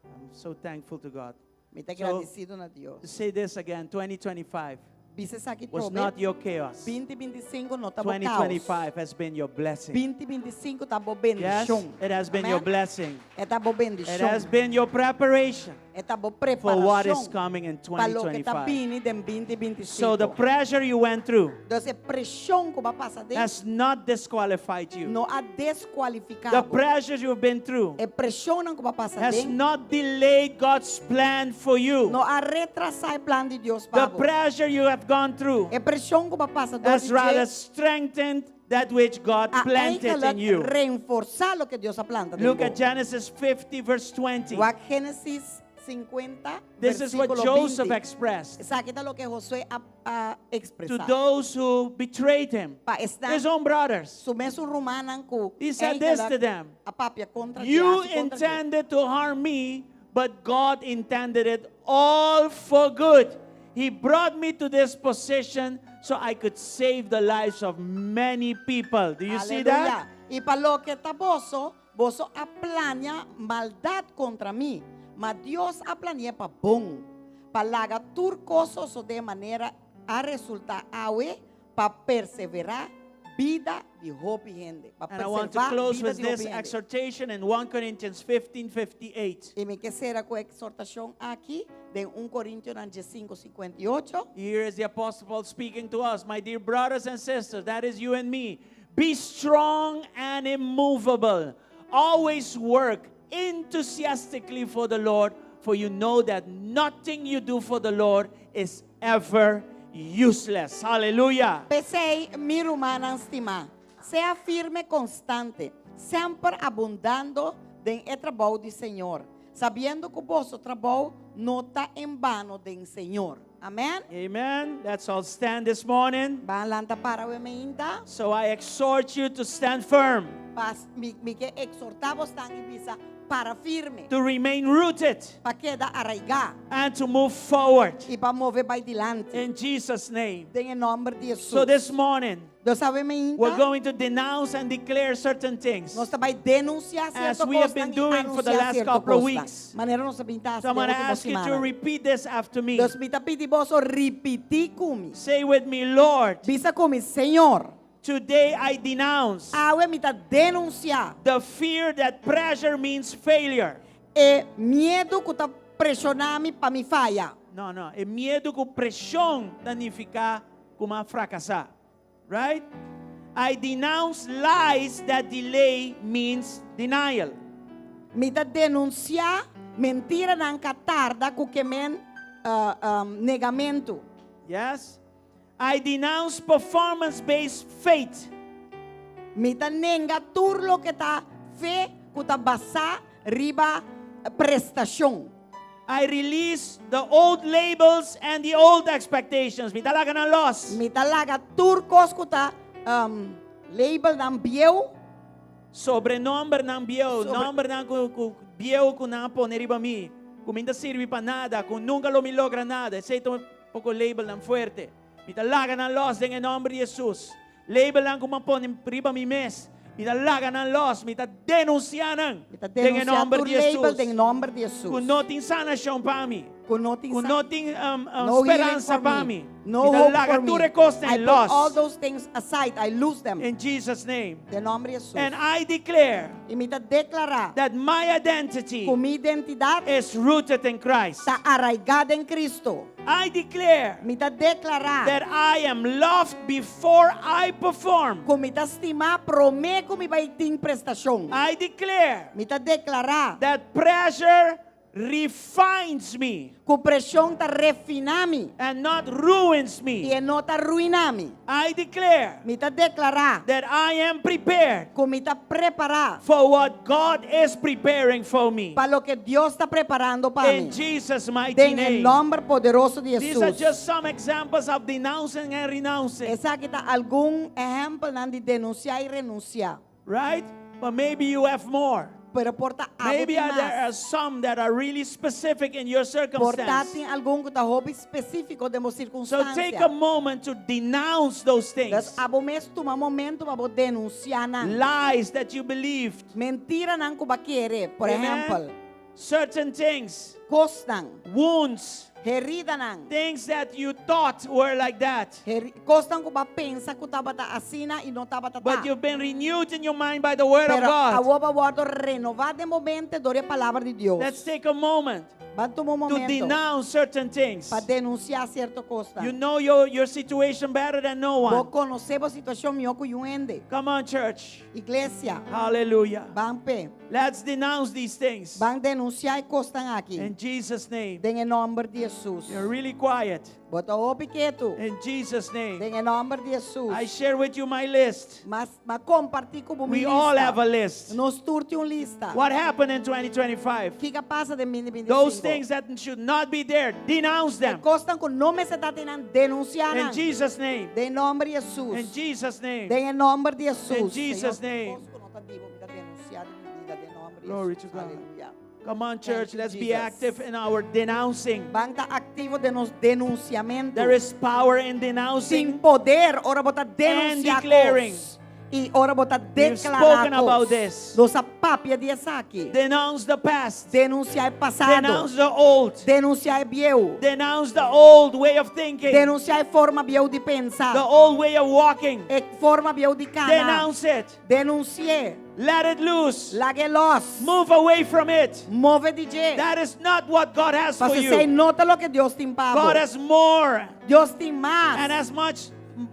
I'm so thankful to God. Mi ta So, gradisido na Dios. To say this again, 2025 Bisa esaki was trobe. not your chaos. 2025 no ta bo kaos. 2025 has been your blessing. 2025 ta bo Yes, bendishon. it has been your Amen. blessing. E ta bo It bendishon. has been your preparation E ta bo for what is preparashon coming in pa loke ta 2025. bini den 2025. So the pressure you went through Anto, e preshon ku bo a pasa aden has not disqualified you. no a deskualifiká. The pressures you've been through E preshon ku bo a pasa has aden not delayed God's plan for you. no a retrasá e plan di Dios The pa bo. pressure you have gone through E preshon ku bo a pasa has rather dor strengthened that which God a planted in eigenlijk you. reforsá loke Dios a planta den Look bo. at Genesis 50, verse 20. Wak Génesis 50, This is what versíkulo Joseph 20. expressed Esaki ta loke José a, a to ekspresá. those who betrayed him, Pa esnan his own brothers. su mesun rumannan ku He said this to them. a papia kontra You dje, hasi kontra dje. intended to harm me, but God intended it all for good. He brought me to this position so I could save the lives of many people. Do you see that? Aleluya. I pa loke ta boso, boso a plania maldat kontra mi, ma Dios a plani'é pa bon, pa laga tur kos sosodé manera a resultá awe pa preservá bida di hopi hende, pa And I want to preservá close bida with di hopi this hende. exhortation in 1 Corinthians 15 58. I mi ke sera ku e ekshortashon aki den 1 Korintionan 5, 58. Here is the Apostle Paul speaking to us, my dear brothers and sisters, that is you and me. Be strong and immovable. Always work enthusiastically for the Lord, for you know that nothing you do for the Lord is ever useless. Hallelujah. P'esei, mi rumannan stimá, sea firme konstante, semper abundando den e trabou di Señor. Sabiendo ku boso trabou no ta en bano den Señor. Amen. Amen. Let's all stand this morning. Ban lanta para awe mainta. So I exhort you to stand firm, Pas mi ke eksortá bosnan i bisa para firme. to remain rooted, Pa keda araigá. and to move forward. I pa move bai dilanti. In Jesus' name. Den e nòmber di Hesus. So this morning, Dus awe mainta. we're going to denounce and declare certain things. Nos ta bai denunsiá As sierto we have kosnan been i doing for the anunsiá last sierto couple of kosnan. weeks. Manera nos a bin ta hasi So I'm den going to último ask you to simana. repeat this after me. Dus mi ta pidi boso ripití ku mi. Say with me, Lord, Bisa ku mi, Señor, today I denounce awe mi ta denunsiá the fear that pressure means failure. e miedu ku ta preshoná mi pa mi faya. No, no. E miedu ku preshon ta nifiká ku m'a frakasá. Right? I denounce lies that delay means denial. Mi ta denunsiá mentiranan ku a tarda ku ke men negamentu. Yes? I denounce performance-based faith. Mi ta nenga tur loke ta fe ku ta basá riba prestashon. I release the old labels and the old expectations. Mi ta laga nan los. Mi ta laga tur kos ku ta um, label nan bieu. Sobrenomber nan bieu, Sobre nomber nan ku, ku bieu ku nan a pone riba mi. Ku mi n'ta sirbi pa nada, ku nunka lo mi logra nada. Esei ta un poko label nan fuerte. Mi ta laga nan los den e nomber di Jesus. Label nan ku m'a pone riba mi mes. Mi ta laga nan los, mi ta denunsiá nan Mi ta den e denunsiá nomber tur di label Jesus. den nomber di Jesus. Ku no tin sanashon pa mi. Ku no tin Ku sa- no tin um, um, No healing speransa for pa me. mi. No Mi ta hope laga for me. tur e kosnan I put los. all those things aside. I lose them. In Jesus name. Den nomber di Jesus. And I declare I mi ta deklará that my identity ku mi identidat is rooted in Christ. ta araigá den Cristo. I declare Mi ta deklará that I am loved before I perform. ku mi ta stimá promé ku mi bai tin prestashon. I declare Mi ta deklará that pressure refines me ku preshon ta refiná mi and not ruins i me. e no ta ruiná mi. I declare Mi ta deklará that I am prepared ku mi ta prepará for what God is preparing for me. pa loke Dios ta preparando pa In mi. Jesus' mighty Den e name. nòmber poderoso di These are Jesus. just some examples of denouncing and renouncing. Esaki ta algun ehèmpelnan di denunsiá i renunsiá. Right? But maybe you have more. Pero por ta abo Maybe tin there are mas. some that are really specific in your Por ta circumstance. tin algun ku ta hopi spesífiko den bo So take a sirkunstansia. moment to denounce those Dus things. abo mes tuma momento pa bo denunsiá nan. Lies that you believed. Mentiranan ku bo a kere, por Amen. ehèmpel. Certain things. Kosnan. Wounds. Heridanan. Things that you thought were like that. Heri kosnan ku bo a pensa ku tabata asina i no tabata But ta. you've been renewed in your mind by the word of Pero God. awor bo a wòrdu renová den bo mente dor e palabra di Dios. Let's take a moment Ban tuma un to momento denounce certain things. pa denunsiá sierto kosnan. You know your, your situation better than no Bo one. konosé bo situashon mihó ku niun hende. Come on, church. Iglesia, Hallelujah. ban p'e. Let's denounce these things. Ban denunsiá e kosnan aki. In Jesus' name. Den e nòmber di Jesus. You're really quiet. Bo ta hopi ketu. In Jesus' name. Den e nòmber di Jesus. I share with you my list. M'a m'a kompartí ku bo mi We all lista. have a list. Nos tur tin un lista. What happened in 2025? Kiko a pasa den 2025? Those things that should not be there, denounce them. E kosnan ku no mester ta einan, denunsiá In nan. Jesus' name. Den nòmber di Jesus. In Jesus' name. Den e nòmber di Jesus. In Jesus' Señor, name. kos ku no ta di bo, mi ta denunsiá den mi bida, den nòmber di Glory Jesus. to God. Aleluya. Come on, church, Thank you, let's be Jesus. active in our denouncing. Ban ta aktivo den nos denunsiamentu. There is power in Tin denouncing. poder, ora bo ta denunsiá declaring. kos. I ora bo ta We've deklará spoken kos. about this. Nos a papia di esaki. Denounce the past. Denunsiá e pasado. Denounce the old. Denunsiá e bieu. Denounce the old way of thinking. Denunsiá e forma bieu di pensa. The old way of walking. E forma bieu di kana. Denounce it. Denunsi'é. Let it loose. Lag'é los. Move away from it. Move di dje. That is not what God has for Pasobra esei you. no ta loke Dios tin pa bo. God has more Dios tin mas. and has much,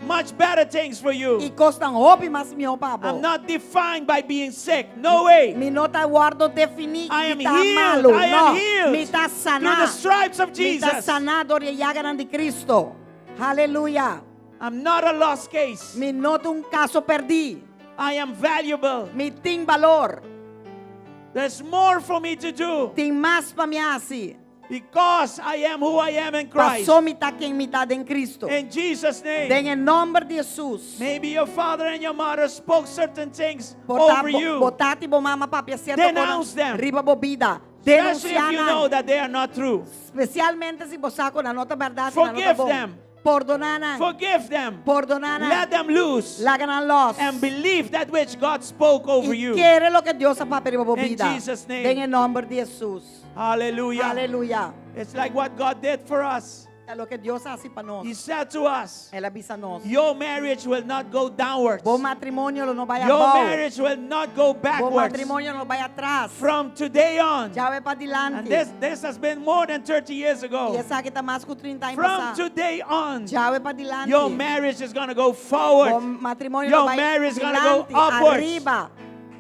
much better things for you. I kosnan hopi mas mihó pa bo. I'm not defined by being sick. No way. Mi no ta wòrdu definí I am di ta healed. malu. I am No. healed. Mi ta Through saná. the stripes of Mi ta Jesus. saná dor di e yaganan di Cristo. Hallelujah. I'm not a lost case. Mi no ta un kaso pèrdí. I am valuable. Mi tin balor. There's more for me to do Tin mas pa mi hasi. because I am who I am in Christ. Paso mi ta ken mi ta den Kristo. In Jesus' name. Den e nòmber di Hesus. Maybe your father and your mother spoke certain things Por ta over bo, you. bo tata i bo mama a papia sierto Denounce them. riba bo bida. Especially Denunsiá if you know nan. that they are not true. Spesialmente si bo sa ku nan no ta bèrdat i nan no ta Forgive bon. them. Pordoná nan. Forgive them. Pordoná nan. Let them loose. Laga nan lòs. And believe that which God spoke over I you. kere loke Dios a papia riba bo In bida. Jesus' name. Den e nòmber di Hesus. Hallelujah. Aleluya. It's like what God did for us. Ta loke Dios a hasi pa He nos. said to us, El a bisa nos. Your marriage will not go downwards. Bo matrimonio lo no bai Your abou. marriage will not go Bo backwards. matrimonio lo no bai atras. From today on. Djawe pa And dilanti. this has been more than 30 years I ago. esaki ta mas ku 30 aña From pasá. today on, Djawe pa dilanti. your marriage is going to go Bo forward. matrimonio Your lo bai marriage is gonna go dilanti, upwards. ariba.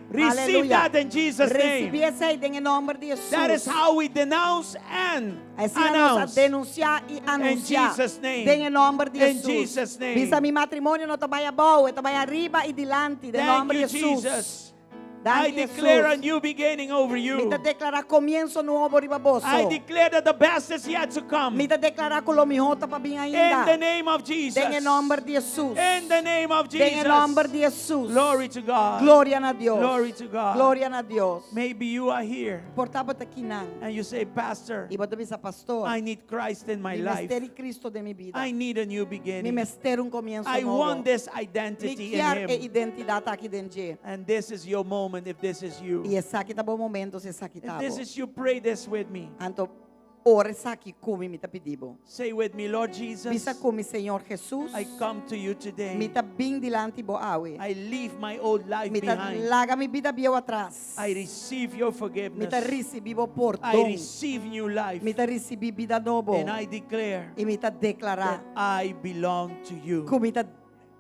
Receive Aleluya. that in Jesus' name. Risibí esei den e nòmber di Hesus. That is how we denounce and Asina nos a announce. denunsiá i anunsiá. Jesus' name. Den e nòmber di In Hesus. Jesus' name. Bisa mi matrimonio no ta bai abou, e ta bai ariba i dilanti. Den Thank nòmber you, di Hesus. Jesus. I Danki declare a Hesus. new beginning over you. Mi ta deklará komienso nobo riba boso. I declare that the best is yet to come. Mi ta deklará ku lo mihó ta pa bin In the ainda. name of Jesus. Den e nòmber di Hesus. In the name of Den e Jesus. nòmber di Hesus. Glory to God. Gloria na Dios. Glory to God. Gloria na Dios. Maybe you are here Por ta bo ta akinan. and you say, Pastor, I bo ta bisa pastor. I need Christ in my Mi life. mester Kristu den mi bida. I need a new Mi beginning. mester un komienso I nobo. want this Mi identity in kier e Him. identidat aki den dje. And this is your moment if this is you. I esaki ta bo momento si esaki If ta this bo. is you, pray this with me. Anto ora esaki ku mi mi ta pidi bo. Say with me, Lord Jesus, Bisa ku mi Señor Jesus. I come to you today. Mi ta bin dilanti bo awe. I leave my old life Mi ta behind. laga mi bida bieu atras. I receive your Mi forgiveness. ta risibí bo I pordon. receive new life. Mi ta risibí bida nobo. And I declare I mi ta deklará that I belong to you. ku mi ta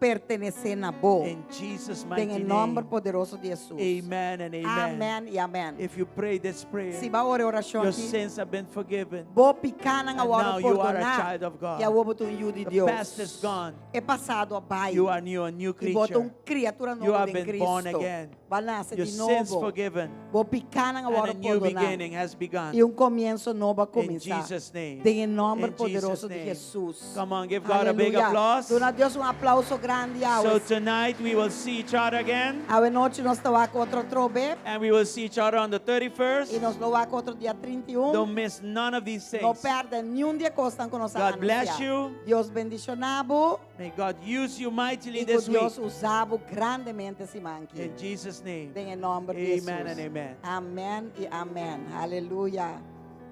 pertenesé na bo. In Jesus' Den mighty e nòmber name. poderoso di Hesus. Amen and amen. Amèn i amèn. If you pray this prayer, Si bo a ora e orashon your aki, sins have been forgiven. bo pikánan And a wòrdu now you are a pordoná. child of God. I awor bo ta un yu di The Dios. past is gone. E pasado a bai. You are new, a new I bo ta un creature. kriatura You nobo have den been born Kristu. again. Bo a nase Your di sins nobo. forgiven. Bo pikánan And a a wòrdu new pordoná. beginning has begun. I un komienso nobo a In kuminsá. Jesus' name. Den e nòmber In poderoso Jesus' di name. Hesus. Come on, give God a big Aleluya. applause. Duna Dios un aplouso grandi So awe. tonight we will see each other again. Awe nochi nos ta wak otro atrobe. And we will see each other on the I 31st. nos lo wak otro dia 31. Don't miss none of these No things. pèrdè niun di e kosnan ku nos a God bless anunsiá. you. Dios bendishoná bo. May God use you mightily I ku this week. Dios usa bo grandemente e siman aki. In Jesus' name. Den e nòmber di Amen Hesus. and amen. Amèn i amèn. Aleluya.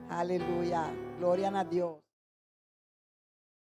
Aleluya. Gloria na Dios.